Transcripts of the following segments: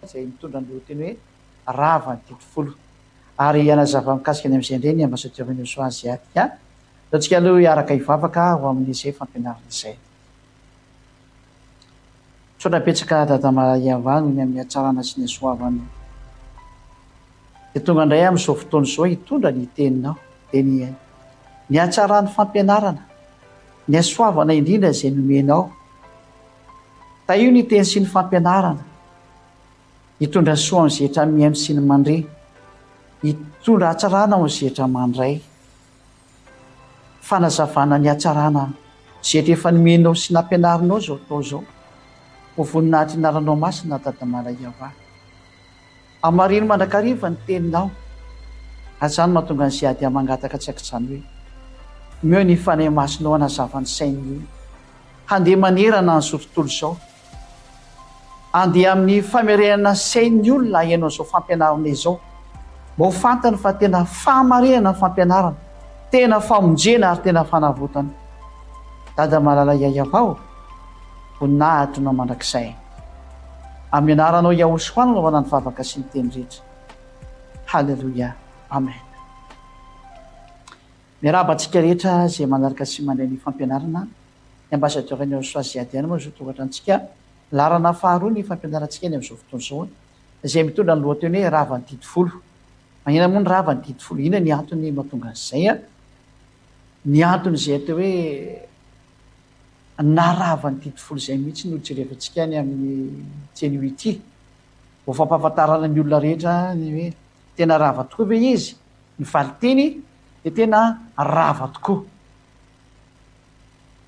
izay mitondra ny lohateny hoe Rava ny didy folo. Ary hanazava mikasika ny amin'izay indray ny Ambassadeur Niosoa Aziatica. Ataontsika aloha hiaraka hivavaka ho amin'izay fampianarana izay. Misaotra betsaka Dada Malaiava noho ny amin'ny hatsarana sy ny hasoavanao. Dia tonga indray amin'izao fotoana izao hitondra ny teninao. Dia ny ny hatsaran'ny fampianarana, ny hasoavana indrindra izay nomenao. Tahio ny teny sy ny fampianarana. Hitondra soa amin'izay rehetra mihaino sy ny mandre. Hitondra hatsarana ho an'izay rehetra mandray. Fanazavana ny hatsarana izay rehetra efa nomenao sy nampianarinao izao atao izao. Ho voninahitry ny anaranao masina Dada Malaiavah. Hamarino mandrakariva ny teninao. Ary izany no mahatonga an'i Ziadia mangataka tsy an-kijanona hoe, Omeo ny Fanahy Masinao hanazava ny sain'ny olona. Handeha manerana an'izao tontolo izao. Andeha amin'ny famerenana ny sain'ny olona haheno an'izao fampianarana izao, mba ho fantany fa tena fahamarinana ny fampianarana, tena famonjena ary tena fanavotana. Dada malala Yayavah ô, voninahitro anao mandrakizay. Amin'ny anaranao Yahoshuah no anaovana ny vavaka sy ny teny rehetra. Haleloia. Amen. Miarahaba antsika rehetra izay manaraka sy mandray ny fampianarana. Ny Ambassadeur ny Yahoshuah Ziadiana moa izao tonga hatramintsika. Laharana faharoa ny fampianarantsika eny amin'izao fotoana izao izay mitondra ny lohateny hoe Rava ny didy folo. Manina moa ny rava ny didy folo? Inona ny antony mahatonga an'izay? Ny antony izay atao hoe narava ny didy folo izay mihitsy no jerevantsika any amin'ny teny ity. Ho fampahafantarana ny olona rehetra ny hoe tena rava tokoa ve izy? Ny valinteny dia tena rava tokoa.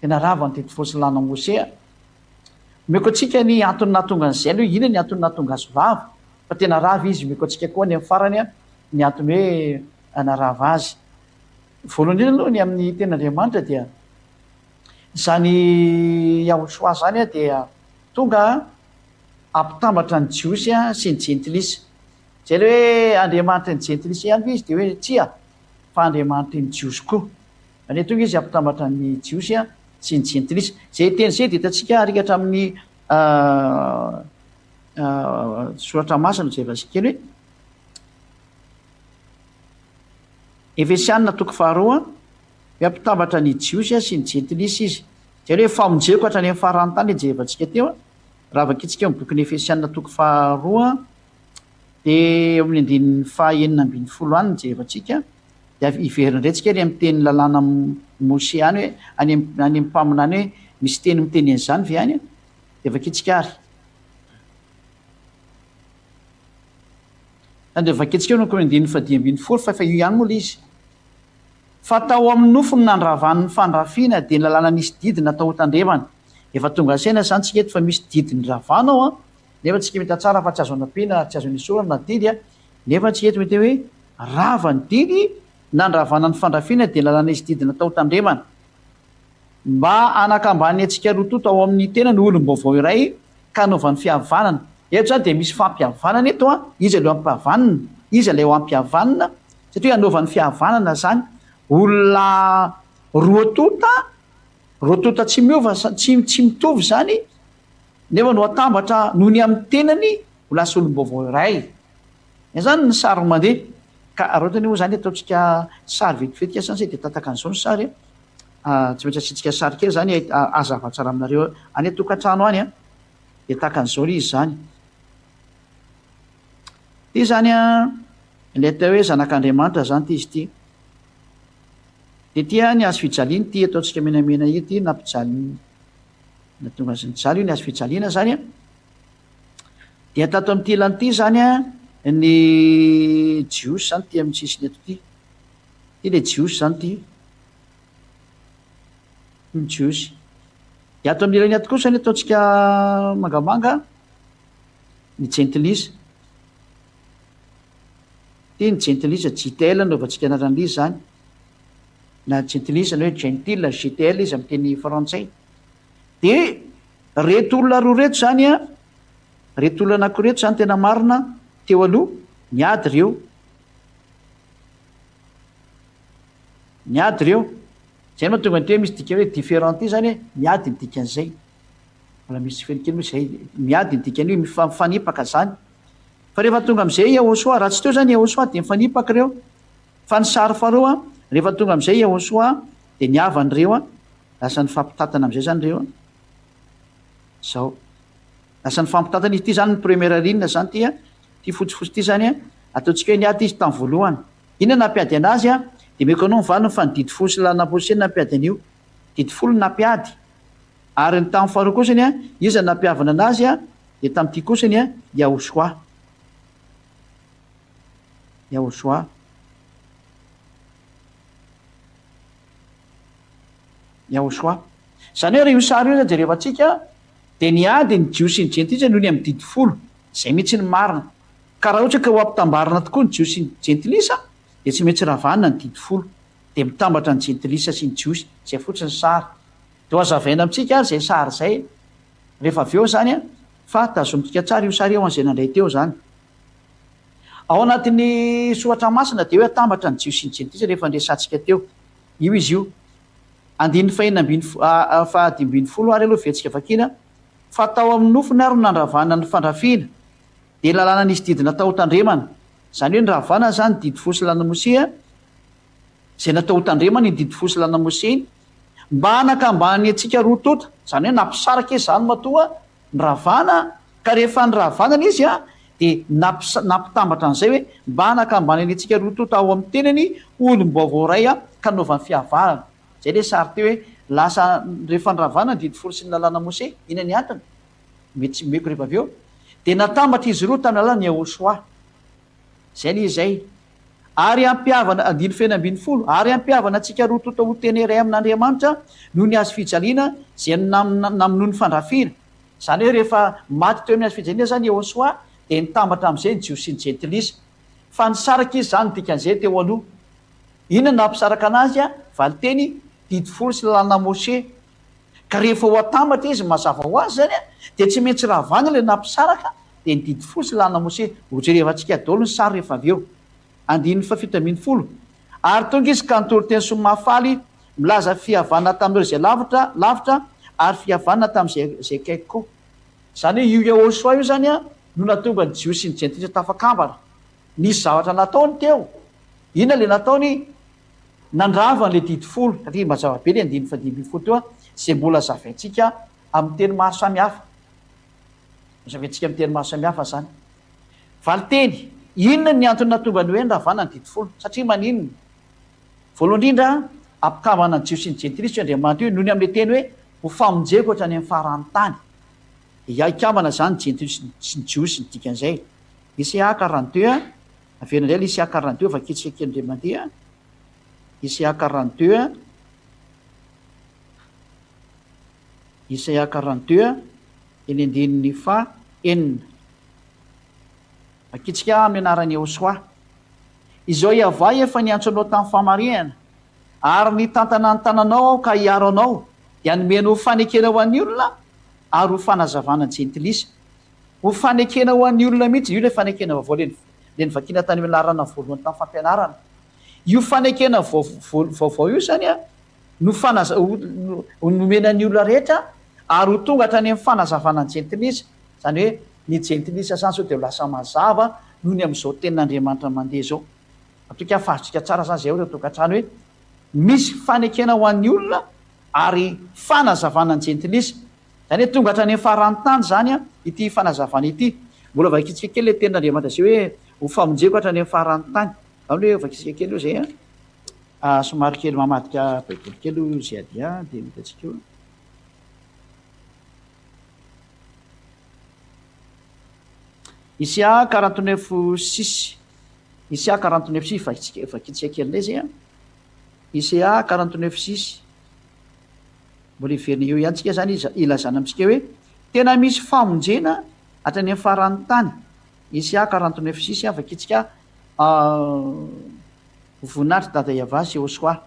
Tena rava ny didy folo sy ny lalàna Mosea. Omeko antsika ny antony nahatonga an'izay aloha, inona ny antony nahatonga azy ho rava? Fa tena rava izy, omeko antsika koa any amin'ny farany ny antony hoe narava azy. Voalohany indrindra aloha ny amin'ny tenin'Andriamanitra dia izany Yahoshuah izany dia tonga hampitambatra ny Jiosy sy ny Jentilisa. Izay ilay hoe Andriamanitry ny Jentilisa ihany ve izy dia hoe tsia fa Andriamanitry ny Jiosy koa. Izany hoe tonga izy hampitambatra ny Jiosy sy ny Jentilisa. Izay teny izay dia hitantsika ary hatramin'ny soratra masina izay vaziako kely hoe Efesianina toko faharoa, hoe hampitambatra ny Jiosy sy ny Jentilisa izy. Izay hoe famonjeko hatrany amin'ny faran'ny tany jerevantsika teo. Raha vakintsika eo amin'ny bokin'ny Efesianina toko faharoa dia eo amin'ny andininy faha-16 any no jerevantsika. Dia hiverina indray tsika any amin'ny tenin'ny lalàna Mose any hoe, any any amin'ny mpaminany hoe misy teny miteny an'izany ve any? Dia vakintsika ary. Dia vakintsika eo ny andininy faha-15 fa efa io ihany moa ilay izy. Fa tao amin'ny nofo no nandravany ny fandrafiana dia ny lalàna nisy didy natao hotandremana. Efa tonga saina izany tsika eto fa misy didy niravana ao an, nefa tsika mita tsara fa tsy azo anampiana ary tsy azo anesorana ny didy an, nefa tsika eto mety hoe Rava ny didy, nandravana ny fandrafiana dia lalàna izy didy natao tandremana. Mba hanakambany antsika roa tonta ao amin'ny tenany ho olom-baovao iray ka hanaovany fihavanana. Eto izany dia misy fampihavanana eto an, iza ilay ho ampihavanina? Iza ilay ho ampihavanina? Satria hanaovany fihavanana izany olona roa tonta, roa tonta tsy miova, tsy tsy mitovy izany, nefa no atambatra noho ny amin'ny tenany ho lasa olom-baovao iray. Izay zany ny sary mandeha. Ka raha ohatra anie moa zany ataontsika sary vetivety kely zany dia tataka an'izao ny sary a. Tsy maintsy asiantsika sary kely zany hazava tsara aminareo any an-tokantrano any a. Dia tahaka an'izao ilay izy zany. Ity zany a, ilay atao hoe zanak'Andriamanitra zany ity izy ity. Dia ity a ny hazo fijaliana ity ataontsika menamena ity nampijaly nahatonga azy nijaly io ny hazo fijaliana zany a. Dia tato amin'ity ilany ity izany an, ny Jiosy izany ity amin'ny sisiny eto ity. Ity ilay Jiosy izany ity. Ity ny Jiosy. Dia ato amin'ny ilany ato kosa ny ataontsika mangamanga, ny Jentilisa. Ity ny Jentilisa, JTL no anaovantsika anaran'izy izany. Na Jentilisa na hoe Gentil, GTL izy amin'ny teny frantsay. Dia Reto olona roa reto zany a, reto olona anakiroa reto zany tena marina teo aloha niady reo, niady reo, zay mahatonga ny teny hoe misy dika hoe différent ty zany hoe miady ny dikan'izay, mbola misy feno kely moa zay, miady ny dikany hoe mifanipaka zany. Fa rehefa tonga amin'izay Yahoshuah, raha tsy teo izany Yahoshuah dia mifanipaka ireo. Fa ny sary faharoa, rehefa tonga amin'izay Yahoshuah dia ny havany ireo, lasa nifampitantana amin'izay izany ireo. Izao. Lasa nifampitantana izy. Ity izany ny première ligne izany ity an. Ity fotsifotsy ity izany an, ataontsika hoe niady izy tamin'ny voalohany. Inona no nampiady anazy an? Dia omeko anao ny valiny fa ny didy folo sy lalana posena no nampiady an'io. Didy folo no nampiady. Ary ny tamin'ny faharoa kosany an, iza no nampihavana anazy an? Dia tamin'ity kosany an, Yahushua. Yahushua. Yahushua. Izany hoe raha io sary io zany jerevantsika dia niady ny Jiosy sy ny Jentilisa noho ny amin'ny didy folo. Izay mihitsy ny marina. Ka raha ohatra ka ho ampitambarina tokoa ny Jiosy sy ny Jentilisa dia tsy maintsy ravana ny didy folo. Dia mitambatra ny Jentilisa sy ny Jiosy. Izay fotsiny ny sary. Dia ho hazavaina amintsika ary izay sary izay rehefa avy eo izany an, fa tazomintsika tsara io sary io ho an'izay nandray teo izany. Ao anatin'ny soratra masina dia hoe atambatra ny Jiosy sy ny Jentilisa rehefa niresahantsika teo. Io izy io. Andininy fahenina ambin'ny fahadimy ambin'ny folo ary aloha vetsika vakiana, Fa tao amin'ny nofony ary no nandravana ny fandrafiana, dia lalàna nisy didy natao hotandremana. Izany hoe noravana izany ny didy folo sy lalàna Mosea, izay natao hotandremana iny didy folo sy lalàna Mosea iny, mba hanakambany antsika roa tonta. Izany hoe nampisaraka izy izany matoa noravana, ka rehefa noravana ilay izy dia nampitambatra an'izay hoe mba hanakambanany antsika roa tonta ao amin'ny tenany ho olom-baovao iray ka nanaovany fihavanana. Izay ilay sary teo hoe lasa rehefa noravana ny didy folo sy ny lalàna Mose, inona ny antony? Mety tsy omeko rehefa avy eo. Dia natambatra izy roa tamin'ny alalan'i Yahoshuah. Izay ilay izy izay. Ary hampihavana, andininy fahenina 16, ary hampihavana antsika roa tonta ho tena iray amin'Andriamanitra noho ny hazo fijaliana izay namonoany fandrafiana. Izany hoe rehefa maty teo amin'ny hazo fijaliana izany Yehosua dia nitambatra amin'izay ny Jiosy sy ny Jentilisa. Fa nisaraka izy izany ny dikan'izay teo aloha. Inona no nampisaraka anazy? Valinteny, Didy folo sy lalàna Moshe. Ka rehefa ho atambatra izy mazava ho azy izany dia tsy maintsy ravana ilay nampisaraka dia ny didy folo sy lalàna Moshe. Hojerevantsika daholo ny sary rehefa avy eo. Andininy fahafito 17. Ary tonga izy ka nitory teny soa mahafaly, milaza fihavanana tamin'ireo izay lavitra, lavitra, ary fihavanana tamin'izay izay akaiky koa. Izany hoe io Yahoshuah io izany no nahatonga ny Jiosy sy ny Jentilisa tafakambana. Nisy zavatra nataony teo. Inona ilay nataony? Nandrava an'ilay didy folo, satria mazava be ilay andininy fahadimy 15 teo, izay mbola zavaintsika amin'ny teny maro samihafa. Zavaintsika amin'ny teny maro samihafa izany. Valinteny, Inona ny antony nahatonga ny hoe niravana ny Didy Folo? Satria maninona? Voalohany indrindra, ampikambana ny Jiosy sy ny Jentilisa io Andriamanitra io noho ny amin'ilay teny hoe ho famonjeko hatrany amin'ny faran'ny tany. Dia hikambana izany ny Jentilisa sy ny Jiosy ny dikan'izay. Isaia 42, averina indray ilay Isaia 42, vakintsika kely indray mandeha. Isaia 42, Isaia 42, eny andininy faha enina. Vakitsika amin'ny anaran'i Yehoshuah. Izao Yavah efa niantso anao tamin'ny fahamarihana, ary nitantana ny tananao Aho ka hiaro anao, dia hanome anao ho fanekena ho an'ny olona, ary ho fanazavana ny jentilisa. Ho fanekena ho an'ny olona mihitsy, io ilay fanekena vaovao ilay novakiana tany amin'ny laharana voalohany tamin'ny fampianarana. Io fanekena vaovao io izany no fanaza, ho nomena ny olona rehetra, ary ho tonga hatrany amin'ny fanazavana ny jentilisa. Izany hoe ny jentilisa izany izao dia ho lasa mazava noho ny amin'izao tenin'Andriamanitra mandeha izao. Matoky aho fa azontsika tsara izany izay ao ireo tokantrano hoe misy fanekena ho an'ny olona ary fanazavana ny jentilisa. Izany hoe tonga hatrany amin'ny faran'ny tany izany ity fanazavana ity. Mbola vakintsika kely ilay tenin'Andriamanitra izay hoe ho famonjeko hatrany amin'ny faran'ny tany. Izany hoe vakintsika kely io izay an. Somary kely mamadika baiboly kely io izay dia dia hitantsika eo. Isia 49 six. Isia 49 six vakintsika vakintsika kely indray izay an. Isia 49 six. Mbola hiverina eo ihany tsika izany ilazana amintsika hoe tena misy famonjena hatrany amin'ny faran'ny tany. Isia 49 six vakintsika voninahitry Dada Yavah sy Yehoshuah.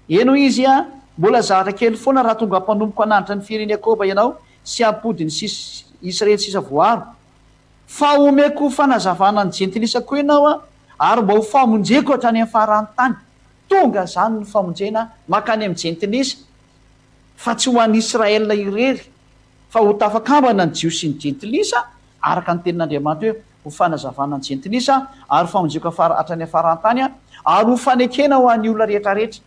Eny, hoy izy, mbola zavatra kely foana raha tonga mpanompoko hananatra ny firen'i Jakoba ianao sy hampody ny sisa Israely sisa voaro. Fa homeko ho fanazavana ny jentilisa koa ianao, ary mba ho famonjeko hatrany amin'ny faran'ny tany. Tonga izany ny famonjena mankany amin'ny jentilisa, fa tsy ho an'i Israel irery, fa ho tafakambana ny Jiosy sy ny jentilisa, araka ny tenin'Andriamanitra hoe. Ho fanazavana ny jentilisa, ary ho famonjeko afara hatrany afaran-tany, ary ho fanekena ho an'ny olona rehetra rehetra.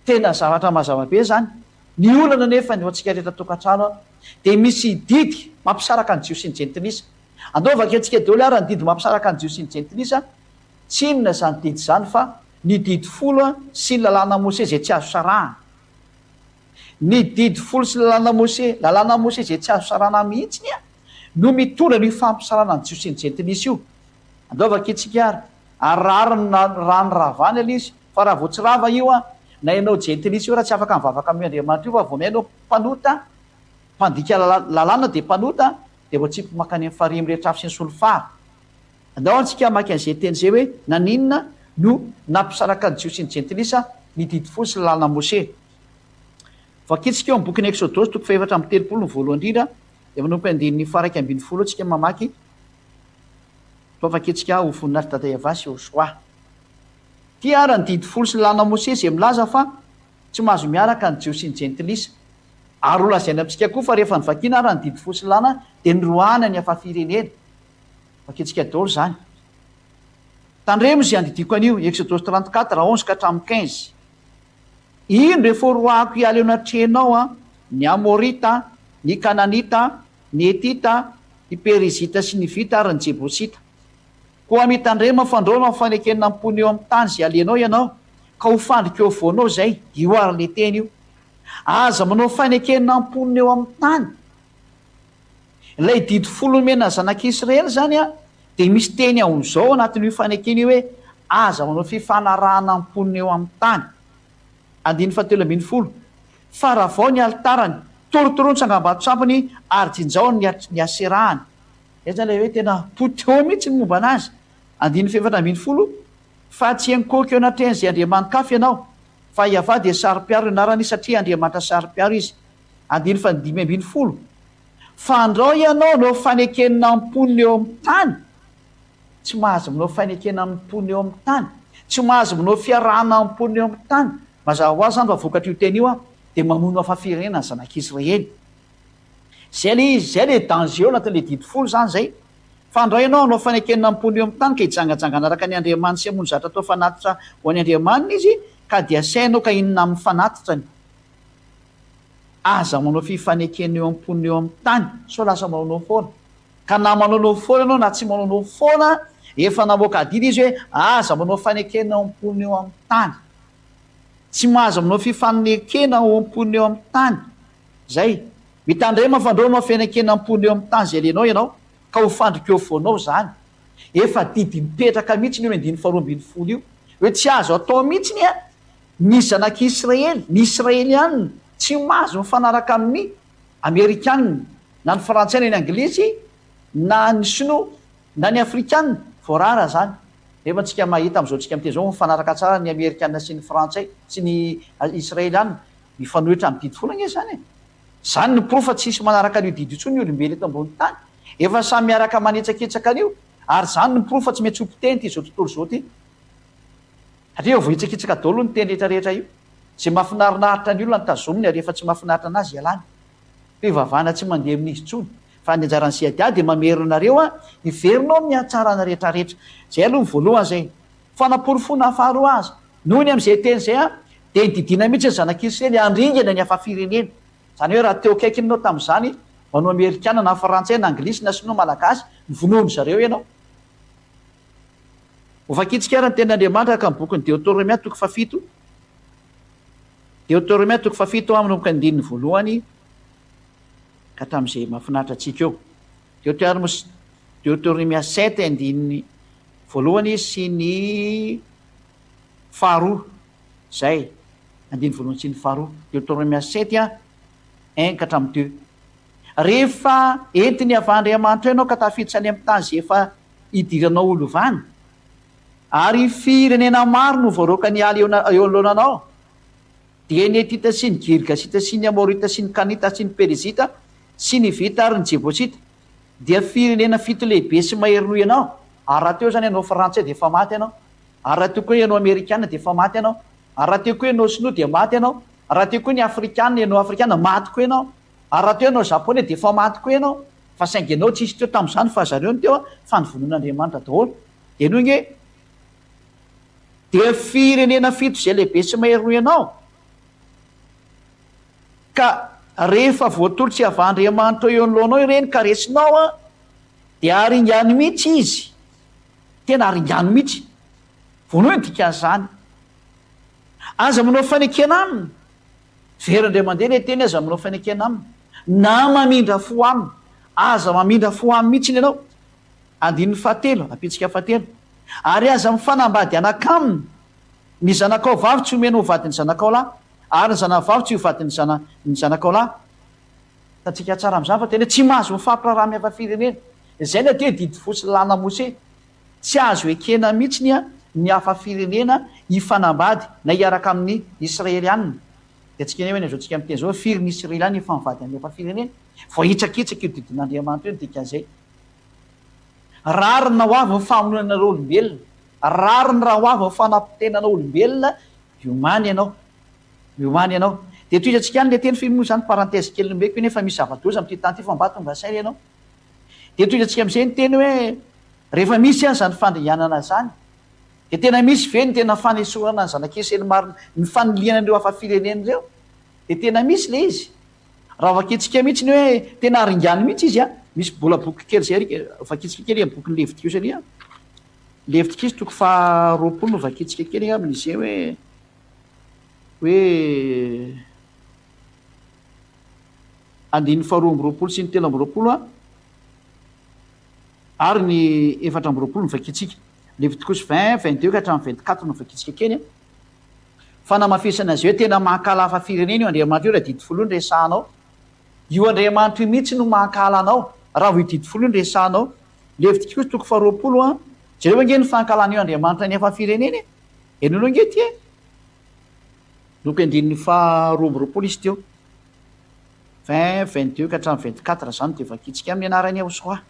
Tena zavatra mazava be izany. Ny olana anefa ny ho antsika rehetra tokantrano dia misy didy mampisaraka ny Jiosy sy ny jentilisa. Andao vakiantsika daholo ary ny didy mampisaraka ny Jiosy sy ny jentilisa. Tsy inona izany didy izany fa ny didy folo sy ny lalàna Mose izay tsy azo sarahana. Ny didy folo sy ny lalàna Mose, lalàna Mose izay tsy azo sarahana mihitsy no mitondra an'io fampisarahana ny Jiosy sy ny jentilisa io. Andao vakiantsika ary. Ary rariny na raha ny ravany aloha izy, fa raha vao tsy rava io an, na ianao jentilisa io raha tsy afaka mivavaka amin'io Andriamanitra io fa vao mihaino mpanota, mpandika lalàna dia mpanota, dia voatsipy mankany amin'ny farihy mirehitra afo sy ny solifara. Andao antsika hamaky an'izay teny izay hoe naninona no nampisaraka ny Jiosy sy ny jentilisa ny didy folo sy ny lalàna Mose. Vakintsika eo amin'ny bokin'ny Eksodosy toko fahefatra 34 ny voalohany indrindra, dia manomboka andininy faha 11 eo tsika mamaky. Toa vakintsika ho voninahitr'i Dada Yavah sy Yoshoa. Ity ary ny didy folo sy ny lalàna Mosesy izay milaza fa tsy mahazo miaraka ny Jiosy sy ny Jentilisa. Ary ho lazaina amintsika koa fa rehefa novakiana ary ny didy folo sy ny lalàna dia niroahana ny hafa firenena. Vakintsika daholo izany. Tandremo izay andidiako anio, Exodosy 34, 11 ka hatramin'ny 15. Indro efa horoahako hiala eo anatrehanao ny Amorita, ny Kananita, ny Hetita, ny Perizita sy ny Hivita ary ny Jebosita. Koa mitandrema fandrao ny fanekena ny mponina eo amin'ny tany izay alehanao ianao, ka ho fandrika eo afovoanao izay. Io ary ilay teny io. Aza manao fanekena ny mponina eo amin'ny tany. Ilay didy folo nomena ny zanak'Israely izany dia misy teny amin'izao ao anatin'io fanekena io hoe aza manao fifanarahana ny mponina eo amin'ny tany. Andininy fahatelo ambin'ny folo, Fa ravao ny alitarany, torotoroy ny tsangambato-tsampiny ary jinjao ny ny aserahany. Izay izany ilay hoe tena poteho mihitsy ny momba anazy. Andininy faha-14, Fa tsy hiankohoka eo anatrehan'izay andriamani-kafa ianao, fa Iavah dia saro-piaro ny anarany satria Andriamanitra saro-piaro izy. Andininy faha-15, Fa andrao ianao no fanekena mponina eo amin'ny tany. Tsy mahazo manao fanekena amin'ny mponina eo amin'ny tany. Tsy mahazo manao fiarahana amin'ny mponina eo amin'ny tany. Mazava ho azy izany fa vokatr'io teny io dia mamono hafa firenena ny zanak'Israely. Izay ilay izy, izay ilay danger ao anatin'ilay didy folo izany izay. Fa andray ianao hanao fanekena amin'ny mponina eo amin'ny tany ka hijangajanga hanaraka ny andriamaniny sy hamono zatra atao fanatitra ho an'ny andriamaniny izy ka dia asainao ka inona amin'ny fanatitrany. Aza manao fifanekena eo amin'ny mponina eo amin'ny tany sao lasa manaonao foana. Ka na manaonao foana ianao na tsy manaonao foana, efa namoaka adidy izy hoe aza manao fanekena ao am-pon'ny eo amin'ny tany. Tsy mahazo manao fifanekena ao am-pon'ny eo amin'ny tany. Izay. Mitandrema fandrao manao fanekena am-pon'ny eo amin'ny tany izay alenao ianao, ka ho fandrika eo afovoanao izany. Efa didy mipetraka mihitsy io andininy faharoa ambin'ny folo io. Hoe tsy azo atao mihitsy ny ny zanak'Israely, ny Israelianina, tsy mahazo mifanaraka amin'ny Amerikanina, na ny frantsay na ny anglisy na ny sinoa na ny afrikana, voarara zany. Nefa tsika mahita amzao tsika miteny zao mifanaraka tsara ny amerikana sy ny frantsay sy ny israeliana, mifanohitra am didy folo ange zany e! Zany no porofo fa tsisy manaraka an'io didy io tsony ny olombelo eto ambony tany, efa samy miaraka manitsakitsaka an'io, ary zany no porofo fa tsy maintsy ho potehiny ty zao tontolo zao ty. Satria efa voahitsakitsaka daholo ny teny rehetra rehetra io. Zay mahafinarinaritra ny olona no tazominy ary efa tsy mahafinaritra anazy ialany. Fivavahana tsy mandeha amin'izy intsony. Fa ny anjaran'ny CADA dia mamerina anareo hiverina ao amin'ny hatsarana rehetra rehetra. Izay aloha ny voalohany izay. Fanaporofoana faharoa aza. Noho ny amin'izay teny izay dia nididiana mihitsy ny zanak'Israely handringana ny hafa firenena. Izany hoe raha teo akaikiny ianao tamin'izany, manao amerikana na frantsay na anglisy na sinoa malagasy, novonoin-dry zareo ianao. Hovakintsika ary ny tenin'Andriamanitra araka ny bokin'ny Deoteronomia toko fahafito. Deoteronomia toko fahafito manomboka ny andininy voalohany ka hatramin'izay mahafinaritra antsika eo. Deoteronomia Deoteronomia 7 andininy voalohany sy ny faharoa. Izay, andininy voalohany sy ny faharoa. Deoteronomia 7 1 ka hatramin'ny 2. Rehefa entin'i Yavah Andriamanitra ianao ka tafiditra any amin'ny tany izay efa hidiranao ho lovany, ary firenena maro no voaroaka niala eo anoloananao, dia ny Hetita sy ny Girgasita sy ny Amorita sy ny Kanita sy ny Perizita sy ny Hivita ary ny Jebosita, dia firenena fito lehibe sy mahery noho ianao, ary raha teo izany ianao Frantsay dia efa maty ianao, ary raha teo koa ianao Amerikana dia efa maty ianao, ary raha teo koa ianao Sinoa dia maty ianao, ary raha teo koa ny Afrikana ianao Afrikana maty koa ianao, ary raha teo ianao Japoney dia efa maty koa ianao. Fa saingy ianao tsisy teo tamin'izany fa zareo no teo a, fa novonoin'Andriamanitra daholo. Dia henoy nge, dia firenena fito izay lehibe sy mahery noho ianao, ka rehefa voatolotr'i Yavah Andriamanitrao eo anoloanao ireny ka resinao an, dia aringano mihitsy izy. Tena aringano mihitsy. Vonoy ny dikan'izany. Aza manao fanekena aminy. Very indray mandeha ilay teny aza manao fanekena aminy. Na mamindra fo aminy. Aza mamindra fo aminy mihitsy ianao. Andininy fahatelo, ampitsika fahatelo. Ary aza mifanambady anaka aminy. Ny zanakao vavy tsy homena ho vadin'ny zanakao lahy, ary ny zanany vavy tsy ho vadin'ny zana ny zanakao lahy. Hitantsika tsara amin'izany fa tena hoe tsy mahazo mifampiraharaha amin'ny hafa firenena. Izay ny atao hoe didy fo sy lalàna Mose. Tsy azo ekena mihitsy ny ny hafa firenena hifanambady na hiaraka amin'ny Israelianina. Dia tsika anie izao tsika miteny izao hoe firy ny Israelianina efa mivady amin'ny hafa firenena? Voahitsakitsaka io didin'Andriamanitra io ny dikan'izay. Rariny na ho avy ny famonoana anareo olombelona. Rariny raha ho avy ny fanapotenana olombelona, miomàna ianao. Miomàna ianao. Dia tohizantsika ihany ilay teny fa iny moa izany parenthèse kely nomeko iny fa misy zava-doza amin'ity tany ity fa mba tonga saina ianao. Dia tohizantsika amin'izay ny teny hoe rehefa misy an izany fandringanana izany dia tena misy ve ny tena fanesorana ny zanak'Israely marina, ny fanilihana an'ireo hafa firenena ireo? Dia tena misy ilay izy. Raha vakintsika mihitsy ny hoe tena aringany mihitsy izy an, misy mbola boky kely izay ary vakintsika kely amin'ny bokin'ny Levitikosy ary an. Levitikosy toko faha 20 no vakintsika kely angamba izay hoe hoe andininy faha 22 sy ny 23 an ary ny 24 no vakintsika. Levitikosy 20, 22 ka hatramin'ny 24 no vakintsika kely an. Fanamafisana izay hoe tena mankahala hafa firenena io Andriamanitra io raha didy folo io no resahanao. Io Andriamanitra io mihitsy no mankahala anao raha vao io didy folo io no resahanao. Levitikosy toko faha 20 an, jereo ange ny fankahalan'io Andriamanitra ny hafa firenena e. Henoinao ange ity e. Loko andininy faha 22 izy teo. 20, 22 ka hatramin'ny 24 izany dia vakintsika amin'ny anaran'i Yahosoa.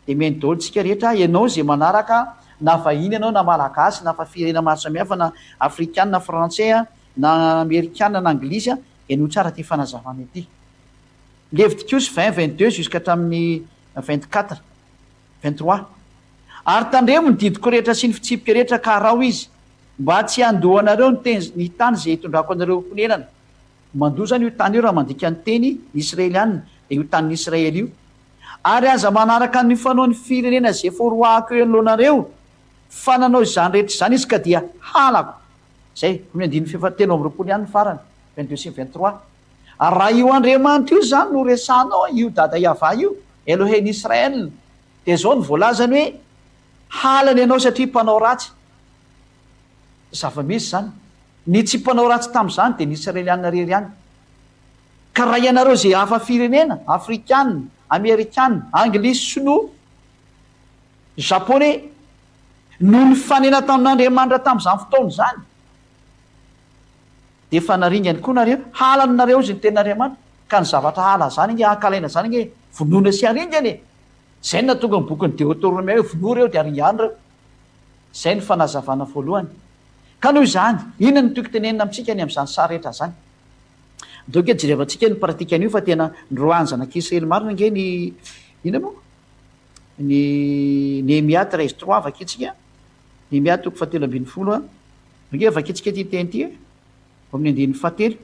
Dia mihaino daholo tsika rehetra, ianao izay manaraka na vahiny ianao na malagasy na fa firenena maro samihafa na afrikana na frantsay na amerikana na anglisy henoy tsara ity fanazavana ity. Levitikosy 20, 22 jusqu'à hatramin'ny 24, 23. Ary tandremo ny didiko rehetra sy ny fitsipika rehetra ka araho izy, mba tsy handoanareo ny teny ny tany izay hitondrako anareo honenana. Mandoa izany io tany io raha mandika ny teny ny Israelianina, dia io tanin'i Israely io. Ary aza manaraka ny fanaon'ny firenena izay efa horoahako eo anoloanareo, fa nanao izany rehetra izany izy ka dia halako. Izay, amin'ny andininy fahefa 23 ihany ny farany, 22 sy 23. Ary raha io Andriamanitra io izany no resahanao, io Dada Yavah io, Elohein Israel, dia izao no voalazany hoe, Halany ianao satria mpanao ratsy. Zava-misy izany. Ny tsy mpanao ratsy tamin'izany dia ny Israelianina irery ihany. Ka raha ianareo izay hafa firenena, afrikana, amerikana, anglisy, sinoa, japoney, no nifanena tamin'Andriamanitra tamin'izany fotoana izany, dia efa naringany koa nareo, halany nareo izy ny tenin'Andriamanitra, ka ny zavatra hala izany ange, ankalaina izany ange, vonoina sy aringana e! Izay no nahatonga ny bokin'ny Deoteronomia hoe vonoa ireo dia aringano ireo. Izay no fanazavana voalohany. Ka noho izany, inona no tiako tenenina amintsika ny amin'izany sary rehetra izany? Ndao ange jerevantsika ny pratique an'io fa tena noroahan'ny zanak'Israely marina ange ny inona moa? Ny Nehemia 13 trois vakintsika. Nehemia toko fahatelo ambinifolo a. Ange vakintsika ity teny ity e. Ao amin'ny andininy fahatelo.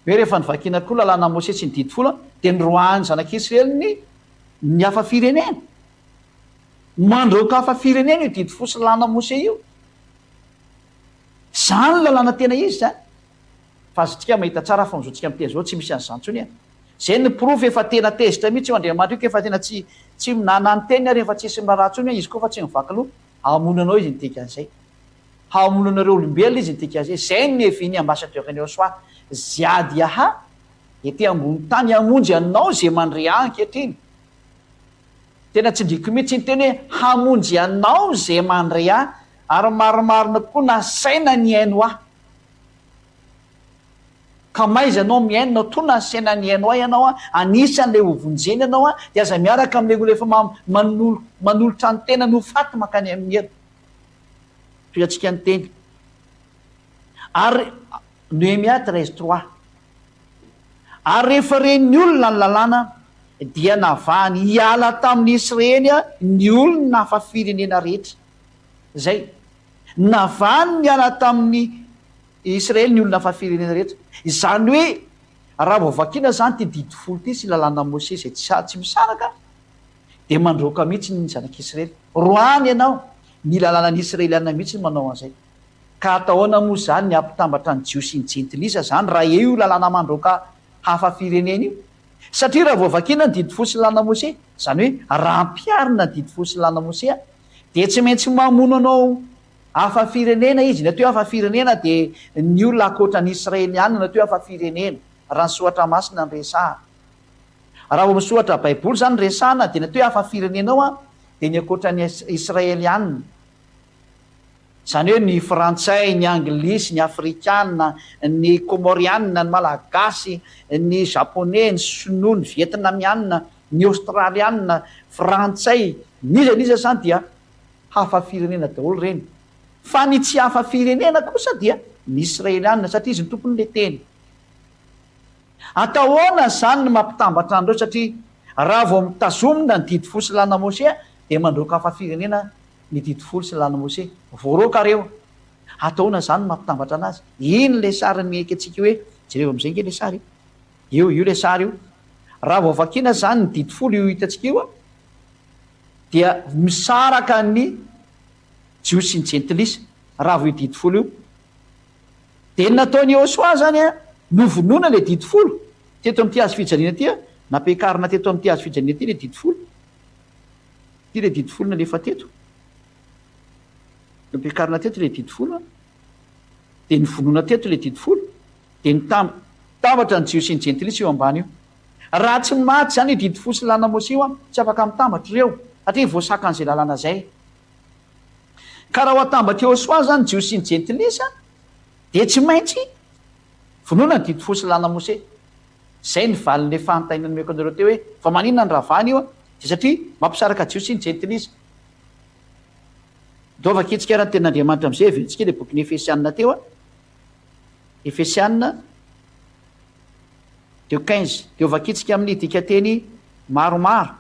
Hoe rehefa novakiana koa lalàna Mosesy sy ny didy folo dia noroahan'ny zanak'Israely ny ny hafa firenena. Mandroaka hafa firenena io didy folo sy lalàna Mosesy io. Izany lalàna tena izy izany. Fa azontsika mahita tsara fa amin'izao tsika miteny izao tsy misy an'izany intsony e. Izay no porofo efa tena tezitra mihitsy io Andriamanitra io ka efa tena tsy tsy na na ny teniny ary efa tsisy miraharaha intsony hoe izy koa fa tsy mivaky loha. Hamono anao izy ny dikan'izay. Hamono anareo olombelona izy ny dikan'izay. Izay no niavian'ny ambassadeur an'i Yahoshuah. Ziad Yaha ety ambony tany hamonjy anao izay mandre ahy ankehitriny. Tena tsindriako mihitsy ny teny hoe hamonjy anao izay mandre ahy ary marimarina kokoa nasaina nihaino ahy. Ka maiza ianao mihaino na toa nasaina nihaino ahy ianao an, anisan'ilay ho vonjena ianao an, dia aza miaraka amin'ilay olona efa manolotra ny tenany ho faty mankany amin'ny helo. Tohiantsika ny teny. Ary Nehemia 13 trois. Ary rehefa ren'ny olona ny lalàna, dia navahany hiala tamin'ny Isiraely ny olona hafa firenena rehetra. Izay. Navahany niala tamin'ny Isiraely ny olona hafa firenena rehetra. Izany hoe raha vao vakiana izany ity didy folo ity sy lalàna Mosesy izay tsy misaraka dia mandroaka mihitsy ny zanak'Isiraely. Roahany ianao, ny lalànan'ny Israeliana mihitsy no manao an'izay. Ka atao ahoana moa izany ny hampitambatra ny Jiosy sy ny Jentilisa izany raha eo io lalàna mandroaka hafa firenena io? Satria raha vao vakiana ny didy folo sy lalàna Mosesy, izany hoe raha ampiharina ny didy folo sy lalàna Mosesy dia tsy maintsy mamono anao hafa firenena izy. Ny atao hoe hafa firenena dia ny olona ankoatra ny Israeliana no atao hoe hafa firenena, raha ny soratra masina no resahana. Raha vao misoratra baiboly izany resahana dia ny atao hoe hafa firenena ao dia ny ankoatra ny Israeliana. Izany hoe ny frantsay, ny anglisy, ny afrikana, ny komorianina, ny malagasy, ny japoney, ny sinoa, ny vietnamianina, ny aostralianina, frantsay, n'iza n'iza izany dia hafa firenena daholo ireny. Fa ny tsy hafa firenena kosa dia ny israelianina satria izy no tompon'ilay teny. Atao ahoana izany ny mampitambatra an'ireo satria raha vao mitazomina ny didy folo sy lalàna Mosea dia mandroaka hafa firenena ny didy folo sy lalàna Mosea. Voaroaka ireo. Atao ahoana izany ny mampitambatra anazy? Iny ilay sary miaiky antsika hoe jereo amin'izay ange ilay sary e. Io, io ilay sary io. Raha vao vakiana izany ny didy folo io hitantsika io dia misaraka ny Jiosy sy ny Jentilisa raha vao io didy folo io. Dia ny nataon'i Yehosua izany an, novonoina ilay didy folo, teto amin'ity hazo fijaliana ity an, nampiakarina teto amin'ity hazo fijaliana ity ilay didy folo. Ity ilay didy folo nalefa teto. Nampiakarina teto ilay didy folo an. Dia novonoina teto ilay didy folo. Dia nitambatra ny Jiosy sy ny Jentilisa io ambany io. Raha tsy maty izany io didy folo sy lalàna Mosesy io an, tsy afaka mitambatra ireo, satria voasakan'izay lalàna izay. Ka raha ho atambatr'i Yehosua izany ny Jiosy sy ny Jentilisa, dia tsy maintsy vonoina ny didy folo sy lalàna Mosesy. Izay ny valin'ilay fanontaniana nomeko anareo teo hoe, fa maninona no ravana io? Dia satria mampisaraka Jiosy sy ny Jentilisa. Ndao vakintsika ary ny tenin'Andriamanitra amin'izay, heverintsika ilay bokin'ny Efesianina teo. Efesianina deux quinze. Dia ho vakintsika amin'ny dikanteny maromaro.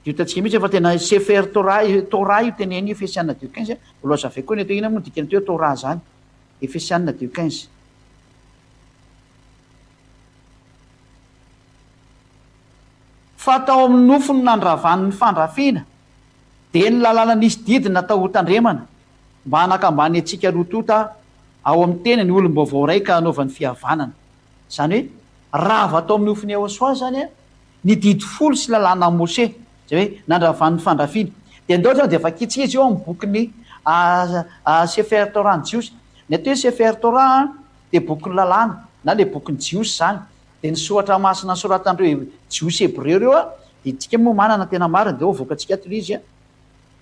Dia hitantsika mihitsy fa tena Sefer Torah, Torah io teneno io, Efesiana deux 15, mbola hazavaiko koa ny atao inona moa ny dikan'ny hoe Torah zany, Efesiana deux 15. Fa tao amin'ny nofony nandravany ny fandrafiana, dia ny lalàna nisy didy natao hotandremana, mba hanakambany antsika roa tonta ao amin'ny tenany olom-baovao iray ka hanaovany fihavanana. Izany hoe rava tao amin'ny nofon'i Yehosua izany ny didy folo sy lalàna Mose, izay hoe nandravan'ny fandrafiana. Dia andao izany dia vakintsika izy io ao amin'ny bokin'ny Sefer Torah ny Jiosy. Ny atao hoe Sefer Torah dia bokin'ny lalàna na ilay bokin'ny Jiosy izany. Dia ny soratra masina nosoratan'ireo Jiosy Hebreo ireo dia isika moa manana tena marina dia avoakantsika ato ilay izy.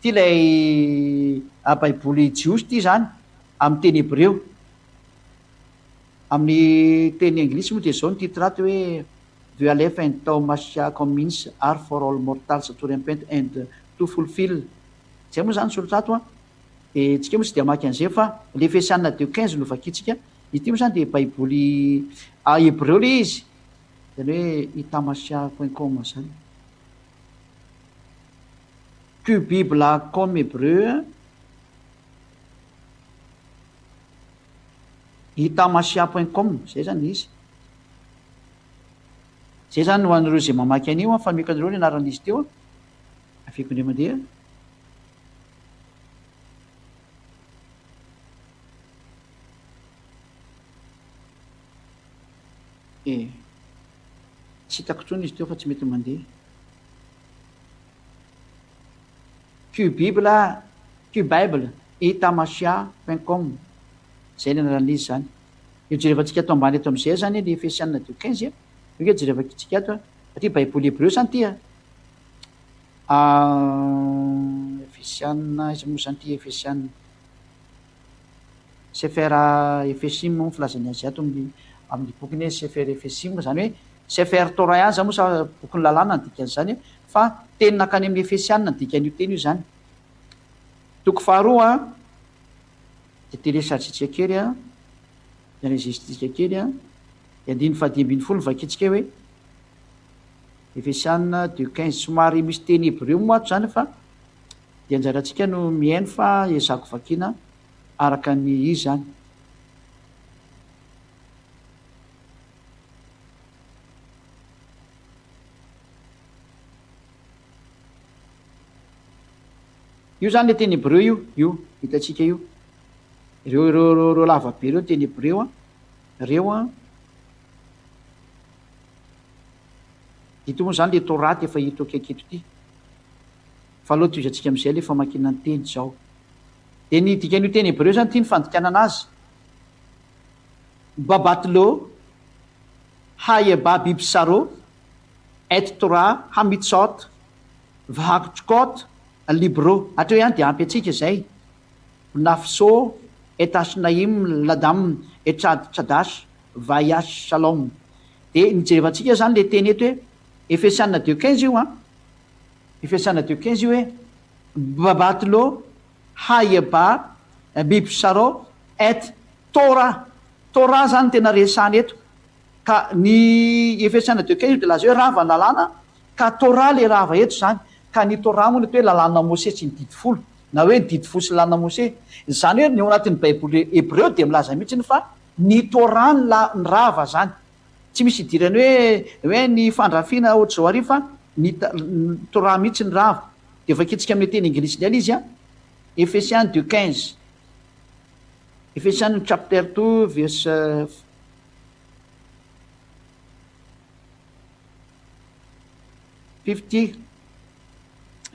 Ity ilay Baiboly Jiosy ity izany amin'ny teny Hebreo. Amin'ny teny anglisy moa dia izao ny titre ato hoe The Aleph and Tau Mashiach means are for all mortals to repent and to fulfill. Izay moa izany soratra ato an. Dia tsika moa tsy dia hamaky an'izay fa le Efesiana deux 15 no vakintsika. Ity moa izany dia baiboly hebreo ilay izy. Izany hoe itamashiach point com izany. Qbible com hebreu. Itamasia point com, zay zany izy. Zay zany ho an'ireo izay mamaky an'io an, fa omeko anareo ny anaran'izy teo an. Averiko indray mandeha. Eh, tsy hitako intsony izy teo fa tsy mety mandeha. Qbible, Qbible, itamasia point com, zay ny anaran'izy zany. Io jerevantsika ato ambany eto amizay zany le Efesiana deux 15 a, io nge jerevantsika ato a, satria baiboly hebreo zany ty a. Efesiana, aiza moa zany ty Efesiana? Sefer Efesim moa ny filazany azy ato amin'ny amin'ny bokiny hoe Sefer Efesim, izany hoe Sefer Torah ihany izany moa sa bokin'ny lalàna ny dikan'izany fa teny nankany amin'ny Efesiana ny dikan'io teny io izany. Toko faharoa dia télécharger-tsika kely an, enregistritsika kely an. Dia andininy faha-15 no vakintsika hoe, Efesiana deux 15. Somary misy teny hebreo moa ato izany fa dia anjarantsika no mihaino fa ezahako vakiana araka ny izy izany. Io izany ilay teny hebreo io, io hitantsika io. Ireo ireo ireo ireo lava be ireo teny hebreo an, ireo an. Ito moa izany ilay Torah efa hita akaiky eto ity. Fa aleo tohizantsika amin'izay ilay famakiana ny teny izao. Dia ny dikan'io teny hebreo izany ity ny fandikanana azy. Babatlo, Hayeba Bibsaro, Et Torah, Hamitzot, Vahakchkot, Libro. Hatreo ihany dia ampy antsika izay. Nafso, Et Ashnaim, Ladam, Echad Chadash, Vayash Shalom. Dia ny jerevantsika izany ilay teny eto hoe Efesiana deux 15 io an. Efesiana deux 15 io hoe Babatlo, Hayeba, Bibsaro, Et Torah. Torah izany no tena resahana eto. Ka ny Efesiana deux 15 io dia laza hoe rava ny lalàna, ka Torah ilay rava eto izany. Ka ny Torah moa no atao hoe lalàna Mosesy sy ny didy folo, na hoe ny didy folo sy ny lalàna Mosesy. Izany hoe ny ao anatin'ny Baiboly hebreo dia milaza mihitsy fa ny Torah no la, ny rava izany. Tsy misy idirany hoe hoe ny fandrafiana ohatr'izao ary fa ny ny Torah mihitsy ny rava. Dia vakintsika amin'ny teny anglisy indray ilay izy an, Efesiana deux 15. Efesiana chapter two verse 50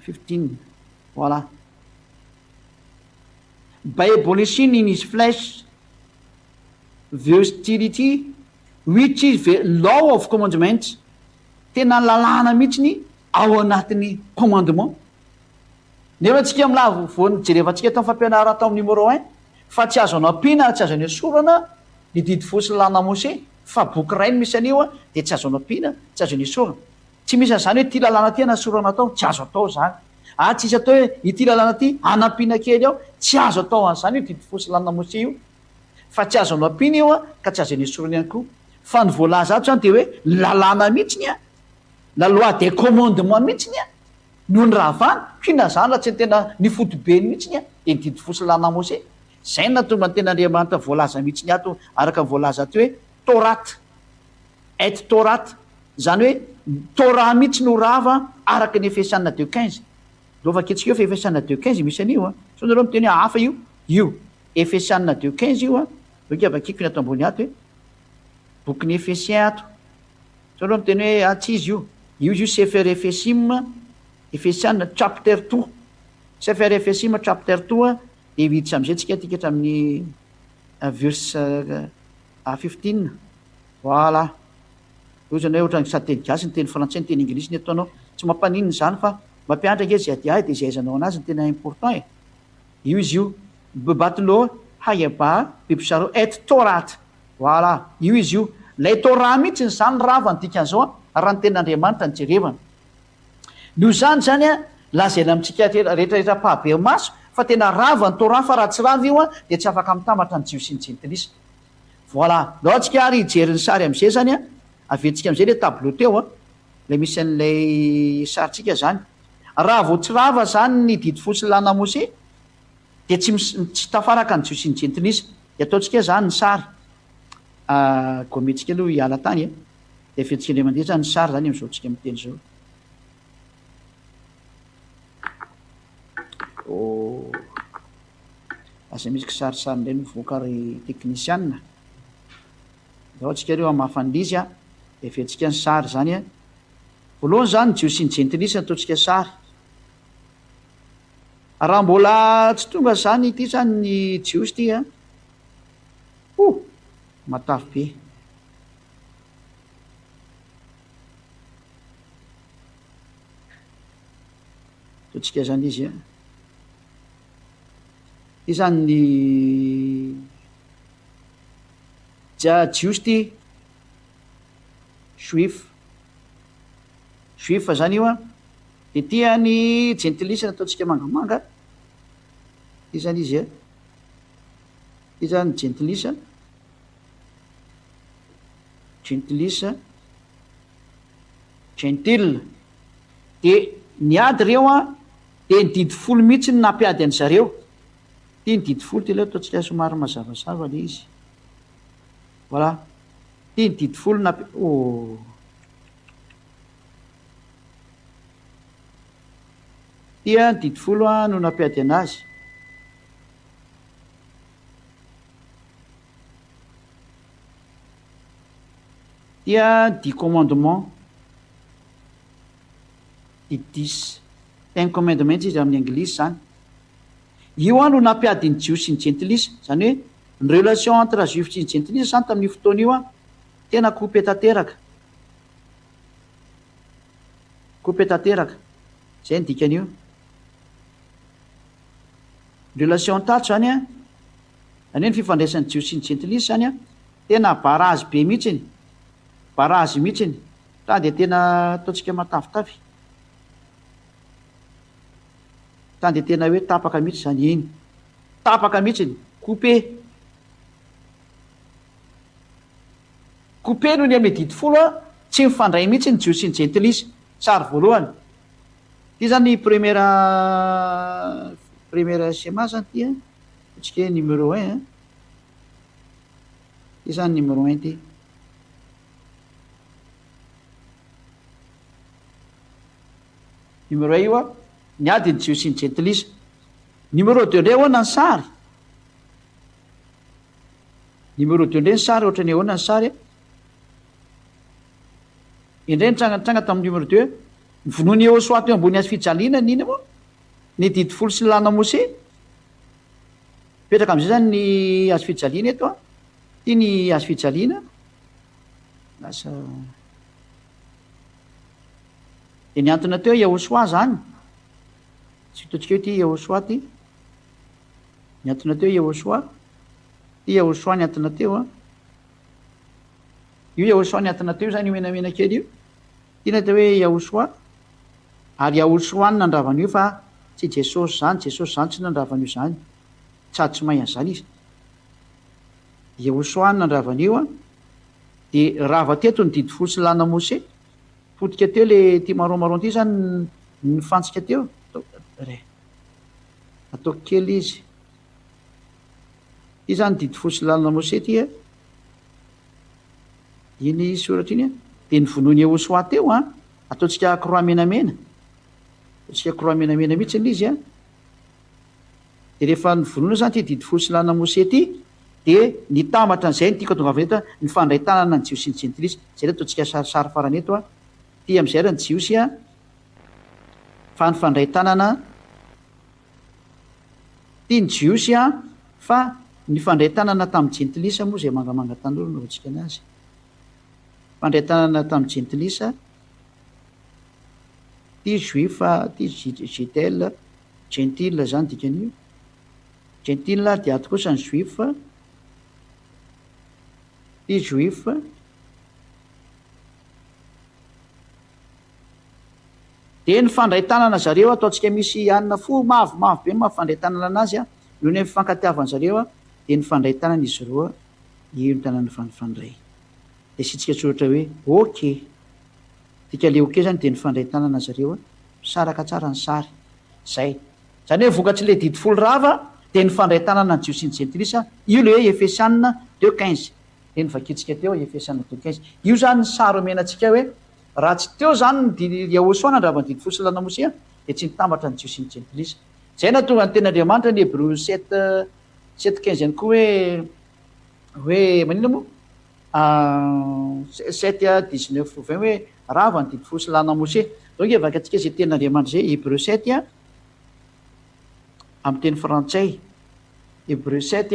15 voilà by abolishing in his flesh the hostility which is the law of commandments tena lalàna mihitsy ny ao anatin'ny commandement nefa tsika milavo vao nijerevantsika tamin'ny fampianarana tao amin'ny numéro un fa tsy azo anampiana ary tsy azo anesorana ny didy fo sy lalàna Mose fa boky iray no misy an'io dia tsy azo anampiana tsy azo anesorana tsy misy an'izany hoe ity lalàna ity anasorana atao tsy azo atao izany ary tsisy atao hoe ity lalàna ity anampiana kely ao tsy azo atao an'izany io didy fo sy lalàna Mose io fa tsy azo anampiana io ka tsy azo anesorana ihany koa fa ny voalaza ato izany dia hoe lalàna mihitsy ny la loi des commandements mihitsy ny no niravana, f'inona izany raha tsy ny tena ny fotobeny mihitsy dia ny didy fo sy lalàna Mose. Izay no nahatonga ny tenin'Andriamanitra voalaza mihitsy ny ato araka ny voalaza ato hoe Torat, et Torat, izany hoe Torah mihitsy no rava araka ny Efesiana deux 15. Ndao vakintsika eo fa Efesiana deux 15 misy an'io an. Sao nareo miteny hoe hafa io? Io. Efesiana deux 15 io an. Ndao ange vakiko ny ato ambony ato e. Bokin'ny Efesien ato. Sao nareo miteny hoe ah tsy izy io. Io izy io Sefer Efesim, Efesiana chapter two. Sefer Efesim chapter two dia miditra amizay tsika aty hatramin'ny verse 15. Voilà. Io zany hoe ohatran'ny sady teny gasy ny teny frantsay ny teny anglisy ny ataonao. Tsy mampaninona izany fa mampianatra ange izay adiahy dia izay ahaizanao anazy no tena important e. Io izy io. Bebatlo hayaba bibsaro et torat. Voilà. Io izy io. Ilay Torah mihitsy izany rava ny dikan'izao an, raha ny tenin'Andriamanitra no jerevana. Noho izany izany an, lazaina amintsika rehetra rehetra ampahabemaso fa tena rava ny Torah fa raha tsy rava io an, dia tsy afaka mitambatra ny Jiosy sy ny Jentilisa. Voilà. Ndao antsika ary hijery ny sary amin'izay izany an. Averintsika amin'izay ilay tableau teo an. Ilay misy an'ilay sarintsika izany. Raha vao tsy rava izany ny didy fo sy lalàna Mose, dia tsy tsy tafaraka ny Jiosy sy ny Jentilisa. Dia ataontsika izany ny sary. Gomentsika aloha hiala tany e. Dia averintsika indray mandeha izany ny sary izany amin'izao tsika miteny izao. Oh. Aza misy kisarisary indray mivoaka ry teknisiana. Ndao antsika ireo hamafa an'ilay izy a. Dia averintsika ny sary izany a. Voalohany izany ny Jiosy sy ny Jentilisa ataontsika sary. Raha mbola tsy tonga izany ity izany ny Jiosy ity a. Oh! Matavy be. Ataontsika izany izy a. Ity izany ny Jiosy ity. Juif. Juif izany io a. Dia ity ny jentilisa nataontsika mangamanga. Ity izany izy a. Ity izany jentilisa. Jentilisa, Gentile. Dia niady ireo an, dia ny didy folo mihitsy no nampiady an-dry zareo. Ity ny didy folo ity aloha ataontsika somary mazavazava ilay izy. Voilà. Ity ny didy folo nampi... Oh. Ity an, ny didy folo an no nampiady anazy. Dia dix commandements, the dix, ten commandments izy amin'ny anglisy izany. Io an no nampiady ny jiosy sy ny jentilisa, izany hoe ny relation entre juif sy ny jentilisa izany tamin'io fotoana io an, tena coupé tanteraka. Coupé tanteraka. Izay ny dikan'io. Ny relation tato izany an, izany hoe ny fifandraisan'ny jiosy sy ny jentilisa izany an, Tena barazy be mihitsiny, barazy mihitsiny, ta dia tena ataontsika matavitavy, ta dia tena hoe tapaka mihitsy izany iny, tapaka mihitsiny, coupé, coupé noho ny amin'ny didy folo a, tsy mifandray mihitsy ny jiosy sy ny jentilisa, sary voalohany, ity zany première première schéma zany ity a, ataontsika hoe numéro un a. Ty zany numéro un ty. Numéro un io a, niady ny jiosy sy ny jentilisa. Numéro deux ndray ahoana ny sary? Numéro deux ndray ny sary ohatran'ny ahoana ny sary a? Indray ny tranga nitranga tamin'ny numéro deux, novonoin'i Yehosua teo ambony hazo fijaliana ny inona moa? Ny didy folo sy ny lalàna Mosesy. Mipetraka amin'izay zany ny hazo fijaliana eto an. Ity ny hazo fijaliana. Lasa dia nihantona teo Yahoshuah zany. Tsy hitantsika eo ity Yahoshuah ity. Nihantona teo Yahoshuah. Ity Yahoshuah nihantona teo an. Io Yahoshuah nihantona teo zany io menamena kely io. Ity ny atao hoe Yahoshuah. Ary Yahoshuah no nandrava an'io fa tsy Jesosy zany, Jesosy zany tsy nandrava an'io zany, sady tsy mahay an'izany izy. Yahoshuah no nandrava an'io an, dia rava teto ny didy folo sy lalàna Mose, potika teo le ity marron marron ity zany nifantsika teo, re, ataoko kely izy, ity zany didy folo sy lalàna Mose ity an. Iny soratra iny dia novonoin'i Yehosua teo an, ataontsika croix menamena, ataontsika croix menamena mihitsy ilay izy an, dia rehefa novonoina izany ity didy folo sy lalàna Mose ity dia nitambatra an'izay no tiako atongavana eto an, nifandray tanana ny Jiosy sy ny Jentilisa, izay ilay ataontsika sarisary farany eto an, ity amin'izay ary ny Jiosy an, fa nifandray tanana. Tia ny Jiosy aho fa nifandray tanana tamin'ny Jentilisa moa izay mangamanga tanora no anaovantsika anazy. Nifandray tanana tamin'ny Jentilisa, tia Juif, tia Jitel, Gentile izany dikan'io. Gentile dia ato kosa ny Juif, tia Juif. Dia nifandray tanana zareo, ataontsika misy anona fo mavo mavo be mampifandray tanana anazy an, noho ny fifankatiavan zareo an, dia nifandray tanana izy roa, io ny tanana efa nifandray. Dia asiantsika soratra hoe ok. Dika le ok zany dia nifandray tanana zareo an, misaraka tsara ny sary. Zay. Zany hoe vokatr'ilay didy folo rava dia nifandray tanana ny jiosy sy ny jentilisa, io le hoe Efesiana deux quinze. Le novakintsika teo Efesiana deux quinze. Io zany ny sary omena antsika hoe Raha tsy teo izany ny didy Yahoshuah nandrava ny didy folo sy lalàna Mosia dia tsy nitambatra ny Jiosy sy ny Jentilisa. Izay nahatonga ny tenin'Andriamanitra ny Hebreo sept sept quinze ihany koa hoe hoe maninona moa? Sept dix neuf vingt hoe rava ny didy folo sy lalàna Mosia. Donc vakintsika izay tenin'Andriamanitra izay Hebreo sept amin'ny teny frantsay. Hebreo sept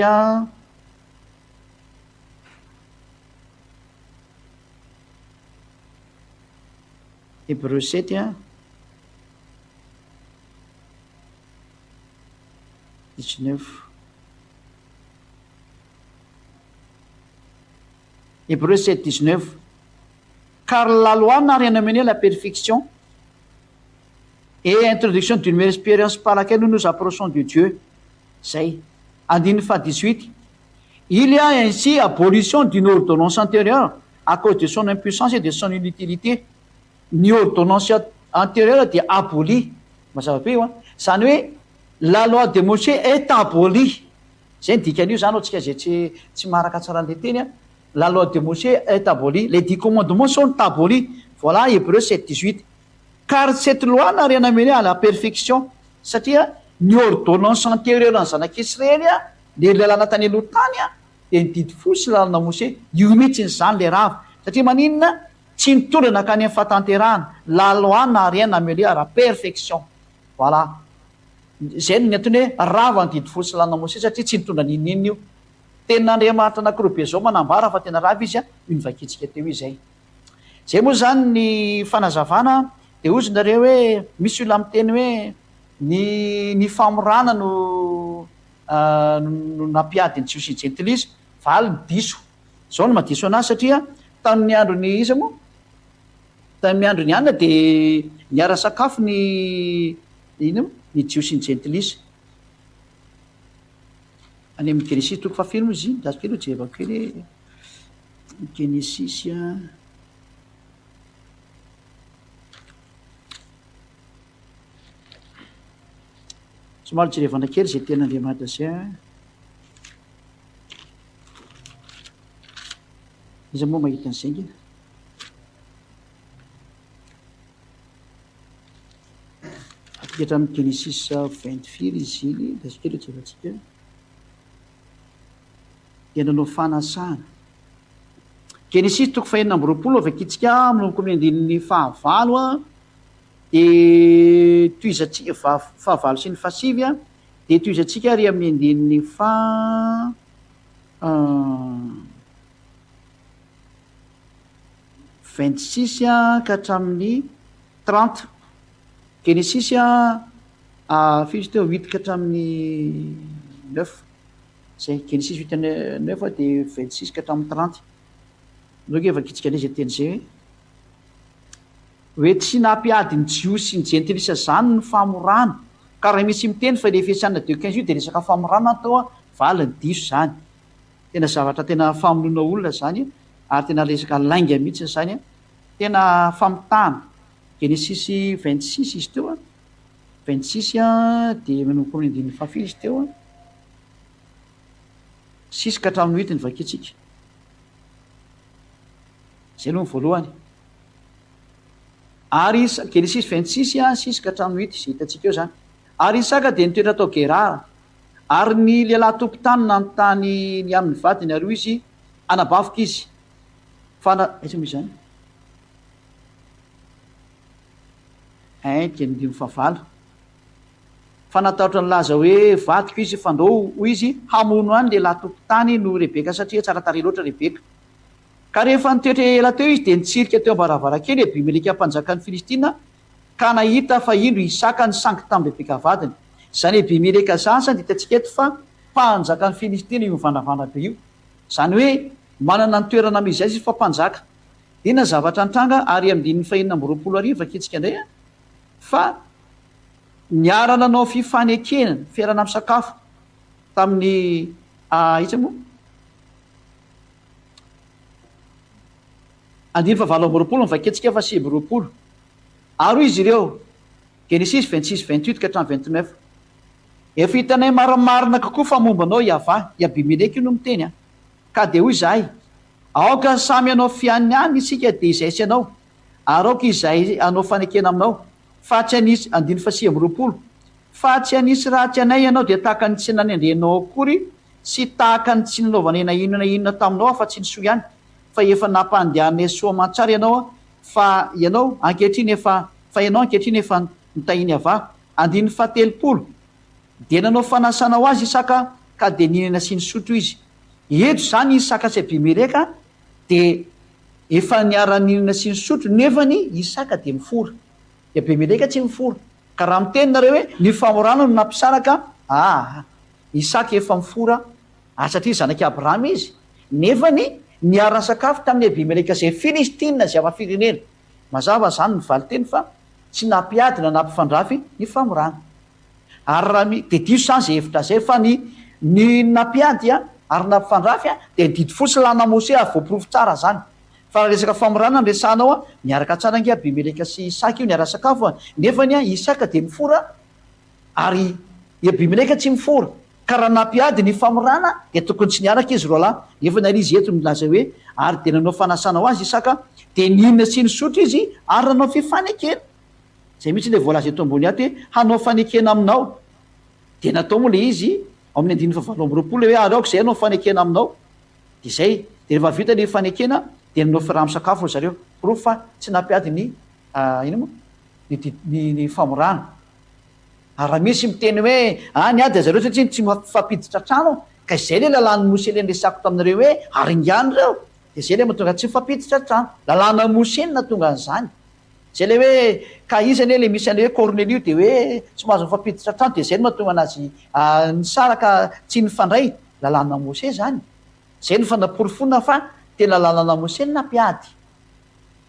Hébreu 7 a, 19. Hébreu 7, 19. Car la loi n'a rien amené à la perfection et introduction d'une meilleure expérience par laquelle nous nous approchons de Dieu. Zay. Andininy faha 18. Il y a ainsi abolition d'une ordonnance antérieure. À cause de son impuissance et de son inutilité. Ny ordonnance antérieure dia abolie. Mazava be io an. Izany hoe la loi de Moshe est abolie. Izay ny dikan'io izany ho antsika izay tsy tsy maharaka tsara an'ilay teny an. La loi de Moshe est abolie. Les dix commandements sont abolis. Voilà Hébreux 7, 18. Car cette loi n'a rien amené à la perfection. Satria ny ordonnance antérieure an'ny zanak'Israely an, le lalàna tany aloha tany an, dia ny didy folo sy lalana Moshe. Io mihitsy izany le rava. Satria maninona? Tsy nitondra nankany amin'ny fahatanterahana. La loi n'a rien amené à la perfection. Voilà. Izay no antony hoe rava ny didy folo sy lalana Moshe satria tsy nitondra n'inon'inona io. Tenin'Andriamanitra anankiroa be izao manambara fa tena rava izy, io novakintsika teo io izay. Izay moa izany ny fanazavana, dia hozy nareo hoe misy olona miteny hoe ny ny famorana no no nampiady ny Jiosy sy ny Jentilisa, valiny diso. Izao no mahadiso anazy satria tamin'ny andron'ny iza moa? Tamin'ny andron'i Anna dia niara-sakafo ny inona moa? Ny Jiosy sy ny Jentilisa. Any amin'ny Genesisy toko fahafiry moa izy iny? Andraso kely hojerevako kely e. Genesisy a. Somary jerevana kely izay tenin'Andriamanitra izay a. Iza moa mahita an'izay ngina? Aty hatramin'ny Genesis 20 firy izy iny, andraso kely hojerevantsika. Dia nanao fanasana. Genesisy toko fahenina amby 20 vakintsika manomboka amin'ny andininy fahavalo a, dia tohizantsika fahavalo sy ny fahasivy a, dia tohizantsika ary amin'ny andininy faha 26 ka hatramin'ny 30. Genesisy a, firy izy teo? Huit ka hatramin'ny neuf. Zay, Genesisy huit neuf dia 26 ka hatramin'ny 30. Ndao ange vakintsika indray izay teny izay hoe. Hoe tsy nampiady ny Jiosy sy ny Jentilisa izany ny famorana. Ka raha misy miteny fa ilay Efesiana deux 15 io dia resaka famorana toa valiny diso izany. Tena zavatra tena famonoana olona izany ary tena resaka lainga mihitsy izany. Tena famitahana. Genesisy 26 izy teo an. 26 dia manomboka amin'ny andininy fahafiry izy teo an. Six ka hatramin'ny huit ny vakintsika. Izay aloha ny voalohany. Ary Genesisy 26 six ka hatramin'ny huit izay hitantsika eo izany. Ary Isaka dia nitoetra tao Gerara. Ary ny lehilahy tompon-tany nanontany ny amin'ny vadiny, ary hoy izy, Anabaviko izy. Fa na, aiza moa izany? Ein, dia ny andininy fahavalo. Fa natahotra nilaza hoe, Vadiko izy, fandrao, hoy izy, hamono ahy ny lehilahy tompon-tany noho Rebeka, satria tsara tarehy loatra Rebeka. Ka rehefa nitoetra ela teo izy, dia nitsirika teo am-baravarankely Abimeleka mpanjakan'ny Filistina, ka nahita fa indro Isaka nisangy tamin'i Rebeka vadiny. Izany Abimeleka izany izany dia hitantsika eto fa mpanjakan'ny Filistina io mivandravandra be io. Izany hoe manana ny toerana misy azy izy fa mpanjaka. Inona ny zavatra nitranga ary andininy fahenina amby 1020 vakintsika indray a, fa niara-nanao fifanekena, fiarahana misakafo tamin'ny iza moa? Andininy fahavalo amby 20 no vakintsika fa 29. Ary hoy izy ireo, Genesisy 26, 28 ka hatramin'ny 29, Efa hitanay marimarina kokoa fa momba anao Iavah, i Abimeleka io no miteny an! Ka dia hoy izahay, Aoka samy hanao fianianana isika dia izahay sy ianao, ary aoka izahay hanao fanekena aminao, fa tsy hanisy, andininy faha 29, fa tsy hanisy ratsy anay ianao dia tahaka ny tsy nanendrenao akory sy tahaka ny tsy nanaovanay na inona na inona taminao afa-tsy ny soa ihany, fa efa nampandehanay soa aman-tsara ianao, fa ianao ankehitriny efa, fa ianao ankehitriny efa notahian'i Yavah. Andininy faha-30, Dia nanao fanasana ho azy Isaka, ka dia nihinana sy nisotro izy. Eto izany Isaka sy Abimeleka dia efa niara-nihinana sy nisotro, nefany Isaka dia mifora. I Abimeleka tsy mifora. Ka raha miteny nareo hoe ny famorana no nampisaraka, aa, Isaka efa mifora, ary satria zanak'i Abrahama izy, nefany niara-nisakafo tamin'i Abimeleka izay Filistina izay hafa firenena. Mazava izany ny valinteny fa tsy nampiady na nampifandrafy ny famorana. Ary raha mi, dia diso izany izay hevitra izay fa ny ny nampiady ary nampifandrafy dia ny didy fo sy lalàna Mose ary voaporofo tsara izany. Fa raha resaka famorana no resahanao a, miaraka tsara ange Abimeleka sy Isaka io niara-sakafo a, nefany a Isaka dia mifora ary i Abimeleka tsy mifora. Ka raha nampiady ny famorana dia tokony tsy niaraka izy roalahy. Nefany ary izy eto milaza hoe ary dia nanao fanasana ho azy Isaka, dia nihinana sy nisotro izy ary nanao fifanekena. Izay mihitsy ilay voalaza eto ambony ato hoe hanao fanekena aminao. Dia natao moa ilay izy ao amin'ny andininy fahavalo amby 20 ilay hoe ary aoka izay hanao fanekena aminao. Dia izay. Dia rehefa vita ilay fanekena dia nanao fiaraha-misakafo ry zareo. Porofo fa tsy nampiady ny inona moa? Ny ny ny famorana. Ary raha misy miteny hoe ah niady ry zareo satria tsy mifampiditra trano, ka izay ilay lalàn'i Mose ilay niresahako taminareo hoe aringano ireo. Dia izay ilay mahatonga tsy mifampiditra trano. Lalàna Mose no nahatonga an'izany. Izay ilay hoe ka iza anie ilay misy an'ilay hoe Kornelio dia hoe tsy mahazo mifampiditra trano dia izay no mahatonga anazy nisaraka tsy nifandray. Lalàna Mose izany. Izay no fanaporofoana fa tena lalàna Mose no nampiady.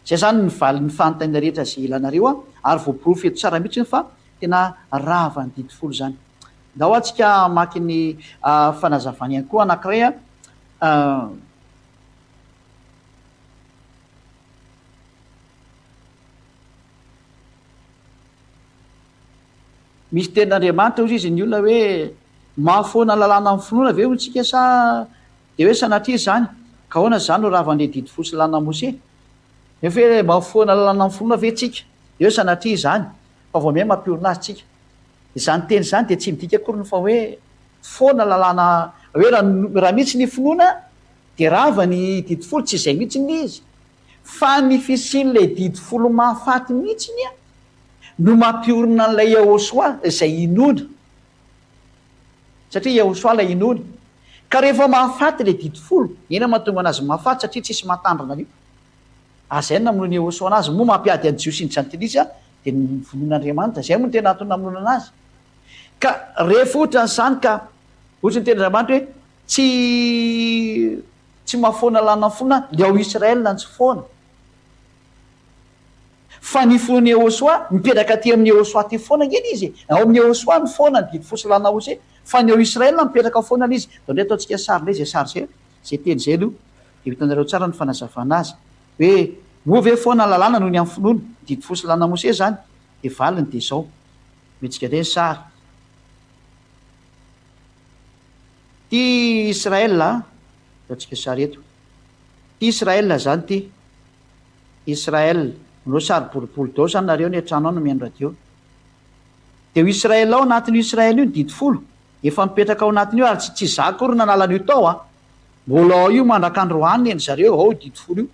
Izay izany ny valin'ny fanontaniana rehetra izay ilanareo ary voaporofo eto tsara mihitsy fa tena rava ny didy folo izany. Ndao atsika hamaky ny fanazavana ihany koa anankiray. Misy tenin'Andriamanitra hozy izy ny olona hoe mahafoana lalàna amin'ny finoana ve hoy tsika sa dia hoe sanatria izany ka ahoana izany no ravan'ilay didy fo sy lalàna Mose? Nefa hoe mahafoana lalàna amin'ny finoana ve tsika? Dia hoe sanatria izany fa vao miha mampiorina azy tsika. Izany teny izany dia tsy midika akory ny fa hoe foana lalàna hoe raha mihitsy ny finoana dia rava ny didy folo, tsy izay mihitsy ny izy. Fa ny fisian'ilay didy folo mahafaty mihitsiny no mampiorina an'ilay Yahoshuah izay inoana. Satria Yahoshuah ilay inoana. Ka rehefa mahafaty ilay didy folo, inona mahatonga anazy mahafaty satria tsisy mahatandrina an'io. Ary izay no namonoan'i Yahoshuah anazy. Moa mampiady an'ny Jiosy sy ny Jentilisa dia ny vonoin'Andriamanitra. Izay moa no tena antony namonoana anazy. Ka rehefa ohatran'izany ka, ohatry ny tenin'Andriamanitra hoe tsy Tsy mahafoana lalana fona ny ao Israel no tsy foana. Fa ny fon'i Yehosua, mipetraka aty amin'i Yehosua aty foana ange izy e. Ao amin'i Yehosua no foana ny didy fo sy lalana Mose, fa ny ao Israel mipetraka foana ilay izy. Ndao indray ataontsika sary indray izay sary izay, izay teny izay aloha, dia ho hitanareo tsara ny fanazavana azy. Hoe, moa ve foana ny lalàna noho ny amin'ny finoana, ny didy fo sy lalana Mose izany? Dia valiny dia izao. Omentsika indray ny sary. Ty Israel a, ataontsika sary eto. Ty Israel zany ty. Israel. Manao sary boribory daholo zany nareo any an-trano any no mihaino radio. Dia io Israel ao anatin'io Israel io ny didy folo. Efa mipetraka ao anatin'io ary tsy tsy za akory nanala an'io tao a. Mbola ao io mandrak'androany eny zareo ao io didy folo io.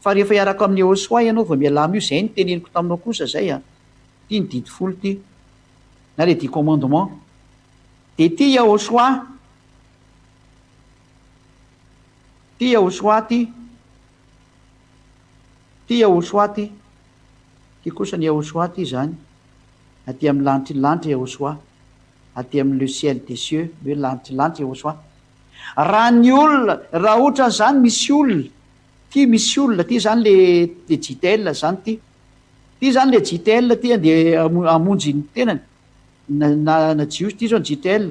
Fa rehefa hiaraka amin'i Yehosua ianao vao mialà amin'io, zay no teneniko taminao kosa zay a. Ty ny didy folo ty. Na les dix commandements. Dia ity Yahoshuah, ity Yahoshuah ity, ity Yahoshuah ity, ity kosa ny Yahoshuah ity izany, aty amin'ny lanitry ny lanitra Yahoshuah, aty amin'ny le ciel des cieux, hoe lanitry ny lanitra Yahoshuah. Raha ny olona, raha ohatra izany misy olona, ity misy olona, ity izany le le JTL izany ity, ity izany le JTL ity andeha hamonjy ny tenany, Na na na jiosy ty zao ny JTL.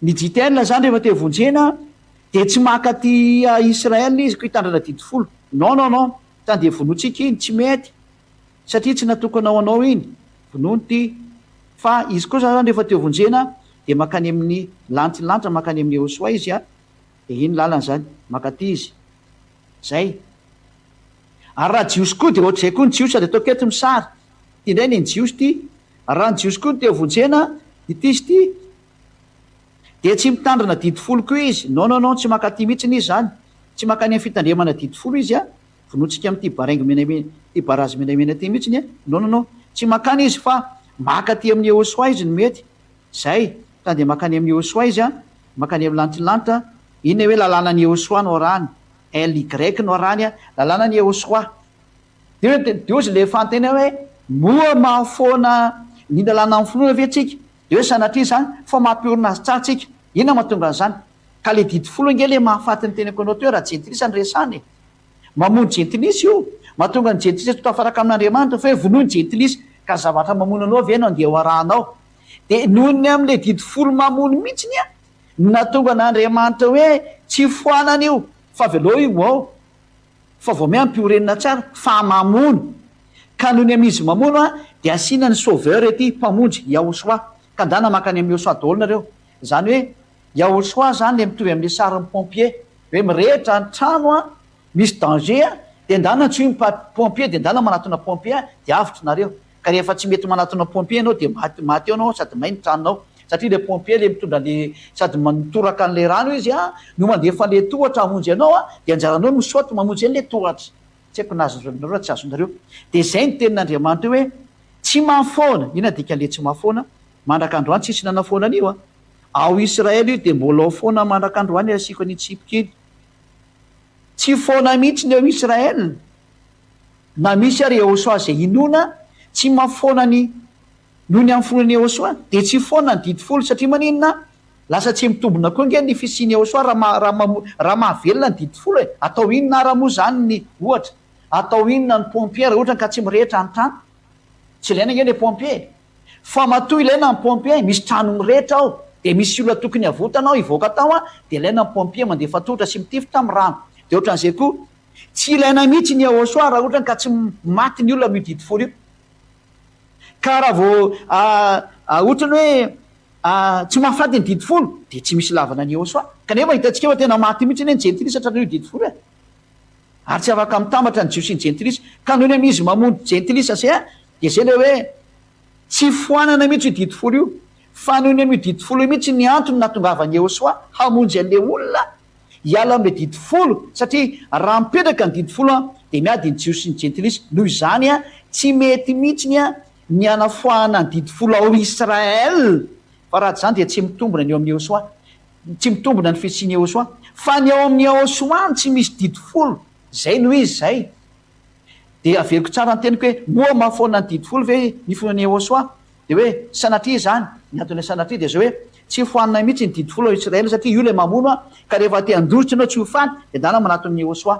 Ny JTL zany rehefa te vonjena dia tsy maka aty Israel izy ko hitandrina didy folo. Non non non, tsy andeha vonointsika iny, tsy mety. Satria tsy natokana ho anao iny. Vonoiny ty. Fa izy kosa zany rehefa te vonjena dia makany amin'ny lanitry ny lanitra, makany amin'ny Yehosua izy a, dia iny lalany zany, makaty izy. Zay. Ary raha jiosy koa dia ohatr'izay koa ny jiosy sady ataoko eto ny sary. Ity indray ny jiosy ity. Ary raha ny jiosy koa no te hovonjena, ity sy ity, dia tsy mitandrina didy folo koa izy. Non non non, tsy mankaty mihitsiny izy izany. Tsy mankany amin'ny fitandremana didy folo izy a. Vonointsika amin'ity baraingo menamena, ity barazy menamena ity mihitsiny a. Non non non, tsy mankany izy fa maka aty amin'i Yehosua izy no mety. Izay, ka dia mankany amin'i Yehosua izy a, mankany amin'ny lanitry ny lanitra. Inona hoe lalànan'i Yehosua no arahany? LY no arahany a, lalànan'i Yehosua. Dia dia hozy ilay fanontaniana hoe, moa mahafoana ny lalàna amin'ny finoana ve tsika? Dia hoe sanatria izany, fa mampiorina azy tsara tsika. Inona mahatonga an'izany? Ka ilay didy folo ange ilay mahafaty ny teniko anao teo raha jentilisa no resahana e! Mamono jentilisa io! Mahatonga ny jentilisa tsy ho tafaraka amin'Andriamanitra fa hoe vonoy ny jentilisa, ka zavatra mamono anao ve no andeha ho arahanao? Dia noho ny amin'ilay didy folo mamono mihitsiny an, no nahatonga an'Andriamanitra hoe tsy foanana io, fa avelao io ho ao. Fa vao may ampiorenina tsara fa mamono. Ka nony amin'izy mamono a, dia asiana ny sauveur ety, mpamonjy, Yahoshuah. Ka ndana mankany amin'i Yahoshuah daholo nareo. Izany hoe Yahoshuah zany le mitovy amin'le sarin'ny pompier. Hoe mirehitra ny trano a, misy danger a, dia ndana antsoy ny pompier, dia ndana manatona pompier a, dia avotra nareo. Ka rehefa tsy mety manatona pompier ianao dia maty maty eo ianao sady may ny tranonao. Satria le pompier le mitondra le sady mitoraka an'le rano izy a, no mandefa an'le tohatra hamonjy anao a, dia anjaranao no misaoty mamonjy an'le tohatra. Tsy haiko na azonareo na tsy azonareo. Dia izay ny tenin'Andriamanitra eo hoe tsy mahafoana. Inona dikan'le tsy mahafoana? Mandraka androany tsisy nanafoana an'io a. Ao Israel io dia mbola ao foana mandraka androany asiako an'iny tsipika iny. Tsy foana mihitsy ny ao Israel. Na misy ary Yehosua izay inoana, tsy mahafoana ny noho ny amin'ny finoana Yehosua, dia tsy foana ny didy folo, satria maninona? Lasa tsy mitombina koa ange ny fisian'i Yehosua raha raha raha mahavelona ny didy folo e! Atao inona ara moa izany ny ohatra? Atao inona ny pompier raha ohatra ka tsy mirehitra ny trano? Tsy ilaina ange ilay pompier e! Fa matoa ilaina ny pompier, misy trano mirehitra ao, dia misy olona tokony havotana ao hivoaka tao an, dia ilaina ny pompier mandefa tohatra sy mitifitra amin'ny rano. Dia ohatran'izay koa, Tsy ilaina mihitsy ny Yahoshuah raha ohatra ka tsy maty ny olona amin'io didy folo io. Ka raha vao ohatrany hoe tsy mahafaty ny didy folo dia tsy misy ilavana ny Yahoshuah. Kanefa hitantsika fa tena maty mihitsy anie ny jentilisa tratran'io didy folo io e. Ary tsy afaka mitambatra ny jiosy sy ny jentilisa. Ka noho ny amin'izy mamono jentilisa zay dia zay ilay hoe tsy foanana mihitsy io didy folo io. Fa noho ny amin'io didy folo io mihitsy ny antony nahatongavan'i Yahoshuah hamonjy an'ilay olona Hiala amin'ilay didy folo, satria raha mipetraka ny didy folo dia miady ny Jiosy sy ny Jentilisa. Noho izany, tsy mety mihitsy ny hanafoahana ny didy folo ao Israël, fa raha tsy izany dia tsy mitombina ny eo amin'i Yehosua. Tsy mitombina ny fisian'i Yehosua. Fa ny ao amin'i Yehosua no tsy misy didy folo. Izay no izy izay. Dia averiko tsara ny teniko hoe, moa mahafoana ny didy folo ve ny finoan'i Yehosua? Dia hoe, sanatria izany. Ny anton'ilay sanatria dia izao hoe, tsy foanina mihitsy ny didy folo ao Israely satria io ilay mamono an, ka rehefa te handositra ianao tsy ho faty dia ndana manatona an'i Yehosua.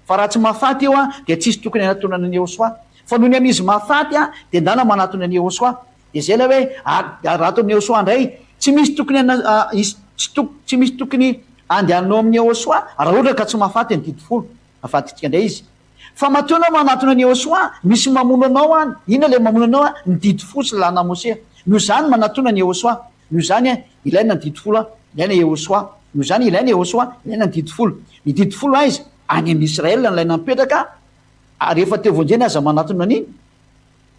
Fa raha tsy mahafaty io an, dia tsisy tokony hanatonana an'i Yehosua. Fa noho ny amin'izy mahafaty an, dia ndana manatona an'i Yehosua. Dia izay ilay hoe, ary raha ato amin'i Yehosua indray, tsy misy tokony hana, hisy, tsy tok, tsy misy tokony handehananao amin'i Yehosua raha ohatra ka tsy mahafaty ny didy folo. Avadintsika indray izy. Fa matoa ianao manatona an'i Yehosua, misy mamono anao any. Inona ilay mamono anao an? Ny didy folo sy lalàna Mosea. Noho izany manatona an'i Yehosua. Noho izany ilaina ny didy folo an, ilaina Yehosua. Noho izany ilaina Yehosua, ilaina ny didy folo. Ny didy folo aiza? Any amin'i Israël no ilaina mipetraka, ary rehefa te vonjena aza manatona an'iny.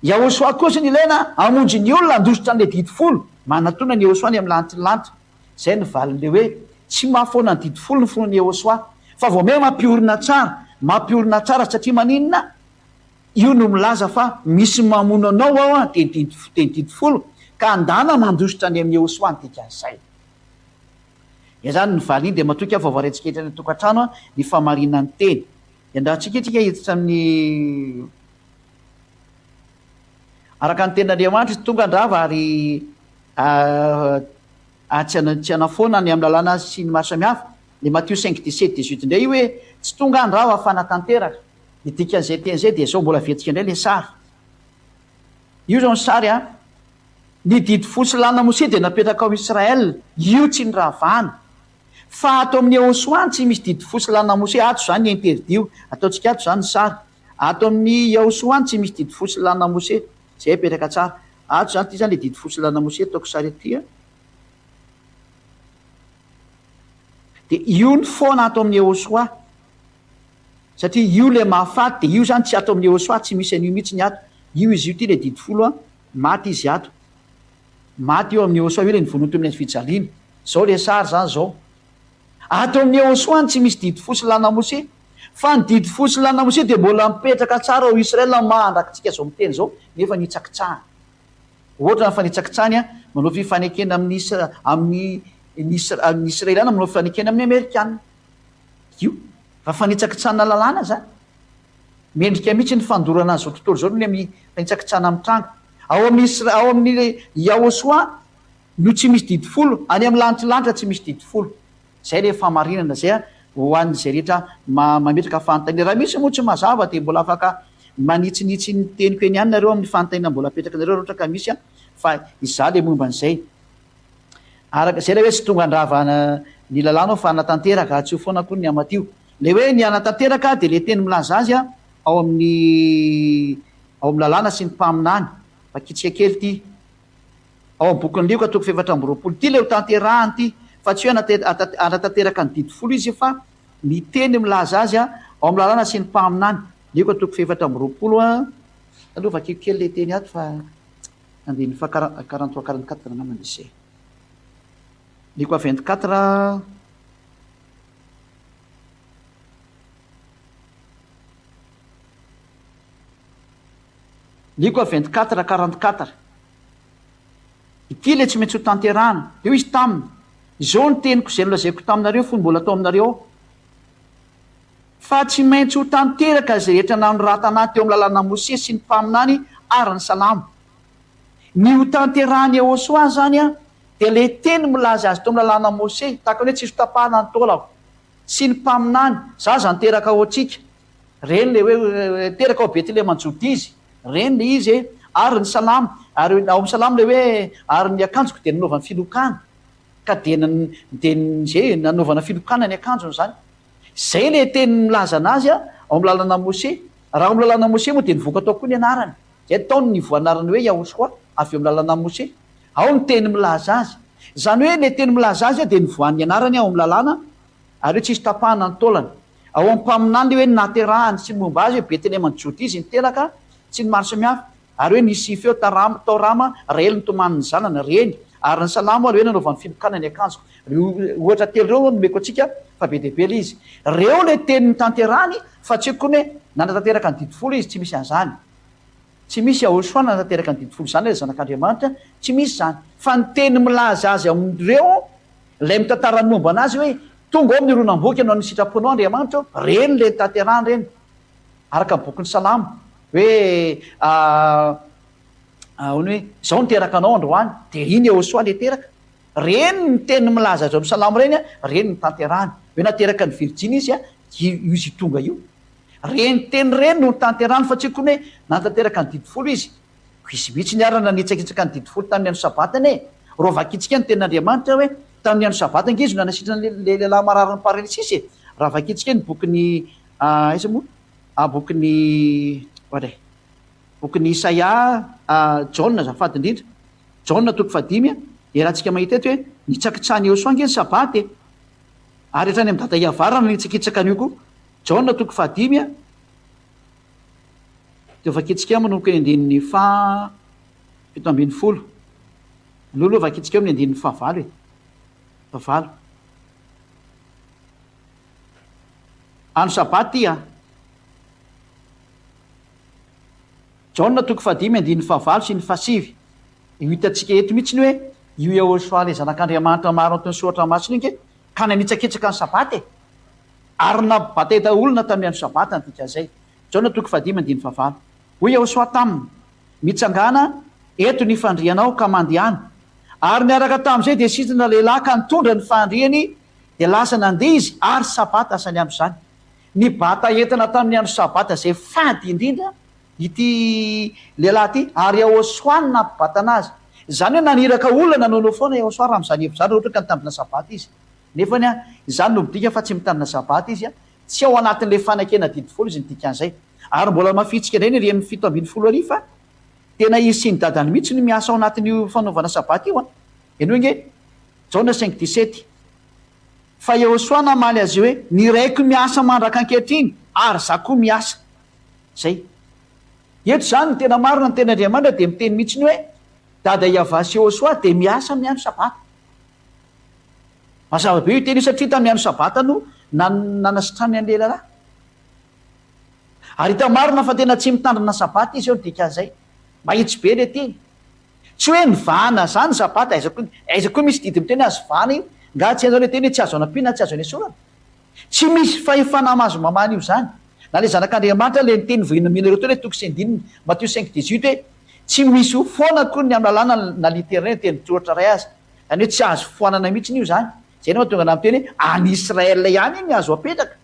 Yahosua kosa no ilaina hamonjy ny olona handositra an'ilay didy folo. Manatona an'i Yehosua any amin'ny lanitry ny lanitra. Izay no valin'ilay hoe tsy mahafoana ny didy folo ny finoan'i Yehosua. Fa vao miha mampiorina tsara. Mampiorina tsara satria maninona? Io no milaza fa misy mamono anao ao an, dia ny didy dia ny didy folo. Ka andana mandositra any amin'i Yehosua ny dikan'izay. Izay izany ny valiny dia matoky aho fa voaraintsika eto any an-tokantrano ny famarinan'ny teny. Dia andratsika isika hiditra amin'ny. Araka ny tenin'Andriamanitra, tsy tonga handrava ary tsy tsy hanafoana ny amin'ny lalàna sy ny maro samihafa. Ilay Matio cinq 17 18 indray io hoe tsy tonga handrava fa hanatanteraka. Ny dikan'izay teny izay dia izao, mbola averintsika indray ilay sary. Io izao ny sary an. Ny didy folo sy lalàna Mosesy dia napetraka ao Israël. Io tsy niravana. Fa ato amin'ny Yehosoa tsy misy didy folo sy lalàna Mosesy. Ato izany ny interdit io. Ataontsika ato izany ny sary. Ato amin'ny Yahosoa any tsy misy didy fo sy lalàna Mose. Zay apetraka tsara. Ato zany ity zany le didy fo sy lalàna Mose ataoko sary aty a. De io ny foana ato amin'ny Yahosoa. Satria io le mahafaty de io zany tsy ato amin'ny Yahosoa tsy misy an'io mihitsy ny ato. Io izy io ty le didy folo a. Maty izy ato. Maty io amin'ny Yahosoa io le nivonono teo amin'ny hazo fijaliana. Zao le sary zany zao. Ato amin'ny Yehosua ny tsy misy didy fo sy lalàna Mose, fa ny didy fo sy lalàna Mose dia mbola mipetraka tsara ao Israel mandrakitsika izao miteny izao, nefa nitsakitsahany. Ohatra ny fanitsakitsahany manao fifanekena amin'ny amin'ny ny ny Israeliana manao fifanekena amin'ny Amerikana. Io fa fanitsakitsahana lalàna zany. Mendrika mihitsy ny fandorana an'izao tontolo izao noho ny amin'ny fanitsakitsahana mitranga. Ao amin'ny ao amin'ny Yahosua No tsy misy didy folo, any amin'ny lanitry lanitra tsy misy didy folo. Zay le fahamarinana zay ho an'izay rehetra mametraka fanontaniana. Raha misy moa tsy mazava dia mbola afaka manitsinitsy ny teniko eny ihany nareo amin'ny fanontaniana mbola apetrakinareo raha ohatra ka misy fa izaho le momba an'izay. Araka izay le hoe tsy tonga handrava ny lalàna aho fa hanatanteraka, tsy ho foana akory ny amatio. Ilay hoe ny hanatanteraka dia ilay teny milaza azy ao amin'ny ao amin'ny lalàna sy ny mpaminany. Vakitsika kely ity. Ao amin'ny bokin'ny Lioka toko fahefatra amby 20. Ity ilay ho tanterahany ity. Fa tsy hoe hanatanteraka ny didy folo izy fa ny teny milaza azy ao amin'ny lalàna sy ny mpaminany. Lioka toko fahefatra amby 20. Aloha vakiko kely ilay teny ato fa andininy faha 43 44 angamba misy e. Lioka 24. Lioka 24 44. Ity ilay tsy maintsy ho tanterahana. Dia hoy izy taminy, Izao no teniko izay nolazaiko taminareo fony mbola tao aminareo aho, fa tsy maintsy ho tanteraka izay rehetra nanoratana ahy teo amin'ny lalàna Mosesy sy ny mpaminany ary ny Salamo. Ny ho tanterahan'i Yehosua izany dia ilay teny milaza azy teo amin'ny lalàna Mosesy, tahaka ny hoe tsisy ho tapahana ny taolako, sy ny mpaminany, zaza niteraka ho antsika, Reny ilay hoe teraka ao Betlehema Jodia izy. Reny ilay izy e. Ary ny Salamo, ary ao amin'ny Salamo ilay hoe ary ny akanjoko dia nanaovany filokana. Ka dia dia izay nanaovana filokana ny akanjony izany. Izay ilay teny milaza anazy ao amin'ny lalana Mose. Raha ao amin'ny lalana Mose moa dia nivoaka tao koa ny anarany. Izay tao no nivoanarany hoe Yahoshua avy eo amin'ny lalana Mose. Ao ny teny milaza azy. Izany hoe ilay teny milaza azy dia nivoahan'ny anarany ao amin'ny lalàna ary hoe tsisy tapahana ny taolany. Ao amin'ny mpaminany ilay hoe ny nahaterahany sy ny momba azy hoe Betlehema any Jodia izy niteraka sy ny maro samihafa ary hoe nisy feo ta tao Rama, Rahely nitomany ny zanany, reny, ary ny Salamo ary hoe nanaovany filokana ny akanjoko. Ireo ohatra telo ireo no nomeko antsika fa be dia be ilay izy. Ireo ilay teny notanterahany fa tsy hoe koa ny hoe nanatanteraka ny didy folo izy, tsy misy an'izany. Tsy misy Yahoshua nanatanteraka ny didy folo izany ilay zanak'Andriamanitra, tsy misy izany. Fa ny teny milaza azy amin'ireo, ilay mitantara ny momba an'azy hoe, tonga ao amin'ny horonam-boky hanao ny sitraponao Andriamanitra ô, ireny ilay notanterahany ireny. Araka ny bokin'ny Salamo, hoe ahoana hoe, izao niteraka anao androany, dia iny Yahoshua ilay teraka. Ireny ny teny milaza azy ao amin'ny Salamo ireny, ireny notanterahany. Hoe nateraka ny virjiny izy, io izy tonga io. Reny teny ireny no notanterahany fa tsy koa ny hoe nanatanteraka ny didy folo izy. Koa izy mihitsy niara nanitsakitsaka ny didy folo tamin'ny andro sabata anie e! Raha vakintsika ny tenin'Andriamanitra hoe tamin'ny andro sabata ange izy no nanasitrana ilay lehilahy mararin'ny paralysisy e! Raha vakintsika ny bokin'ny aiza moa? Bokin'ny oadray! Bokin'ny Isaia, Jaona azafady indrindra, Jaona toko fahadimy dia raha tsika mahita eto hoe nitsakitsahan'i Yehosua ange ny sabata e! Ary hatrany amin'ny dada hiavarana no nitsakitsaka an'io koa. Jaona toko fahadimy a, dia vakintsika manomboka ny andininy faha 17. Aloha aloha vakintsika eo amin'ny andininy fahavalo e. Fahavalo. Andro sabata ity a. Jaona toko fahadimy andininy fahavalo sy ny fahasivy. Io hitantsika eto mihitsy ny hoe io Yahoshuah ilay Zanak'Andriamanitra maro anton'ny Soratra Masina io ange ka nanitsakitsaka ny Sabata e! Ary nampibataita olona tamin'ny andro Sabata ny dikan'izay. Jaona toko fahadimy andininy fahavalo. Hoy Yahoshuah taminy, Mitsangàna eto ny fandrianao ka mandehana. Ary niaraka tamin'izay dia sitrana lehilahy ka nitondra ny fandriany dia lasa nandeha izy ary Sabata asan'ny andro izany. Nibata entana tamin'ny andro Sabata izay fady indrindra ity lehilahy ity, ary Yahoshuah no nampibatana azy. Izany hoe naniraka olona nanaonao foana Yahoshuah raha amin'izany hevitra izany, raha ohatra ka nitandrina Sabata izy. Nefany an, izany no midika fa tsy mitandrina Sabata izy, tsy ao anatin'ilay fanekena didy folo izy ny dikan'izay. Ary mbola mafintsika indray ny ery amin'ny 2017 fa tena izy sy ny dadany mihitsy no miasa ao anatin'io fanaovana Sabata io an. Henoy ange, Jaona cinq dix-sept. Fa Yehosua namaly azy hoe, Ny raiko miasa mandraka ankehitriny, ary izaho koa miasa. Izay. Eto izany, ny tena marina, ny Tenin'Andriamanitra dia miteny mihitsy ny hoe, Dada Yavah sy Yehosua dia miasa amin'ny andro Sabata. Mazava be io teny io satria tamin'ny andro Sabata no nanasitrany an'ilay lehilahy. Ary hita marina fa tena tsy mitandrina Sabata izy eo ny dikan'izay. Mahitsy be ilay teny. Tsy hoe nivahana izany ny Sabata, aiza koa, aiza koa misy didy miteny hoe azo vahana io? Nga tsy hainao ilay teny hoe tsy azo anampiana, tsy azo anesorana? Tsy misy fahefana mahazo mamaha an'io izany. Na ilay Zanak'Andriamanitra ilay niteny vao nomenareo teo ilay toko sy andininy, Matio cinq dix-huit hoe, tsy misy ho foana akory ny amin'ny lalàna na litera iray na teny-tsoratra iray aza. Izany hoe tsy azo foanana mihitsy io izany. Izay no mahatonga anah miteny hoe any Israël ihany io ny azo apetraka.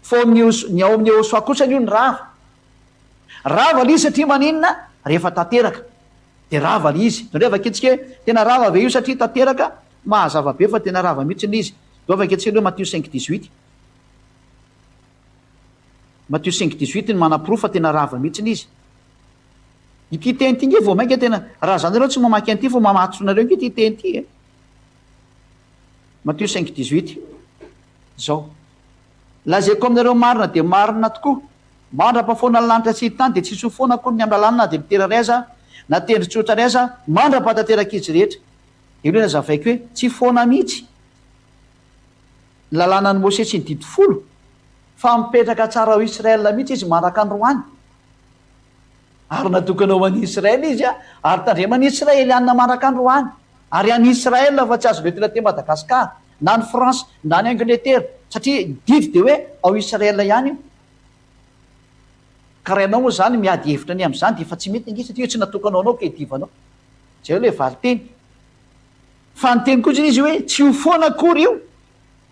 Fa ao amin'ny ny ao amin'ny Yehosua kosa io ny rava. Rava ilay izy satria maninona? Rehefa tanteraka dia rava ilay izy. Indraindray vakintsika hoe tena rava ve io satria tanteraka? Mahazava be fa tena rava mihitsy ilay izy. Ndao vakintsika aloha Matio cinq dix huit. Matthieu cinq dix-huit no manaporofo fa tena rava mihitsiny izy. Ity teny ity nge vao mainka tena, raha za nareo tsy mamaky an'ity fa mamatso nareo nge ity teny ity e. Matthieu cinq dix-huit. Zao. Lazaiko aminareo marina dia marina tokoa, mandra-pahafoana ny lanitra sy ny tany dia tsy hisy ho foana akory ny amin'ny lalàna na dia litera iray aza na tendro tsotra iray aza mandra-pahatanterak'izy rehetra. Eo ilay nazavaiko hoe tsy foana mihitsy ny lalànan'i Mosesy sy ny didy folo fa mipetraka tsara ao Israël mihitsy izy mandraka androany. Ary natokana ho an'i Israël izy ary tandreman'i Israelianina mandraka androany. Ary any Israël fa tsy azo nentina aty Madagascar na any France na any Angleterre satria ny didy dia hoe ao Israël ihany io. Ka raha ianao moa izany miady hevitra ny amin'izany dia efa tsy mety ange satria io tsy natokana ho anao ka iadivanao. Izay ilay valinteny. Fa niteny kosa izy hoe tsy ho foana akory io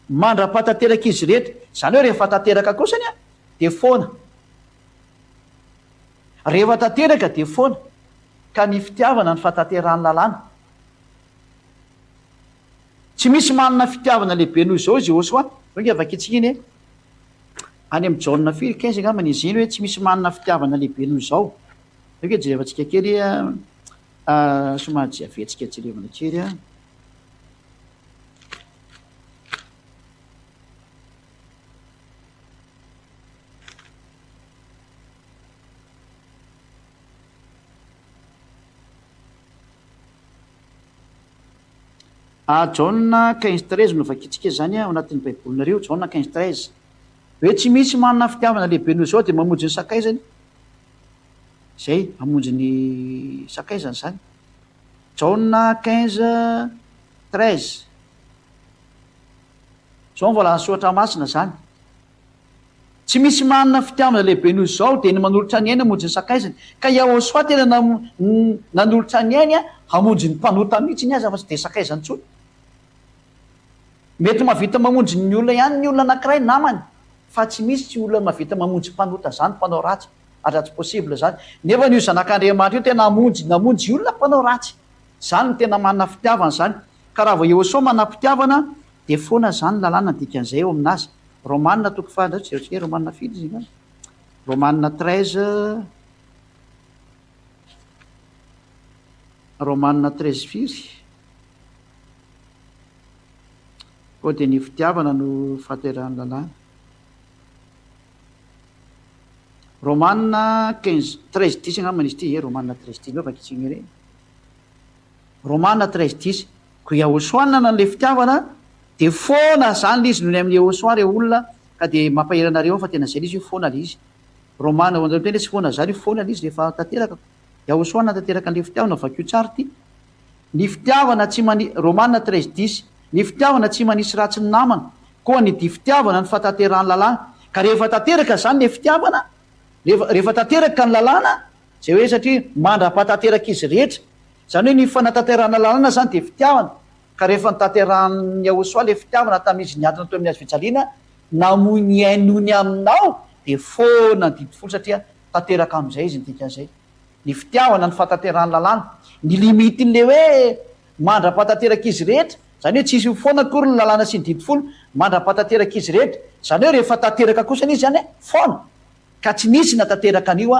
mandra-pahatanterak'izy rehetra. Izany hoe rehefa tanteraka kosany dia foana. Rehefa tanteraka dia foana. Ka ny fitiavana ny fahatanterahan'ny lalàna. Tsy misy manana fitiavana lehibe noho izao izy Yehosua. Zao nge vakintsika iny e. Any amin'ny Jaona firy? Quinze angambany izy iny hoe tsy misy manana fitiavana lehibe noho izao. Zao nge jerevantsika kely somary jeaventsika jerevana kely a. Ah, Jaona quinze treize no vakintsika izany ao anatin'ny Baibolinareo, Jaona quinze treize. Hoe tsy misy manana fitiavana lehibe noho izao dia mamonjy ny sakaizany. Izay, hamonjy ny sakaizany izany. Jaona quinze treize. Izao no voalazan'ny Soratra Masina izany. Tsy misy manana fitiavana lehibe noho izao dia ny manolotra ny ainy hamonjy ny sakaizany. Ka i Yahoshuah tena nanolotra ny ainy hamonjy ny mpanota mihitsy aza fa tsy dia sakaizany intsony. Mety mahavita mamonjy ny olona ihany ny olona anankiray namany fa tsy misy olona mahavita mamonjy mpanota izany, mpanao ratsy. Aza tsy possible izany. Nefa io zanak'Andriamanitra io tena hamonjy, namonjy olona mpanao ratsy. Izany no tena manana fitiavana izany. Ka raha vao Yahoshuah manam-pitiavana dia foana izany ny lalàna ny dikan'izay eo aminazy. Romana toko faha, ndao jerentsika hoe Romana firy izy angamba? Romana treize, Romana treize firy? Koa dia ny fitiavana no fahaterahan'ny lalàna. Romana quinze, treize dix angamba izy ity e, Romana treize dix, ndao vakintsika ireny. Romana treize dix, Koa Yahoshuah nanana ilay fitiavana dia foana izany ilay izy noho ny amin'i Yahoshuah re olona ka dia mampahery anareo aho fa tena izay ilay izy io foana ilay izy. Romana ho anareo miteny hoe tsy foana izany io foana ilay izy rehefa tanteraka. Yahoshuah nanatanteraka an'ilay fitiavana vakio tsara ity. Ny fitiavana tsy mani Romana treize dix, Ny fitiavana tsy manisy ratsy ny namana, koa ny dia fitiavana ny fahatanterahan'ny lalàna. Ka rehefa tanteraka izany ilay fitiavana, rehefa rehefa tanteraka ny lalàna, izay hoe satria mandra-pahatanterak'izy rehetra, Izany hoe ny fanatanterahana lalàna izany dia fitiavana, ka rehefa notanterahan'i Yahoshuah ilay fitiavana tamin'izy niantona teo amin'ny hazo fijaliana, namoy ny ainy noho ny aminao, dia foana ny didy folo satria tanteraka amin'izay izy ny dikan'izay. Ny fitiavana ny fahatanterahan'ny lalàna. Ny limite-n'ilay hoe mandra-pahatanterak'izy rehetra, izany hoe tsy hisy ho foana akory ny lalàna sy ny didy folo mandra-pahatanterak'izy rehetra, izany hoe rehefa tanteraka kosa izy izany foana. Ka tsy nisy natanteraka an'io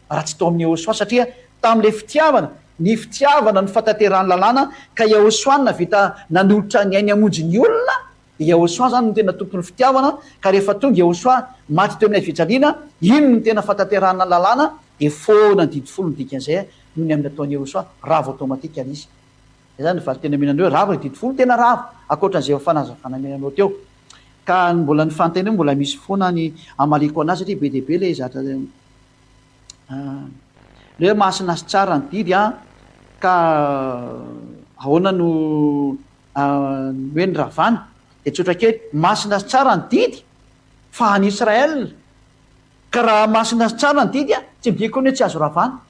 raha tsy tao amin'i Yehosua, satria tamin'ilay fitiavana, ny fitiavana no fahatanterahan'ny lalàna, ka Yehosua no nahavita nanolotra ny ainy hamonjy ny olona, dia Yehosua izany no tena tompon'ny fitiavana, ka rehefa tonga Yehosua maty teo amin'ny hazofijaliana, iny no tena fahatanterahana ny lalàna, dia foana ny didy folo ny dikan'izay noho ny amin'ny nataon'i Yehosua, rava automatique ilay izy. Izay izany ny valinteny omena anareo, rava ny didy folo, tena rava, ankoatran'izay efa fanazavana nomena anao teo. Ka ny mbola ny fanontaniana mbola misy foana ny hamaliako anazy satria be dia be ilay zatra ilay hoe masina sy tsara ny didy an, ka ahoana no ny hoe niravana? Dia tsotra kely, masina sy tsara ny didy fa any Israël, ka raha masina sy tsara ny didy an, tsy midika koa ny hoe tsy azo ravana.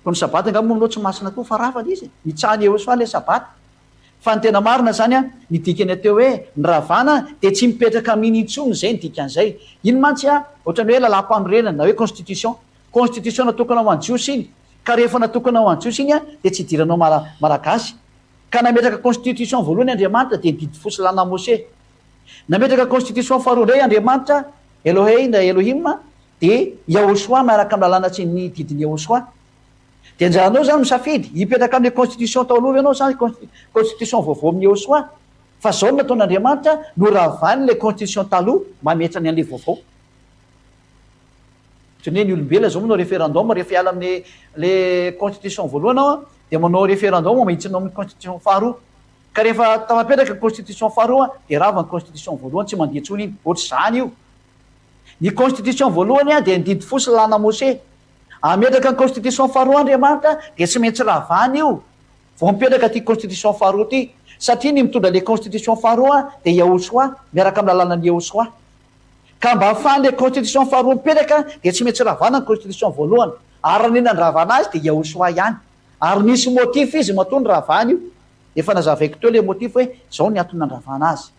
Koa ny sabata angamba moa aminao tsy masina koa fa rava ilay izy e, nitsahan'i Yehosua ilay sabata. Fa ny tena marina izany an, ny dikany ateo hoe ny ravana dia tsy mipetraka amin'iny intsony izay ny dikan'izay. Iny mantsy an, ohatran'ny hoe lalàm-panorenana na hoe constitution. Constitution natokana ho an'ny Jiosy iny. Ka rehefa natokana ho an'ny Jiosy iny an, dia tsy idiranao Malagasy. Ka nametraka constitution voalohany Andriamanitra dia ny didy fo sy lalàna Mose. Nametraka constitution faharoa indray Andriamanitra. Elohei na Elohim dia Yahoshuah miaraka amin'ny lalàna sy ny didin'i Yahoshuah. Dia anjaranao izany misafidy, hipetraka amin'ilay constitution tao aloha ve ianao sa constitution vaovao amin'i Yahoshuah? Fa izao no nataon'Andriamanitra, noravany ilay constitution taloha mametra ny an'ilay vaovao. Ohatran'ny hoe ny olombelona izao manao référendum rehefa hiala amin'ny ilay constitution voalohany aho dia manao référendum mba hiditra amin'ny constitution faharoa. Ka rehefa tafapetraka ny constitution faharoa dia rava ny constitution voalohany, tsy mandeha intsony iny. Ohatr'izany io. Ny constitution voalohany dia ny didy fo sy lalàna Mose. Hametraka ny constitution faharoa Andriamanitra dia tsy maintsy ravana io vao mipetraka ity constitution faharoa ity. Satria ny mitondra ilay constitution faharoa dia Yahoshuah miaraka amin'ny lalànan'i Yahoshuah. Ka mba ahafahan'ilay constitution faharoa mipetraka dia tsy maintsy ravana ny constitution voalohany. Ary raha ny nandravana azy dia Yahoshuah ihany. Ary nisy motif izy matoa niravana io. Efa nazavaiko teo ilay motif hoe izao ny antony nandravana azy.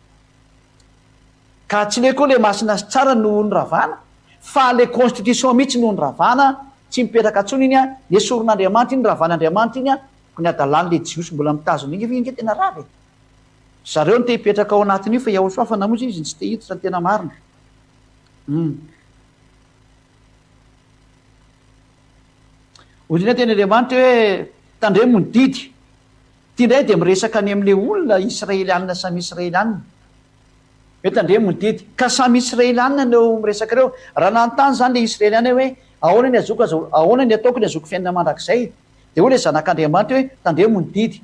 Ka tsy le koa le masina sy tsara no niravana fa le constitution mihitsy no niravana, tsy mipetraka tsony iny an, nesorin'Andriamanitra iny, ravan'Andriamanitra iny an, ko ny adalan'le jiosy mbola mitazona iny, iny nge tena rava e. Zareo no te hipetraka ao anatin'io fa Yahoshua fa namonjy izy no tsy te hiditra ny tena marina. Hum. Hoy indray teny Andriamanitra hoe tandremo ny didy. Ity indray dia miresaka any amin'ilay olona Israelianina samy Israelianina. Hoe tandremo ny didy. Ka samy Israelianina no miresaka ireo. Raha nanontany izany ilay Israelianina hoe ahoana ny azoako azo ahoana ny ataoko ny azoako fiainana mandrakizay? Dia hoy ilay zanak'Andriamanitra hoe tandremo ny didy.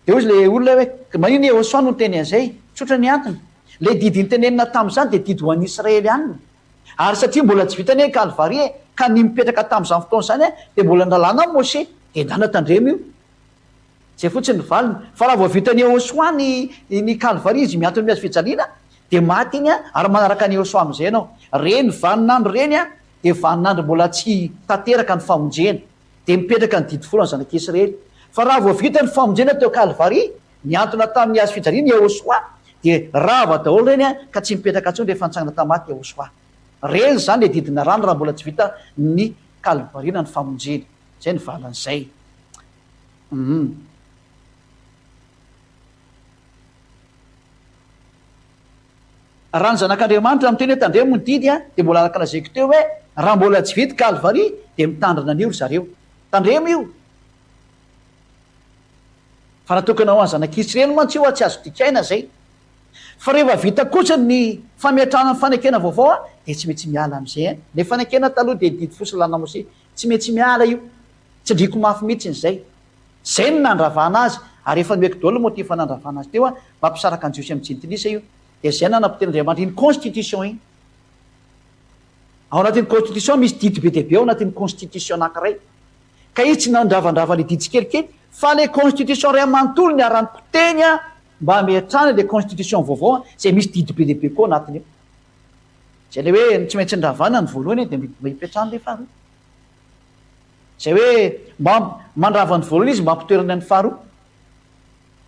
Dia hoy ilay olona hoe maninona Yehosua no niteny an'izay? Tsotra ny antony. Ilay didy nitenenina tamin'izany dia didy ho an'ny Israelianina. Ary satria mbola tsy vita anie ny Kalvary e, ka ny mipetraka tamin'izany fotoana izany dia mbola ny lalàna Moshe, dia ndana tandremo io. Izay fotsiny ny valiny. Fa raha vao vitan'i Yehosua ny ny Kalvary, izy mihantona ny hazo fijaliana, dia maty iny ary manaraka an'i Yehosua amin'izay ianao. Ireny vaninandro ireny dia vaninandro mbola tsy tanteraka ny famonjena. Dia mipetraka ny didy folo an'ny zanak'Israely. Fa raha vao vita ny famonjena teo Kalvary, nihantona tamin'ny hazo fijaliana Yehosua, dia rava daholo ireny ka tsy mipetraka intsony rehefa nitsangana tamin'ny maty Yehosua. Ireny izany ilay didina rano raha mbola tsy vita ny Kalvary na ny famonjena. Izay ny valin'izay. Humm. Raha ny zanak'Andriamanitra miteny hoe tandremo ny didy dia mbola araka lazaiko teo hoe raha mbola tsy vita Kalvary dia mitandrina an'io ry zareo. Tandremo io. Fa natokana ho an'ny zanak'Israely mantsy io tsy azo dikaina izay. Fa rehefa vita kosa ny fametrahana ny fanekena vaovao dia tsy maintsy miala amin'izay. Ilay fanekena taloha dia didy fo sy lalàna Mosesy. Tsy maintsy miala io. Tsindriako mafy mihitsy izay. Izay no nandravana azy, ary efa nomeko daholo ny motif nandravana azy teo, mampisaraka ny Jiosy amin'ny Jentilisa io. Dia izay nanam-pitenin'Andriamanitra iny constitution iny. Ao anatin'ny constitution misy didy be dia be ao anatin'ny constitution anankiray. Ka izy tsy nandravandrava ilay didy tsikelikely, fa ilay constitution iray manontolo niara-nipoteny mba hametrahana ilay constitution vaovao izay misy didy be dia be koa anatiny ao. Izay ilay hoe tsy maintsy nravana ny voalohany dia mba hipetrahana ilay faharoa. Izay hoe mba mandrava ny voalohany izy mba hampitoerana ny faharoa.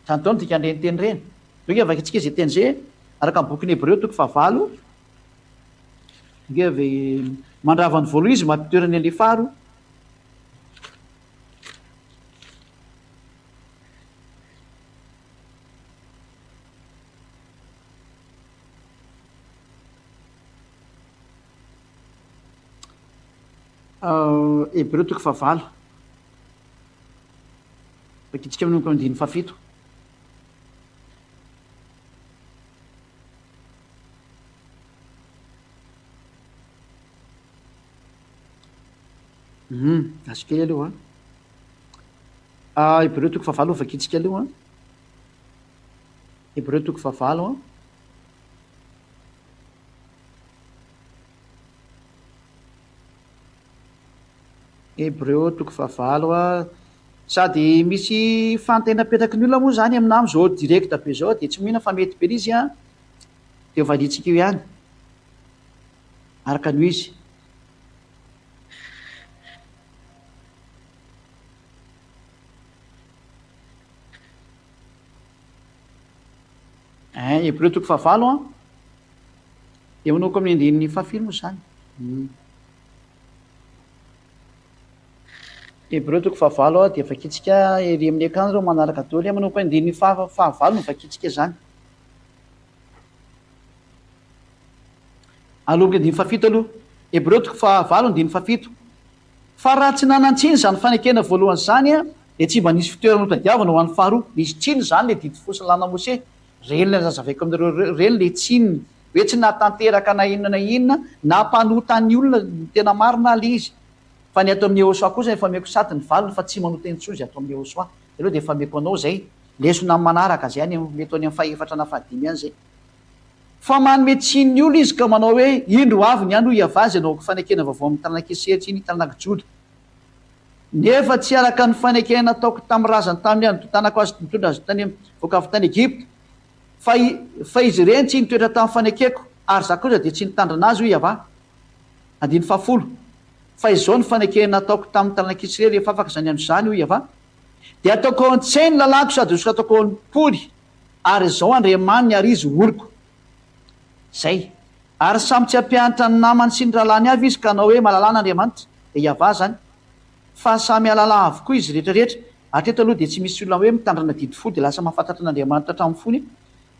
Izany daholo ny dikan'ireny teny ireny. Ndao ange vakintsika izay teny izay araka ny bokin'ny Hebreo toko fahavalo. Ange avy mandrava ny voalohany izy mba hampitoerana ilay faharoa. Hebreo toko fahavalo. Vakintsika manomboka amin'ny andininy fahafito. Hum, azo kely aloha. Ah, Hebreo toko fahavalo vakintsika aloha. Hebreo toko fahavalo. Hebreo toko fahavalo a. Sady misy fanontaniana apetraky ny olona moa izany aminà amin'izao direct be izao dia tsy mino fa mety be ilay izy an. Dia valiantsika eo ihany. Araka ny ho izy. Ein, Hebreo toko fahavalo an. Dia manomboka amin'ny andininy fahafiry moa izany? Hebreo toko fahavalo dia vakintsika ery amin'ny écran ireo manaraka daholo. Manomboka amin'ny andininy fahavalo no vakintsika izany. Aloha andininy fahafito aloha. Hebreo toko fahavalo andininy fahafito. Fa raha tsy nanan-tsiny izany fanekena voalohany izany, dia tsy mba nisy fitoerana notadiavina ho an'ny faharoa. Nisy tsiny izany ilay didy fo sy lalàna Mose. Ireny ilay nazavaiko aminareo ireny ilay tsininy. Hoe tsy nahatanteraka na inona na inona, nampanota ny olona ny tena marina ilay izy. Fa ny ato amin'i Yehosua kosa efa omeko sady ny valiny fa tsy manota intsony izay ato amin'i Yehosua. Izay aloha dia efa omeko anao izay. Lesona amin'ny manaraka izay any mety ho any amin'ny fahefatra na fahadimy any izay. Fa manome tsiny ny olona izy ka manao hoe, Indro ho avy ny andro hoy Yavah izay hanaovako fanekena vaovao amin'ny taranak'i Isiraely sy ny taranak'i Joda. Nefa tsy araka ny fanekena nataoko tamin'ny razany tamin'ny andro nitontanako azy nitondra azy tany voaka avy tany Egypta. Fa fa izy ireny tsy nitoetra tamin'ny fanekeko, ary izaho kosa dia tsy nitandrina azy, hoy Yavah. Andininy fahafolo. Fa izao ny fanekena nataoko tamin'ny taranak'i Isiraely rehefa afaka izany andro izany, hoy Yavah, Dia hataoko ao an-tsainy ny lalàko sady hosoratako ao am-pony, ary izao Andriamaniny ary izy ho oloko. Izay. Ary samy tsy hampianatra ny namany sy ny rahalahiny avy izy ka hanao hoe, Malalà an'Andriamanitra. Dia Yavah izany. Fa samy hahalala avokoa izy rehetra rehetra. Hatreto aloha dia tsy misy olona hoe mitandrina didy fo dia lasa mahafantatra an'Andriamanitra hatramin'ny fony.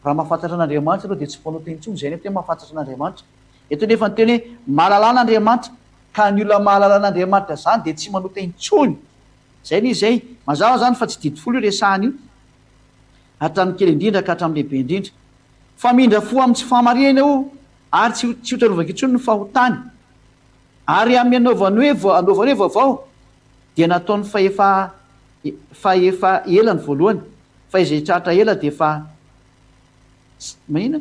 Raha mahafantatra an'Andriamanitra aloha dia tsy mpanota intsony, izay ny atao hoe mahafantatra an'Andriamanitra. Eto nefa ny teny hoe mahalala an'Andriamanitra, ka ny olona mahalala an'Andriamanitra izany dia tsy manota intsony. Izay ny izy izay. Mazava izany fa tsy didy folo io resahana io, hatramin'ny kely indrindra ka hatramin'ny lehibe indrindra. Fa mindra fo amin'ny tsy fahamarinana io ary tsy tsy hotrarovako intsony ny fahotany. Ary amin'ny anaovany hoe anaovany hoe vaovao dia nataony fa efa fa efa ela ny voalohany, fa izay tratra ela dia efa manina?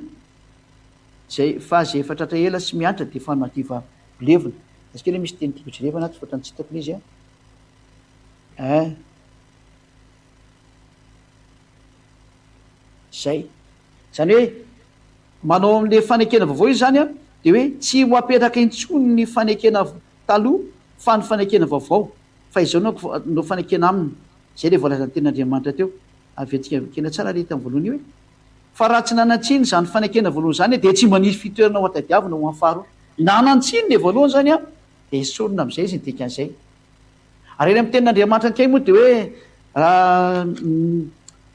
Izay fa izay efa tratra ela sy miantra dia efa madiva ho levona. Aiza kely misy teny tiako jerevana ato fa ohatran'ny tsy hitako ilay izy an. Eh. Izay. Izany hoe manao amin'ilay fanekena vaovao izy izany an, dia hoe tsy ho apetraka intsony ny fanekena taloha fa ny fanekena vaovao. Fa izao no no fanekena aminy. Izay ilay voalazan'ny tenin'Andriamanitra teo. Averintsika vakina tsara ilay tamin'ny voalohany io e. Fa raha tsy nanan-tsiny izany fanekena voalohany izany dia tsy mba nisy fitoerana ho tadiavina ho an'ny faharoa. Nanan-tsiny ilay voalohany izany an, dia esorina amin'izay izy ny dikan'izay. Ary eny amin'ny tenin'Andriamanitra indray moa dia hoe raha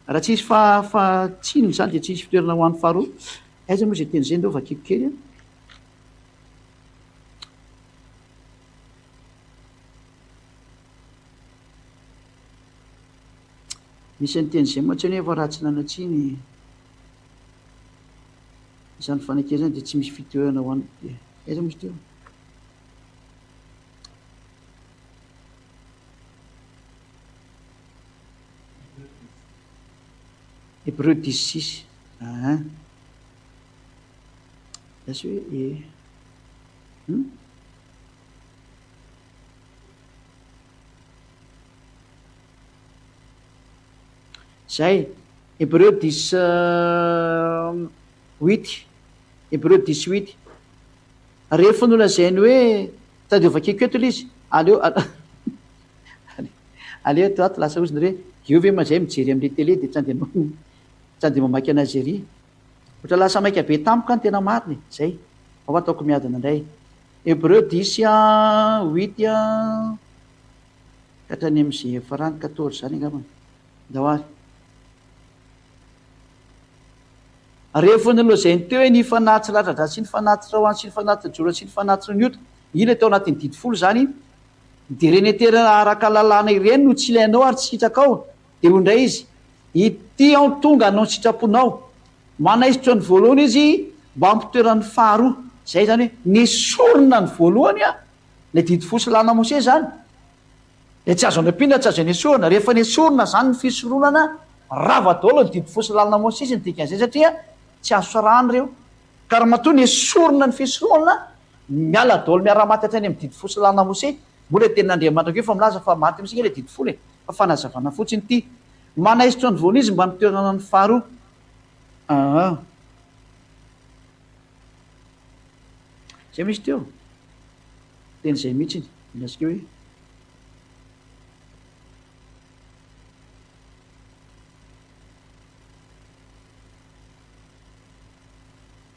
raha tsy hisy faha faha tsiny izany dia tsy hisy fitoerana ho an'ny faharoa. Aiza moa izay teny izay ndao vakiko kely an. Misy an'ny teny izay mantsy anefa raha tsy nanan-tsiny izany fanekena izany dia tsy misy fitoerana ho an'ny aiza moa izy teo? Hébreu dix six aa Lasa hoe e hum Zay, Hébreu dix huit, Hébreu dix huit. Rehefa nolazainy hoe, sady hovakiko eto ilay izy, aleo, aleo eto ato lasa ozy nareo hoe, eo ve ma zay mijery amin'ilay télé dia tsy andeha tsy andeha mamaky anazy ery. Ohatra lasa maika be tampoka ny tena marina e, zay. Ao ataoko miadana indray. Hébreu dix huit ka hatrany amin'izay farany quatorze izany angambany. Ndao ary. Rehefa nolazainy teo hoe ny fanahy tsy latra-dratsy sy ny fanahy tsy rahona sy ny fanahy tsy joro sy ny fanahy tsy niota, iny ilay tao anatin'ny didy folo izany, dia ireny heterana araka lalàna ireny no tsy ilainao ary tsy sitrakao, dia hoy indray izy, Ity aho tonga hanao ny sitraponao. Manaisotra ny voalohany izy mba hampitoerany ny faharoa. Izay izany hoe nesorina ny voalohany, ilay didy folo sy lalàna Mosesy izany. Dia tsy azo anampiana, tsy azo anesorana. Rehefa nesorina izany ny fisoronana, rava daholo ny didy fo sy lalana Mosesy ny dikan'izay satria tsy azo sarahana ireo. Ka raha matoa nesorina ny fisoronana, miala daholo miara-maty hatrany amin'ny didy fo sy lalana Mosesy. Moa ilay tenin'Andriamanitra koa efa milaza fa maty mihitsy ange ilay didy folo e! Fa fanazavana fotsiny ity. Manaisotra ny voany izy mba nitoerana ny faharoa. Aa. Izay misy teo. Teny izay mihitsy. Ilazika hoe.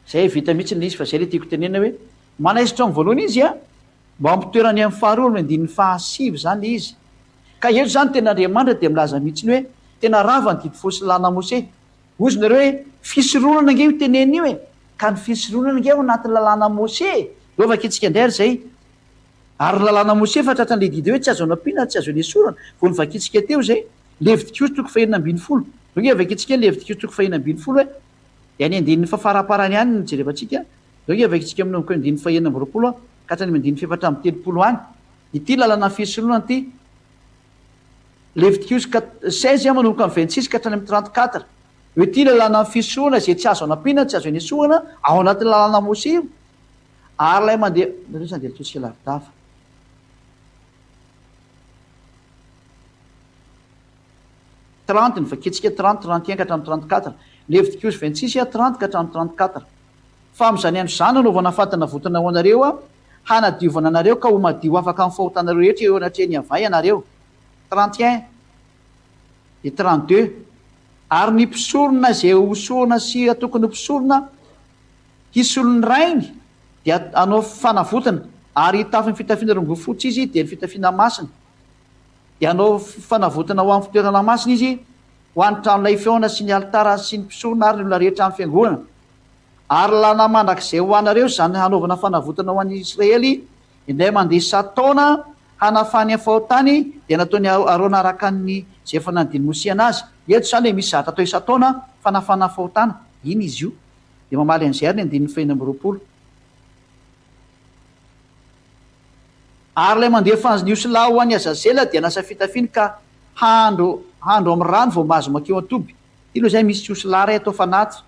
Zay vita mihitsy ilay izy fa zay ilay tiako tenenina hoe manaisotra amin'ny voalohany izy a, mba hampitoerany amin'ny faharoa amin'ny andininy fahasivy izany ilay izy. Ka eto izany tena Andriamanitra dia milaza mihitsy ny hoe tena rava ny didy folo sy lalàna Mose. Hozy nareo hoe fisoronana ange io tenenina io e! Ka ny fisoronana ange ao anatin'ny lalàna Mose e! Eo vakintsika indray ary izay. Ary ny lalàna Mose efa tratran'ilay didy hoe tsy azo anampiana ary tsy azo anesorana. Vao novakintsika teo izay. Levitikosy toko fahenina ambinifolo. Eo ange vakintsika ny Levitikosy toko fahenina ambinifolo e. Dia any andininy fahafaraparany any no jerevantsika. Eo ange vakintsika manomboka eo andininy fahenina amby roapolo ka hatrany amin'ny andininy fahefatra amby telopolo any. Ity lalàna fisoronana ity. Levitikosy 16 manomboka amin'ny 26 ka hatrany amin'ny 34. Eo ity lalànan'ny fisoronana izay tsy azo anampiana, tsy azo anesorana, ao anatin'ny lalàna Mose io. Ary ilay mandeha, nareo zany dia mitosika lavidava. 30, ny vakintsika 30, 31 ka hatramin'ny 34. Levitikosy 26, 30 ka hatramin'ny 34. Fa amin'izany andro izany hanaovana faty-navotana ho anareo Aho, hanadiovana anareo ka ho madio afaka amin'ny fahotanareo rehetra eo anatrehan'i Yaveh ianareo. 31 et 32. Ary ny mpisorona izay hosorona sy hatokony ho mpisorona hisolo ny rainy dia hanao fanavotana, ary hitafy ny fitafiana rongony fotsy izy, dia ny fitafiana masina. Dia hanao fanavotana ho amin'ny fitoerana masina izy, ho an'ny tranolay fihaonana sy ny alitara sy ny mpisorona ary ny olona rehetra amin'ny fiangonana. Ary lalàna mandrakizay ho anareo izany hanaovana fanavotana ho an'i Israely indray mandeha isan-taona hanafahany amin'ny fahotany, dia nataon'i Arona araka ny izay efa nandidian'i Mosesy anazy. Eto izany dia misy zavatra atao isan-taona, fanafahana fahotana. Iny izy io. Dia mamaly an'izay ary ny andininy fahenina amby roapolo. Ary ilay mandefa ny osilahy ho an'i Azazela dia hanasa fitafiany ka handro handro amin'ny rano vao mahazo mankeo an-toby. Ity aloha izay misy osilahy iray atao fanatitra.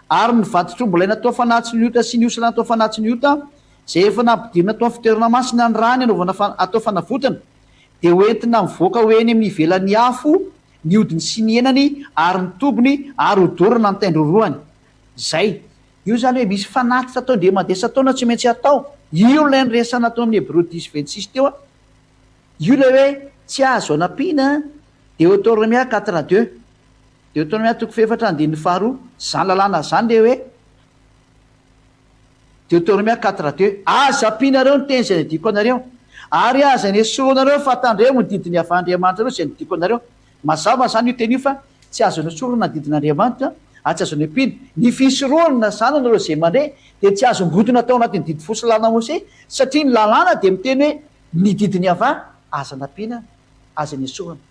Ary ny vatotr'ombilahy natao fanatitry ny ota sy ny osilahy natao fanatitry ny ota, izay efa nampidirina tao amin'ny fitoerana masina ny rany anaovana atao fanavotana, dia ho entina mivoaka ho eny amin'ny ivelan'ny afo ny hodiny sy ny henany ary ny tobiny ary hodorana ny tain-drorohany. Izay. Io izany hoe misy fanatitra atao indray mandeha isan-taona tsy maintsy atao. Io ilay niresahana tao amin'ny Hebreo dix 26 teo. Io ilay hoe tsy azo anampiana, Deotornomia quatre deux. Deoteronomia toko fahefatra andininy faharoa, Izany lalàna izany le hoe, Deoteronomia quatre deux, Aza ampianareo ny teny izay nadiako anareo, ary aza nesorinareo fa tandremo ny didin'i Yaveh Andriamanitrareo izay nodiako anareo. Mazava izany io teny io fa tsy azo nesorina ny didin'Andriamanitra ary tsy azo nempiana. Ny fisoronana izany anareo izay mandre dia tsy azo ngodina tao anatin'ny didy folo sy lalàna Mosesy satria ny lalàna dia miteny hoe ny didin'i Yaveh aza nampiana aza nesorina.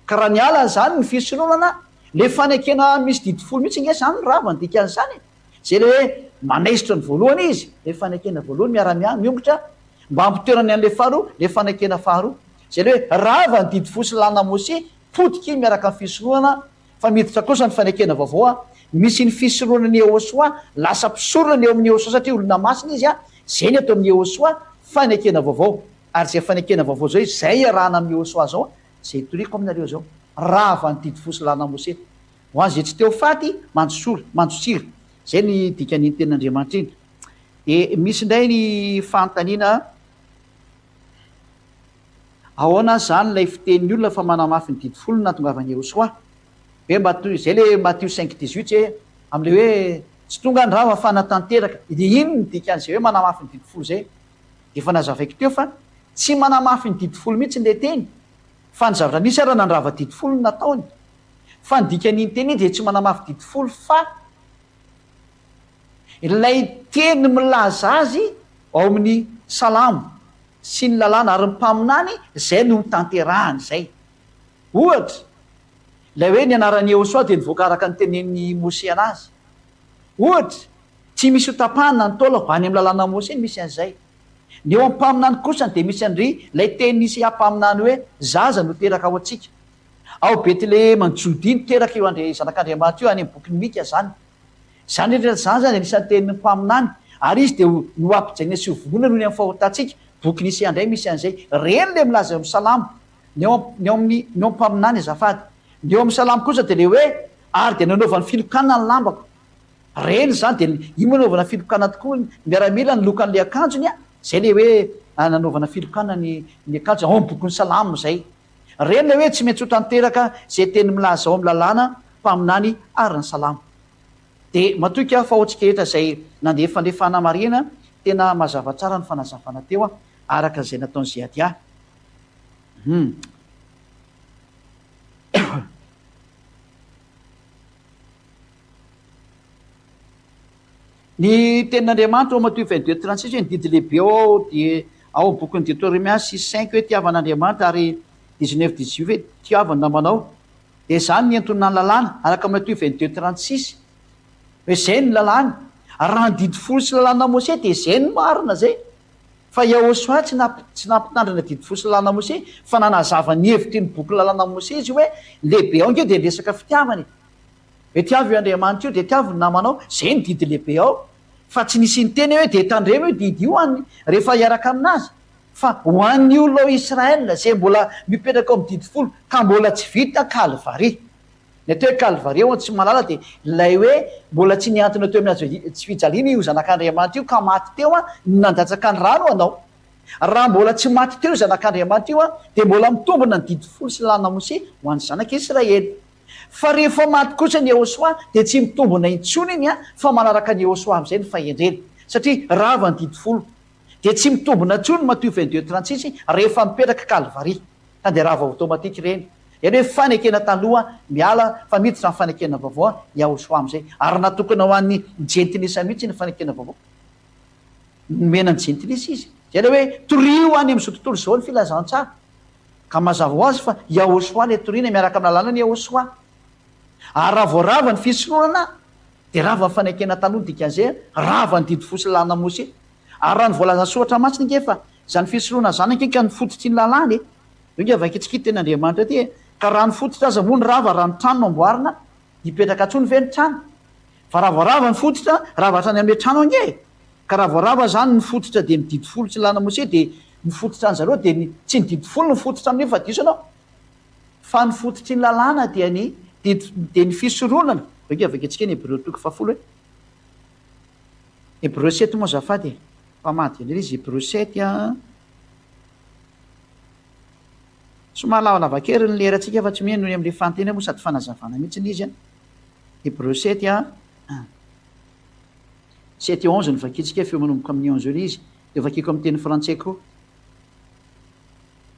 Ka raha niala an'izany ny fisoronana, le fanekena misy didy folo mihitsy nge zany no rava ny dikan'izany e! Zay le hoe manaisotra ny voalohany izy, le fanekena voalohany miara-miahy miongotra mba hampitoerany an'le faharoa, le fanekena faharoa. Zay le hoe rava ny didy folo sy lalàna Mose, potika iny miaraka amin'ny fisoronana, fa miditra kosa ny fanekena vaovao a, misy ny fisoronan'i Yehosua, lasa mpisorona ny eo amin'i Yehosua satria olona masina izy a, zay ny atao amin'i Yehosua, fanekena vaovao. Ary zay fanekena vaovao zay, zay iarahana amin'i Yehosua zao a, Izay itoriako aminareo izao, rava ny didy fo sy lalàna Mose. Ho an'izay tsy te ho faty, mandosora, mandosira. Izay ny dikan'iny tenin'Andriamanitra iny. Dia misy indray ny fanontaniana, ahoana izany ilay fitenin'ny olona fa manamafy ny didy folo no nahatongavan'i Yehosoa? Hoe mba toy izay ilay Matio cinq dix-huit hoe, amin'ilay hoe tsy tonga ny rava fa natanteraka. Dia iny ny dikan'izay hoe manamafy ny didy folo izay. Efa nazavaiko teo fa tsy manamafy ny didy folo mihitsy ilay teny fa ny zavatra nisy ara nandrava didy folo no nataony. Fa ny dikan'iny teny iny dia tsy manamafy didy folo fa ilay teny milaza azy ao amin'ny salamo sy ny lalàna ary ny mpaminany izay no notanterahany izay. Ohatra, ilay hoe ny anaran'i Yehosua dia nivoaka araka ny tenenin'i Mosea anazy. Ohatra, Tsy misy ho tapahana ny taolako, any amin'ny lalàna Mose no misy an'izay. Ny eo amin'ny mpaminany kosa dia misy an-dry ilay tenin'i Isaia mpaminany hoe, Zaza no teraka ho antsika. Ao Betlehema any Jodia no teraka io Andri, Zanak'Andriamanitra io, any amin'ny bokin'i Mika izany. Izany rehetra izany izany anisan'ny tenin'ny mpaminany, ary izy dia ho no hampijaina sy hovonoina noho ny amin'ny fahotantsika. Bokin'i Isaia indray misy an'izay. Ireny ilay milaza eo amin'ny Salamo. Ny eo ny eo amin'ny ny eo amin'ny mpaminany azafady. Ny eo amin'ny Salamo kosa dia ilay hoe, Ary dia nanaovany filokana ny lambako. Reny izany dia io moa nanaovana filokana tokoa ny miaramila niloka an'ilay akanjony a, izay ilay hoe nanaovana filokana ny ny akanjony, ao amin'ny bokin'ny Salamo izay. Reny ilay hoe tsy maintsy ho tanteraka izay teny milaza ao amin'ny lalàna, mpaminany ary ny Salamo. Dia matoky aho fa ho antsika rehetra izay nandefa an'ilay fanamarihana, tena mazava tsara ny fanazavana teo araka izay nataon'i Zeadia. Hum. Ny tenin'Andriamanitra ao Matio 22 36 hoe ny didy lehibe ao dia ao amin'ny bokin'ny Deoteronomia 6 5 hoe tiava an'Andriamanitra ary 19 18 hoe tiavo ny namanao. Dia izany ny entonina ny lalàna araka Matio 22 36 hoe izay ny lalàna. Ary raha ny didy folo sy lalàna Mose dia izay no marina izay. Fa Yahoshuah tsy tsy nampitandrina didy folo sy lalàna Mose fa nanazava ny hevitry ny boky lalàna Mose izy hoe ny lehibe ao ange dia ny resaka fitiavana e. Hoe tiavo io Andriamanitra io dia tiavo ny namanao, izay ny didy lehibe ao. Fa tsy nisy niteny hoe dia tandremo io didy io any rehefa hiaraka aminazy. Fa ho an'ny olona ao Israël izay mbola mipetraka ao amin'ny didy folo ka mbola tsy vita Kalvary. Ny atao hoe Kalvary ho an'ny tsy mahalala dia ilay hoe mbola tsy nihantona teo amin'ny hazo tsy fijaliana io Zanak'Andriamanitra io ka maty teo no nandatsaka ny rany ho anao. Raha mbola tsy maty teo io Zanak'Andriamanitra io dia mbola mitombina ny didy folo sy lalàna Mose ho an'ny Zanak'Israely. Fa rehefa maty kosa ny Yehosua dia tsy mitombina intsony iny fa manaraka an'i Yehosua amin'izay ny fahendrena. Satria rava ny didy folo. Dia tsy mitombina intsony Matio 22 36 rehefa mipetraka Kalvary. Ka dia rava automatique ireny. Izany hoe fanekena taloha miala fa miditra amin'ny fanekena vaovao Yahoshuah amin'izay. Ary natokana ho an'ny jentilisa mihitsy ny fanekena vaovao. Nomena ny jentilisa izy. Izay ilay hoe torio any amin'izao tontolo izao ny filazantsara. Ka mazava ho azy fa Yahoshuah ilay toriana miaraka amin'ny lalànan'i Yahoshuah. Ary raha vao rava ny fisoronana dia rava ny fanekena taloha ny dikan'izay, rava ny didy fo sy lalàna Mose. Ary raha ny voalazan'ny soratra masina ange fa izany fisoronana izany ange ka ny fototry ny lalàna e! Io ange vakintsika ity tenin'Andriamanitra ity e! Ka raha ny fototra aza moa no rava, raha ny trano no amboarina, hipetraka intsony ve ny trano? Fa raha vao rava ny fototra, rava hatrany amin'ilay trano ange e! Ka raha vao rava izany ny fototra dia ny didy folo sy lalàna Mose dia ny fototra an'zareo dia ny, tsy ny didy folo no fototra amin'io fa diso ianao. Fa ny fototry ny lalàna dia ny didy, dia ny fisoronana. Io ange vakintsika ny Hebreo toko fahafolo e! Hebreu sept moa azafady e! Mpamadika indray ilay izy, Hebreu sept a. Somary lavalava kely ny lerantsika fa tsy mino noho ny amin'ilay fanontaniana moa sady fanazavana mihitsy ilay izy a. Hebreu sept a. Sept et onze no vakintsika feo manomboka amin'ny onze eo ilay izy. Dia vakiko amin'ny teny frantsay koa.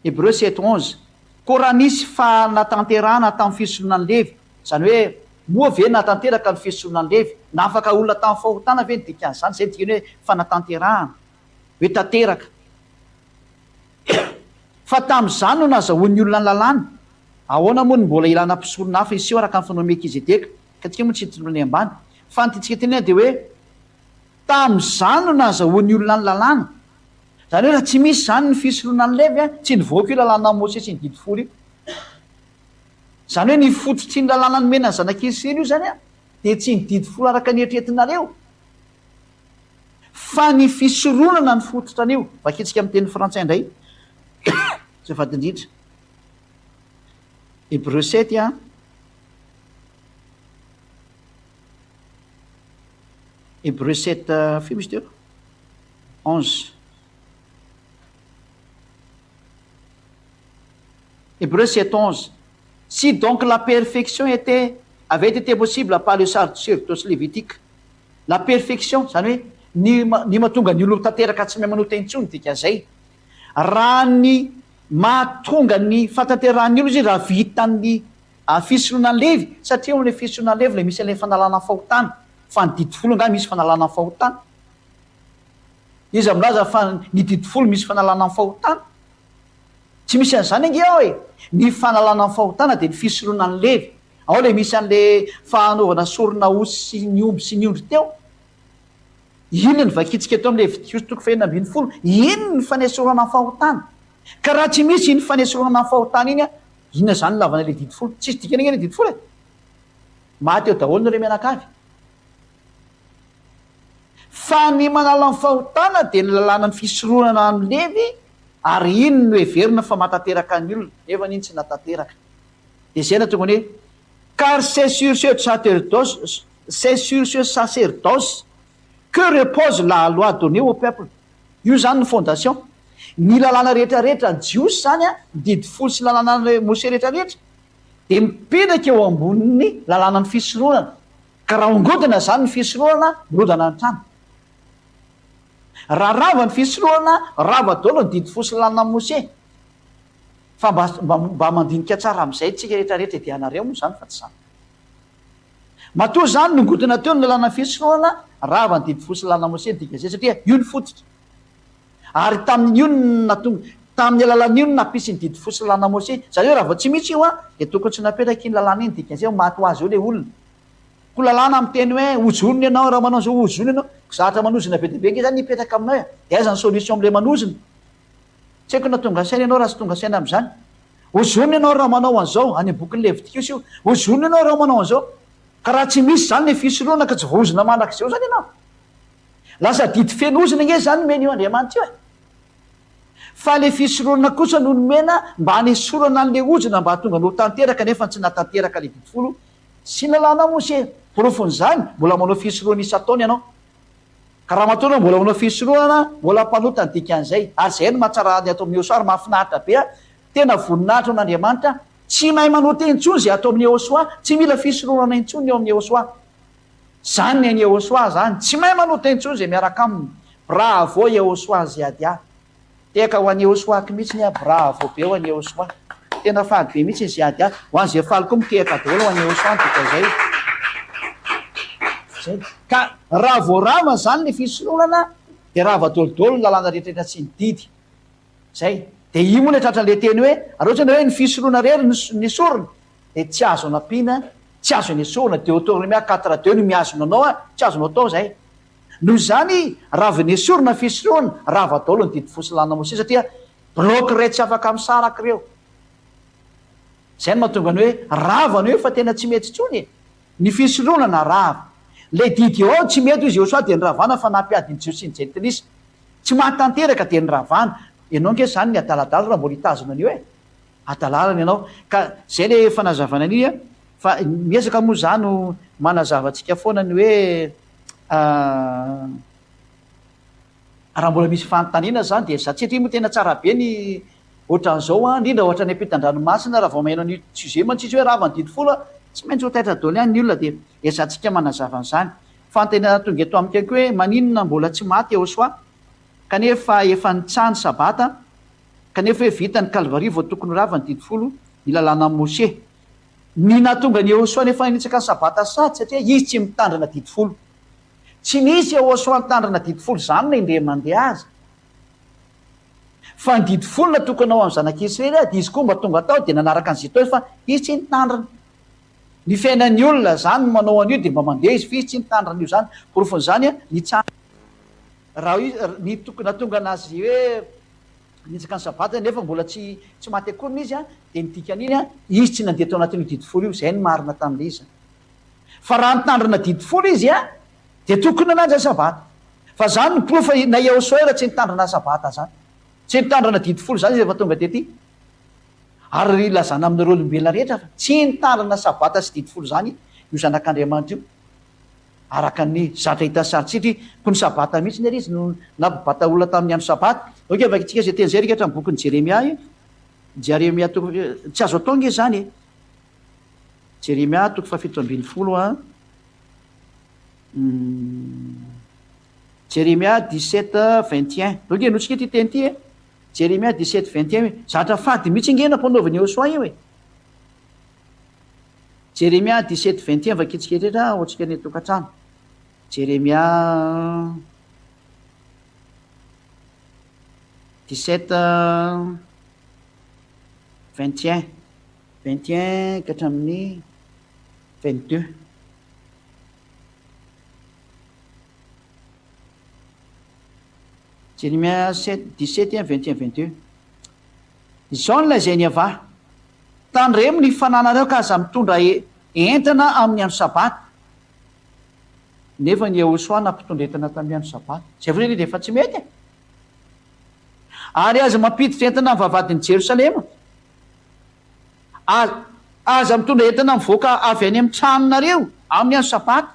Hebreu sept 11, Koa raha nisy fanatanterahana tamin'ny fisoronan'i Levy, izany hoe, moa ve nahatanteraka ny fisoronan'i Levy, nahafaka olona tamin'ny fahotana ve ny dikan'izany? Izay no dikany hoe fanatanterahana, hoe tanteraka. Fa tamin'izany no nahazahoan'ny olona ny lalàna. Ahoana moa no mbola ilana mpisorona hafa hiseho araka ny fanaon'i Melkizedeka? Ka antsika moa tsy hiditra any ambany. Fa ny tiantsika tenenina dia hoe, Tamin'izany no nahazahoan'ny olona ny lalàna. Izany hoe raha tsy misy izany ny fisoronan'i Levy, tsy nivoaka io lalànan'i Mosesy sy ny didy folo io. Izany hoe ny fototry ny lalàna nomena ny zanak'i Israely io izany dia tsy ny didy folo araka ny eritreretinareo, fa ny fisoronana ny fototra an'io. Vakintsika amin'ny teny frantsay indray. Azafady indrindra. Hebreu sept a. Hebreu sept firy moa izy teo? 11. Hébreux 7, 11. Si donc la perfection était, avait été possible par le sacerdoce lévitique, la perfection, izany hoe ny ny mahatonga ny olona ho tanteraka tsy mahay manota intsony dikan'izay. Raha ny mahatonga ny fahatanterahan'ny olona izy raha vitan'ny fisoroana levy, satria ao amin'ilay fisoroana levy ilay misy an'ilay fanalana fahotana, fa ny didy folo angaha misy fanalana fahotana? Iza milaza fa ny didy folo misy fanalana ny fahotana? Tsy misy an'izany ange ao e! Ny fanalana ny fahotana dia ny fisoroana ny levy. Ao ilay misy an'ilay fanaovana sorona osy sy ny omby sy ny ondry teo. Iny no vakintsika teo amin'ny Levitiosy toko fahenina 16. Iny ny fanesorana ny fahotana. Ka raha tsy misy iny fanesorana ny fahotana iny, inona izany ny lavana ilay didy folo? Tsisy dikany ange ilay didy folo e! Maty eo daholo nareo mianakavy. Fa ny manala ny fahotana dia ny lalànan'ny fisoronana an'i Levy, ary iny no heverina fa mahatanteraka ny olona, nefa iny tsy nahatanteraka. Dia izay no tonga ny hoe, Car c'est sur ce sacerdoce, c'est sur ce sacerdoce que repose la loi donnée au peuple. Io izany ny fondation. Ny lalàna rehetra rehetra ny Jiosy izany, ny didy folo sy lalànan'i Mosè rehetra rehetra, dia mipetraka eo ambonin'ny lalànan'ny fisoronana. Ka raha ongodina izany ny fisorohana, mirodana ny trano. Raha rava ny fisorohana, rava daholo ny didy fo sy lalànan'i Mose. Fa mba mba mba mandinika tsara amin'izay tsika rehetra rehetra e, dia anareo moa izany fa tsy za. Matoa izany nongotina teo ny lalàna fisorohana, rava ny didy folo sy lalàna Mosesy ny dikan'izay satria io ny fototra. Ary tamin'io no nahatonga, tamin'ny alalan'io no nampisy ny didy folo sy lalàna Mosesy. Izany hoe raha vao tsy misy io an, dia tokony tsy napetraka iny lalàna iny, dikan'izay ho maty ho azy eo ilay olona. Koa lalàna miteny hoe hozonina ianao raha manao an'izao, hozonina ianao. Ko zatra manozona be dia be ange izany hipetraka aminao e. Dia aiza ny solution amin'ilay manozona? Tsy haiko na tonga saina ianao raha tsy tonga saina amin'izany. Hozonina ianao raha manao an'izao, any amin'ny bokin'ny Levitikosy io. Hozonina ianao raha manao an'izao. Ka raha tsy misy izany ilay fisorohana ka tsy voahozona mandrakizay eo izany ianao. Lasa didy feno ozona ange izany nomen'io Andriamanitra io e. Fa ilay fisorohana kosa no nomena mba hanesorana an'ilay ozona mba hahatonga anao ho tanteraka nefa tsy nahatanteraka ilay didy folo sy ny lalàna Mosesy. Porofon'izany, mbola manao fisorohana isan-taona ianao. Ka raha matoa ianao mbola manao fisorohana, mbola mpanota ny dikan'izay. Ary izay no mahatsara ny ato amin'ny Yehosua ary mahafinaritra be ahy. Tena voninahitra ho an'Andriamanitra. Tsy mahay manota intsony izay ato amin'ny Yehosua. Tsy mila fisorohana intsony ny ao amin'ny Yehosua. Izany ny an'i Yehosua izany. Tsy mahay manota intsony izay miaraka aminy. Bravo Yehosua Ziadia. Tehaka ho an'i Yehosua-ko mihitsy aho, bravo be ho an'i Yehosua. Tena faly be mihitsy ny Ziadia. Ho an'izay faly koa mitehaka daholo ho an'i Yehosua ny dikan'izay. Zay. Ka raha vao rava izany ny fisoronana dia rava daholo ny lalàna rehetra rehetra sy ny didy. Zay. Dia io moa ilay tratran'ilay teny hoe, raha ohatra hoe ny fisoronana irery no nesorina dia tsy azo anampiana, tsy azo anesorina, Deoteronomia 4 deux no mihazona anao an, tsy azonao atao izay. Noho izany, raha vao nesorina ny fisorohana, rava daholo ny didy fo sy lalàna Mosesy satria bloc iray tsy afaka misaraka ireo. Izay no mahatonga ny hoe rava ny hoe fa tena tsy mety intsony e. Ny fisorohana rava. Ilay didy eo ao tsy mety hoy Jehosoa dia noravana fa nampiady ny Jiosy sy ny Jentilisa. Tsy mahatanteraka dia noravana. Ianao ange izany ny adaladala raha mbola hitazona an'io e. Adalalana ianao. Ka izay ilay fanazavana an'io a. Fa miezaka moa za no manazava antsika foana ny hoe raha mbola misy fanontaniana zany dia za satria moa tena tsara be ny ohatran'izao an, indrindra ohatra any ampitan-dranomasina raha vao maheno an'io sujet mantsy izy hoe rava ny didy folo an, tsy maintsy ho taitra daholo ihany ny olona dia ezahantsika manazava an'izany. Fanontaniana tonga eto amiko ihany koa hoe maninona mbola tsy maty Yehosua kanefa efa nitsaha ny sabata kanefa hoe vita ny kalvary vao tokony ho rava ny didy folo ny lalànan'i Moshe. Ny nahatonga an'i Yehosua nefa hanitsaka ny Sabata sady satria izy tsy mitandrina didy folo. Tsy nisy Yehosua nitandrina didy folo izany na indray mandeha aza. Fa ny didy folo natokana ho an'ny zanak'Israely dia izy koa mba tonga tao dia nanaraka an'izay tao izy fa izy tsy nitandrina. Ny fiainan'ny olona izany no manao an'io dia mba mandeha izy fa izy tsy nitandrina an'io izany. Porofon'izany nitsahatra raha ny nahatonga an'azy hoe Nanenjika ny Sabata nefa mbola tsy tsy maty akoriny izy an, dia ny dikan'iny an, izy tsy nandeha tao anatin'io didy folo io, izay no marina tamin'ilay izy. Fa raha nitandrina didy folo izy an, dia tokony nanaja ny Sabata. Fa izany no porofo fa na Yehosua ara tsy nitandrina Sabata izany. Tsy nitandrina didy folo izany izy rehefa tonga tety. Ary ilazana aminareo olombelona rehetra fa tsy nitandrina Sabata sy didy folo izany io Zanak'Andriamanitra io. Araka ny zatra hita sarintsika, koa ny Sabata mihitsy ary izy no nampibata olona tamin'ny andro Sabata. Ok, vakintsika izay teny izay ry hatramin'ny bokin'i Jeremia e. Jeremia toko, tsy azo atao ange izany e. Jeremia toko fahafito ambin'ny folo a. Jeremia 17 21. Ok, henotsika ity teny ity e. Jeremia 17 21 hoe, zatra fady mihitsy ange nampanaovin'i Yehosua io e. Jeremia 17 21 vakintsika indrindra ho antsika any an-tokantrano. Jeremia 17 21 21 ka hatramin'ny 22. Jeremia 7 17 21 22. Izao no lazain'i Yavah, Tandremo ny fananareo ka aza mitondra entana amin'ny andro Sabata. Nefa ny Yehosua nampitondra entana tamin'ny andro Sabata. Izay fotsiny dia efa tsy mety e! Ary aza mampiditra entana amin'ny vavahadin'i Jerosalema. Aza mitondra entana mivoaka avy any amin'ny tranonareo amin'ny andro Sabata.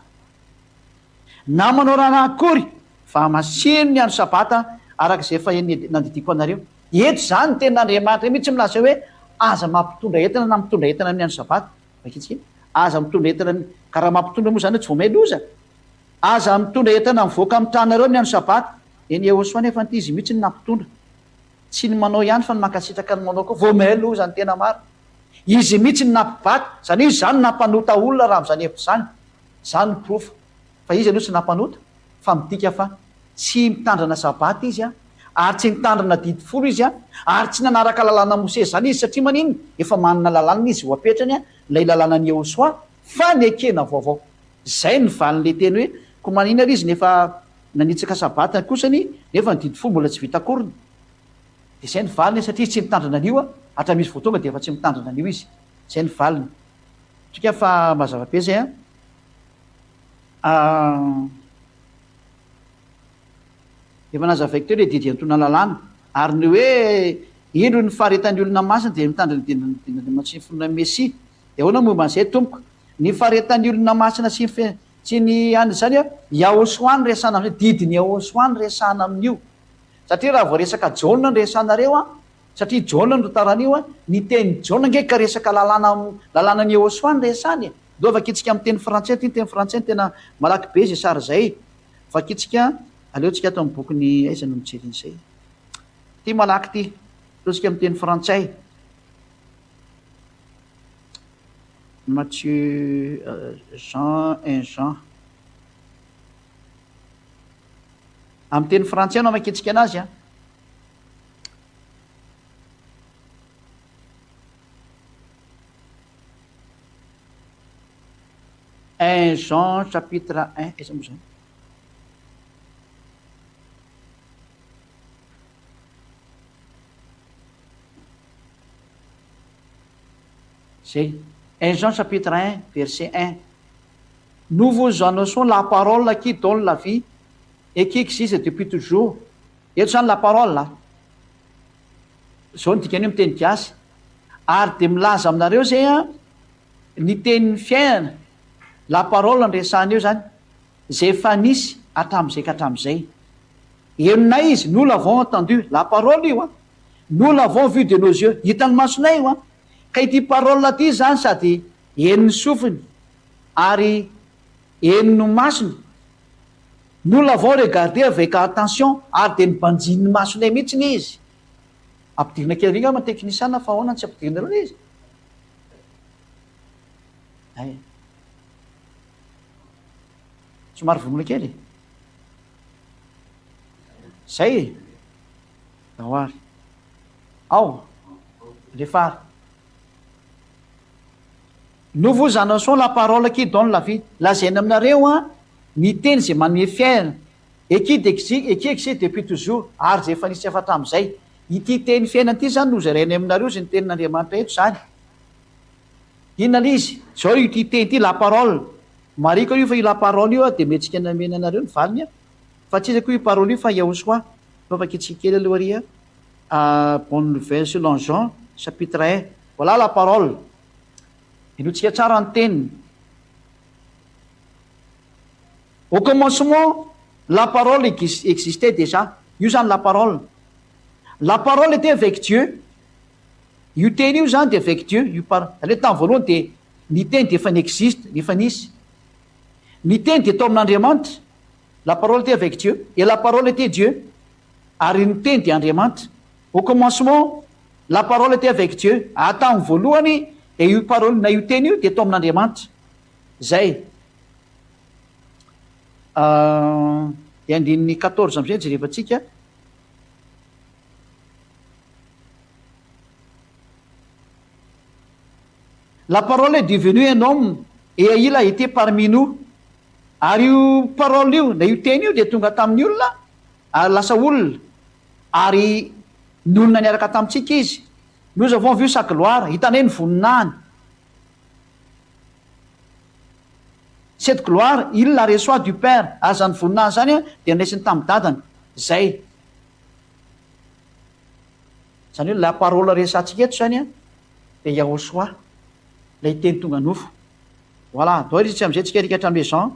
Na manao raharaha akory, fa hamasino ny andro Sabata araka izay efa nandidiako anareo. Eto izany ny tenin'Andriamanitra mihitsy milaza hoe aza mampitondra entana na mitondra entana amin'ny andro Sabata. Vakintsika. Aza mitondra entana amin'ny, ka raha mampitondra moa izany hoe tsy vao may loza. Aza mitondra entana mivoaka amin'ny tranonareo amin'ny andro Sabata. Eny Yehosua nefa ity izy mihitsy no nampitondra. Tsy ny manao ihany fa ny mankasitraka ny manao koa. Vao may loza ny tena marina. Izy mihitsy no nampibata. Izany hoe izy izany no nampanota olona raha amin'izany hevitra izany. Zany no porofo fa izy aloha tsy nampanota fa midika fa tsy mitandrina sabata izy ary tsy nitandrina didy folo izy ary tsy nanaraka lalàna Mosesy zany izy satria maninona? Efa manana lalàna izy ho apetrany ilay lalànan'i Yehosua fa nekena vaovao. Zay ny valin'ilay teny hoe ko maninona ary izy nefa nanitsaka sabata kosany nefa ny didy folo mbola tsy vita akoriny. Dia zay ny valiny satria izy tsy nitandrina an'io hatramin'izy vao tonga dia efa tsy mitandrina an'io izy. Zay ny valiny. Tsika fa mazava be zay an. Efa nazavaiko teo ilay didy iantoana lalàna. Ary ny hoe indro ny faharetan'ny olona masina dia mitandrina ny didin'Andriamanitra sy ny finoana ny Mesia. Dia ahoana ny momba an'izay tompoko? Ny faharetan'ny olona masina sy ny sy ny an izany an, Yahoshuah no resahana amin'izay, didin'i Yahoshuah no resahana amin'io. Satria raha vao resaka Jaona no resahanareo an, satria Jaona no tantaran'io an, ny tenin'i Jaona ange ka resaka lalàna lalànan'i Yahoshuah no resahany e. Ndao vakintsika amin'ny teny frantsay ity, ny teny frantsay no tena malaky be izay sary izay. Vakintsika, aleontsika ato amin'ny bokin'ny, aiza no mijery an'izay? Ity malaky ity, aleontsika amin'ny teny frantsay. Matthieu, Jean, un Jean. Amin'ny teny frantsay no amakiantsika anazy an. Un Jean chapitre 1, aiza moa zany? Zay. Un Jean chapitre 1 verset 1. Nous vous annonçons la parole qui donne la vie et qui existe depuis toujours. Eto zany la parole a. Zao ny dikan'io amin'ny teny gasy. Ary dia milaza aminareo zay an, ny tenin'ny fiainana, la parole no resahana eo zany, izay efa nisy hatramin'izay ka hatramin'izay. Henonay izy, nous l'avons entendu, la parole io an, nous l'avons vu de nos yeux, hitan'ny masonay io an. Ka ity parole ity zany sady henon'ny sofiny ary henon'ny masony, nous l'avons regardé avec attention, ary dia nibanjinin'ny masonay mihitsiny izy. Ampidirina kely ary angamba ny teknisiana fa ahoana no tsy ampidirinareo ilay izy? Hay. Somary vonona kely e. Zay e. Ao ary. Ao. Alefa ary. Nous vous annonçons la parole qui donne la vie. Lazaina aminareo an, ny teny izay manome fiainana. Et qui et qui existe depuis toujours, ary izay efa nisy efa hatramin'izay. Ity teny fiainana ity izany no zarainay aminareo izay ny tenin'Andriamanitra eto izany. Inona ilay izy? Izao ity teny ity, la parole. Marihiko aloha fa io la parole io dia mihetsika namena anareo ny valiny an. Fa tsy iza koa io parole io fa Yahushua. Fa vakintsika kely aloha ary an. Bonne nouvelle selon Jean, chapitre 1. Voilà la parole. Henointsika tsara ny teniny. Au commencement, la parole existait déjà. Io zany la parole. La parole était avec Dieu. Io teny io zany dia avec Dieu. Io par, zany hoe tamin'ny voalohany dia ny teny dia efa ni-existe, efa nisy. Ny teny dia tao amin'Andriamanitra. La parole était avec Dieu. Et la parole était Dieu. Ary ny teny dia Andriamanitra. Au commencement, la parole était avec Dieu. Ary tamin'ny voalohany dia io parole na io teny io dia tao amin'Andriamanitra. Zay. Dia andininy quatorze amizay jerevantsika. La parole est devenue un homme et il a été parmi nous. Ary io parole io na io teny io dia tonga tamin'ny olona ary lasa olona ary nonina niaraka tamintsika izy. Nous avons vu sa gloire, hitanay ny voninahiny. Cette gloire, il la reçoit du Père, ary izany voninahiny izany dia noraisiny tamin'ny Dadany. Izay. Izany hoe la parole resahantsika eto izany dia Yahoshuah, ilay teny tonga nofo. Voilà, ndao ry tsy amin'izay tsika hirika hatramin'ny Jean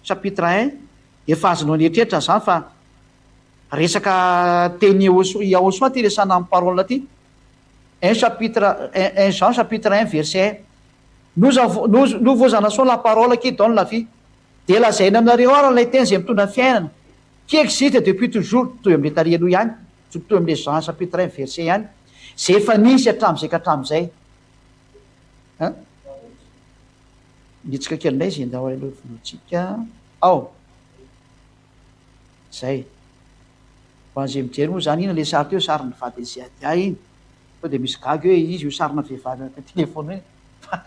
chapitre 1, efa azonao ny eritreritra izany fa resaka teny Yahoshuah ity resahana amin'ny parole ity. Un chapitre, un Jean chapitre 1 verset 1. Nous avons, nous, nous vous annonçons la parole qui donne la vie. Dia lazaina aminareo ary ilay teny izay mitondra fiainana, qui existe depuis toujours, mitovy amin'ilay tary aloha ihany, mitovy amin'ilay Jean chapitre 1 verset ihany, izay efa nisy hatramin'izay ka hatramin'izay. Hein? Nitsoka kely indray izy, ndao aloha vonointsika ao. Zay. Ho an'izay mijery moa zany, iny le sary teo, sarin'ny vadin'i Ziadia iny. Sao dia misy gaga hoe izy io sarina vehivavy anaty téléphone io. Fa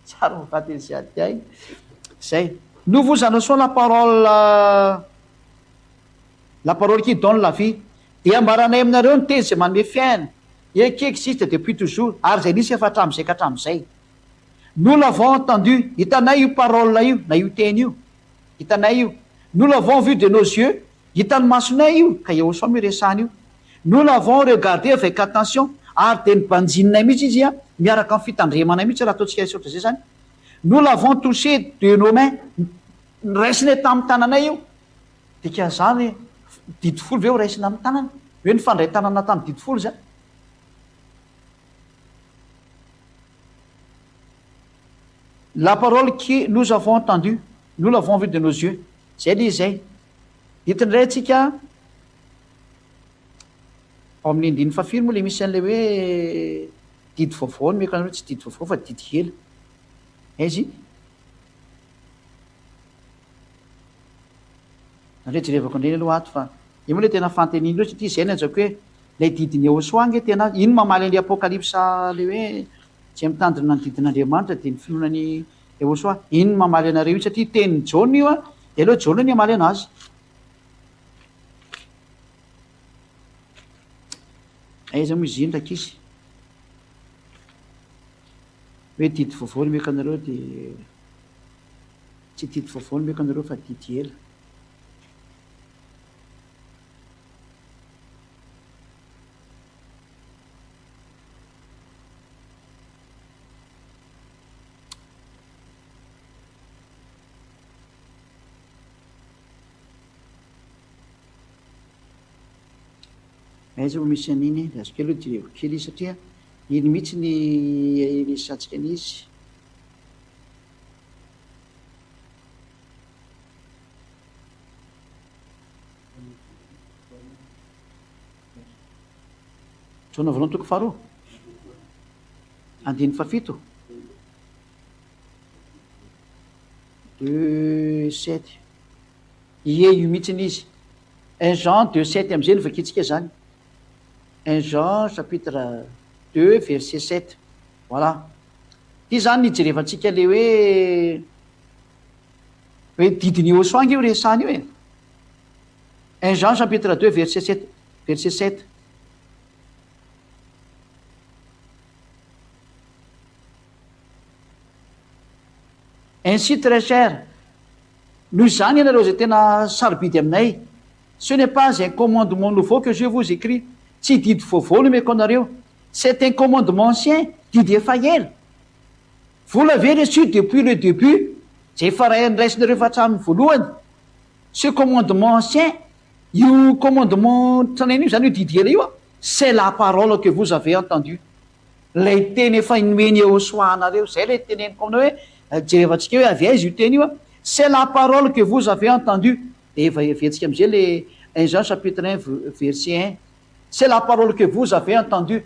sarin'ny vadin'i Ziadia iny. Zay. Nous vous annonçons la parole, la parole qui donne la vie. Dia ambaranay aminareo ny teny izay manome fiainana, et qui existe depuis toujours, ary izay nisy efa hatramin'izay ka hatramin'izay. Nous l'avons entendu, hitanay io parole io, na io teny io. Hitanay io. Nous l'avons vu de nos yeux, hitan'ny masonay io, ka Yehosua moa iresahana io. Nous l'avons regardé avec attention, ary dia nibanjininay mihitsy izy miaraka amin'ny fitandremanay mihitsy raha ataontsika ohatr'izay izany. Nous l'avons touché de nos mains, noraisinay tamin'ny tananay io. Dikan'izany, didy folo ve horaisina amin'ny tanana? Hoe nifandray tanana tamin'ny didy folo izany? La parole qui nous avons entendue, nous l'avons vue de nos yeux. Zay le izy zay. Eto indray antsika ao amin'ny andininy fahafiry moa le misy an'ilay hoe didy vaovao nomeko anareo, tsy didy vaovao fa didy ela. Aiza iny? Nareo jerevako indray aloha ato fa io moa le tena fanontaniana io satria zay no lazaiko hoe ilay didin'i Yehosua ange tena iny mamaly an'ilay apokalypsa le hoe izay mitandrina ny didin'Andriamanitra dia ny finoana an'i Yehosua. Iny no mamaly anareo iny satria tenin'i Jaona io an, dia aleo Jaona ny hamaly anazy. Aiza moa izy iny rankizy? Hoe didy vaovao no omeko anareo dia tsy didy vaovao no omeko anareo fa didy ela. Aiza moa misy an'iny e? Azo kely aloha jereviko kely izy satria iny mihitsy ny resahantsika an'izy. Jaona voalohany toko faharoa, andininy fahafito. Deux sept. Ie, io mihitsy izy. Un Jean deux sept amin'izay no vakintsika izany. Un Jean chapitre deux verset sept. Voilà. Ity izany ny hijerevantsika ilay hoe hoe didin'i Yehosua ange io resahana io e. Un Jean chapitre deux verset sept verset sept. Ainsi très cher, noho izany ianareo izay tena sarobidy aminay, ce n'est pas un commandement nouveau que je vous écris, tsy didy vaovao no omeko anareo, c'est un commandement ancien, didy efa ela, vous l'avez reçu depuis le début, izay efa raisinareo efa hatramin'ny voalohany, ce commandement ancien, io commandement tranainy io izany io didy ela io, c'est la parole que vous avez entendue. Ilay teny efa nomen'i Yehosua anareo, izay ilay teneniko aminao hoe jerevantsika hoe avy aiza io teny io an, c'est la parole que vous avez entendue, dia efa heverintsika amin'izay ilay un Jean chapitre un verset un, c'est la parole que vous avez entendue,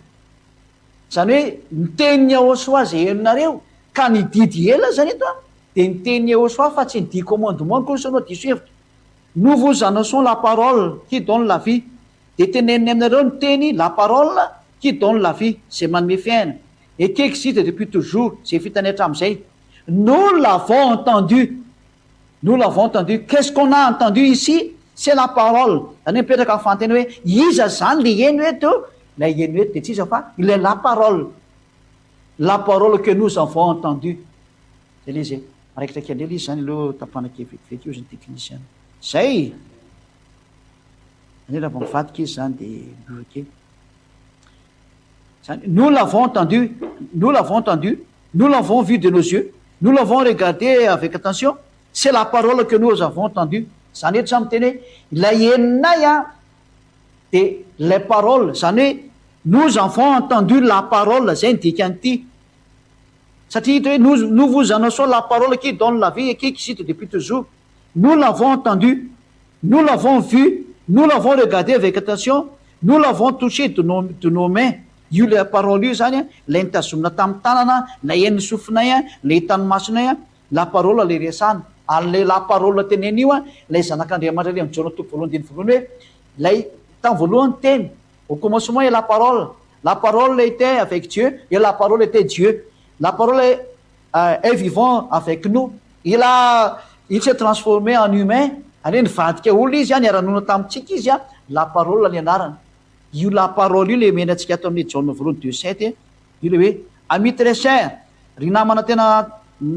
izany hoe ny tenin'i Yehosua izay henonareo, ka ny didy ela izany eto an, dia ny tenin'i Yehosua fa tsy ny dix commandements akory sao ianao diso hevitra, nous vous annonçons la parole qui donne la vie, Dia teneniny aminareo ny teny, la parole, qui donne la vie, izay manome fiainana, et qui existe depuis toujours, izay efa hitanay hatramin'izay. Nous l'avons entendu. Nous l'avons entendu. Qu'est-ce qu'on a entendu ici? C'est la parole. Izany hoe mipetraka ny fanontaniana hoe, iza izany ilay heno eto? Ilay heno eto dia tsy iza fa ilay la parole. La parole que nous avons entendue. Izay ilay izy e. Maraikitra kely indray ilay izy izany, aleo tapahana kely vetivety hozy ny technicien. Izay! Zany hoe raha vao mivadika izy zany dia miova kely. Zany, nous l'avons entendu, nous l'avons entendu, nous l'avons vu de nos yeux, nous l'avons regardé avec attention, c'est la parole que nous avons entendue. Zany eto zany miteny hoe ilay henonay an dia ilay parole, zany hoe nous avons entendu la parole, zay ny dikan'ity. Satria hita hoe nous, nous vous annonçons la parole qui donne la vie et qui existe depuis toujours. Nous l'avons entendu, nous l'avons vu, nous l'avons regardé avec attention, nous l'avons touché de nos, de nos mains. Io ilay parole io izany ilay nitazomina tamin'ny tanana, ilay henon'ny sofinay, ilay hitan'ny masonay, la parole ilay resahana. Ary ilay la parole tenenina io ilay Zanak'Andriamanitra ilay amin'i Jaona toko voalohany andininy voalohany hoe ilay tamin'ny voalohany teny, au commencement est la parole, la parole était avec Dieu et la parole était Dieu. La parole est vivant avec nous. Il a il s'est transformé en humain, izany hoe nivadika olona izy, niara-nonina tamintsika izy, la parole ny anarany. Io la parole io le omena antsika ato amin'ny Jaona voalohany 2 7, io le hoe amis très chers, ry namana tena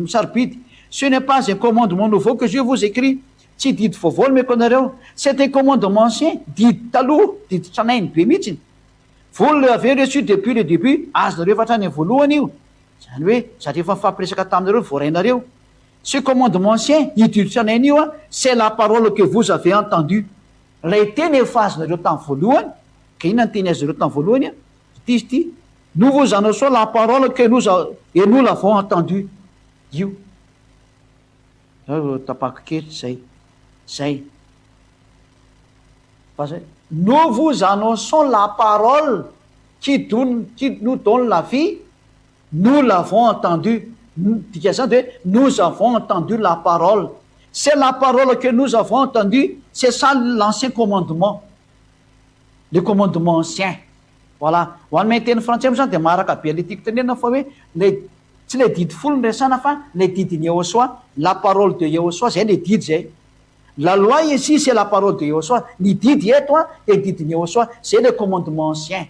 sarobidy, ce n'est pas un commandement nouveau que je vous écris, tsy didy vaovao no omeko anareo, c'est un commandement ancien, didy taloha, didy tranainy be mihitsy, vous l'avez reçu depuis le début, azonareo efa hatrany amin'ny voalohany io, zany hoe zareo efa mifampiresaka taminareo voarainareo. Ce commandement ancien, io didy tranainy io, c'est la parole que vous avez entendue, lay teny efa azonareo tamin'ny voalohany. Ka inona ny teny azonareo tamin'ny voalohany? Ity izy ity, nous vous annonçons la parole que nous et nous l'avons entendu. Io tapako kely zay zay fa zay, nous vous annonçons la parole qui nous donne la vie, nous l'avons entendu. Dika zany de hoe nous avons entendu la parole, c'est la parole que nous avons entendu, c'est ça l'ancien commandement, le commandement ancien. Voilà, ho any mahay teny frantsay moa zany de maharaka be ale tiako tenenina fa hoe le tsy le didy folo ny resana fa le didiny Yehosoa, la parole de Yehosoa, zay le didy zay. La loi ici, c'est la parole de Yehosoa. Ny didy eto de didiny Yehosoa, zay le commandement ancien.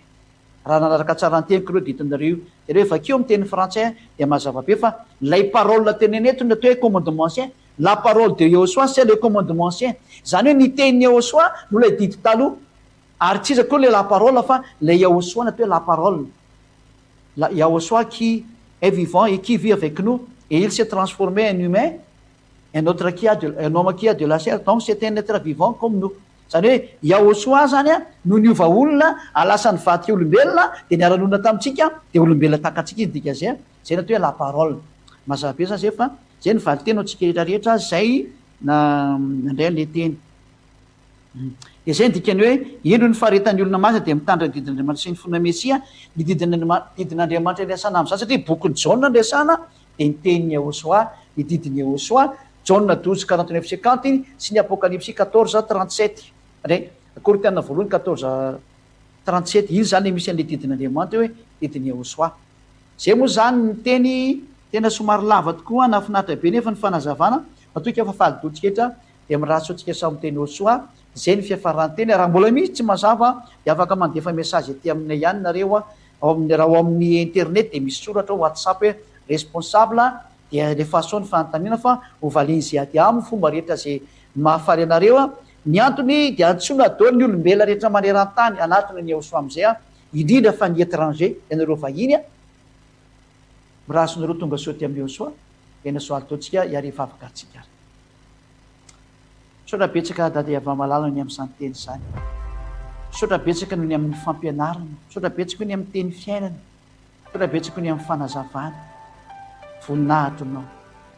Raha nanaraka tsara ny teniko reo didinareo io de rehefa vakeo amy teny frantsay de mazava be fa lay parole teneny eto ny atao hoe commandement ancien, la parole de Yehosoa, c'est le commandement ancien. Zany hoe ny tenin'ny Yehosoa no lay didy taloha, ary tsy iza koa le la parole fa le Yahosoa ny atao hoe la parole, la Yahosoa qui est vivant et qui vit avec nous, et il s'est transformé en humain, un homme qui a de la chair, donc c'est un être vivant comme nous. Zany hoe Yahosoa zany no niova olona, alasa nivadika olombelona, de niara-nonina tamintsika, de olombelona takatsika izy. Dika zay zay natao hoe la parole. Mazava be zany zay, fa zay ny valy tena atsika rehetrarehetra zay na nandray an'le teny. De zay ny dikany hoe indro ny faharetan'ny olona masina de mitandra ny didin'Andriamanitra sy ny finoana Mesia. Ny didin'Andriamanitra nresana am'izany, satria bokyny Jaona nresana, de ny tenin'ny Yahosoa, ny didiny Yahosoa, Jaona 12 49 50 sy ny Apokalypsy 14 37 re, Korintiana voalohany 14 37. Iny zany misy an'le didin'Andriamanitra hoe didiny Yahosoa. Zay moa zany ny teny tena somary lava tokoa, nafinaritra be, nefa ny fanazavana matoika fa faly dotsika etra de miratsy atsika samy teny Osoa. Zay ny fiafarany teny. Raha mbola misy tsy mazava de afaka mandefa message aty aminay ihany nareo ao amin'ny, raha ao amin'ny internet de misy soratra WhatsApp hoe responsable, de rehefa asao ny fanontaniana fa hovaliny zay aty amy fomba rehetra zay mahafaly anareo. Ny antony de antsona daholo ny olombelona rehetra maneran-tany anatiny ny Aosoa am'izay indrindra fa ny étranger, ianareo vahiny mirasonareo tonga soa ty amin'ny Aosoa ena soa ataontsika iarivavaka atsika ary. Misaotra betsaka, Dada Iava malala, ny amin'izany teny izany. Misaotra betsaka noho ny amin'ny fampianarana. Misaotra betsaka ny amin'ny teny fiainana. Misaotra betsaka ny amin'ny fanazavana. Voninahitra anao,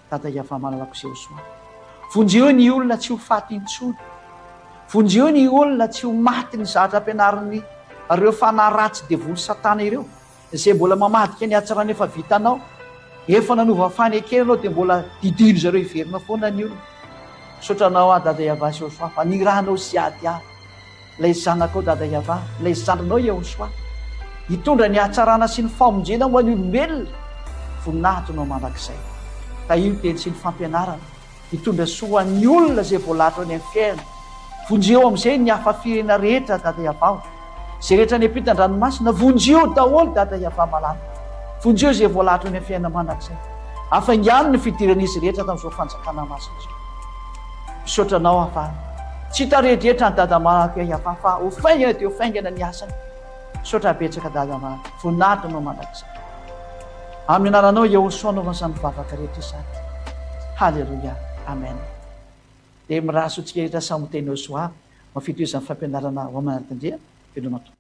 Dada Iava malalako izay soa. Vonjeo ny olona tsy ho faty intsony. Vonjeo ny olona tsy ho maty ny zavatra ampianariny ireo fanahy ratsy devoly satana ireo izay mbola mamadika ny hatsarana efa vitanao. Efa nanova fanekena anao dia mbola didino zareo hiverina foana ny olona. Misaotra anao aho, Dada Iava sy Osoa, fa niranao sy ady ahy ilay zanakao, Dada Iava, ilay zandrinao Yehosoa, hitondra ny hatsarana sy ny famonjena ho an'ny olombelona. Voninahitra anao mandrakizay. Tahio teny sy ny fampianarana hitondra soa ny olona izay voalahatra any amin'ny fiainana. Vonjeo amin'izay ny hafa firena rehetra, Dada Iavao, izay rehetra any ampitan-dranomasina, vonjeo daholo, Dada Iava malala. Vonjeo izay voalahatra any amin'ny fiainana mandrakizay. Afaingano ny fidiran'izy rehetra tamin'izao fanjakana masina izao. Misaotra anao aho fa tsy hitaredretra ny Dada malako Iava fa ho faingana dia ho faingana ny asany. Misaotra betsaka, Dada malala. Voninahitra anao mandrakizay. Amin'ny anaranao Yehosoa anaovana izany vavaka rehetra izany. Haleloia. Amen. Dia mirary soa antsika rehetra samy ho teny Yosoa mafito izany fampianarana ho amanaraka indria. Veloma tompoko.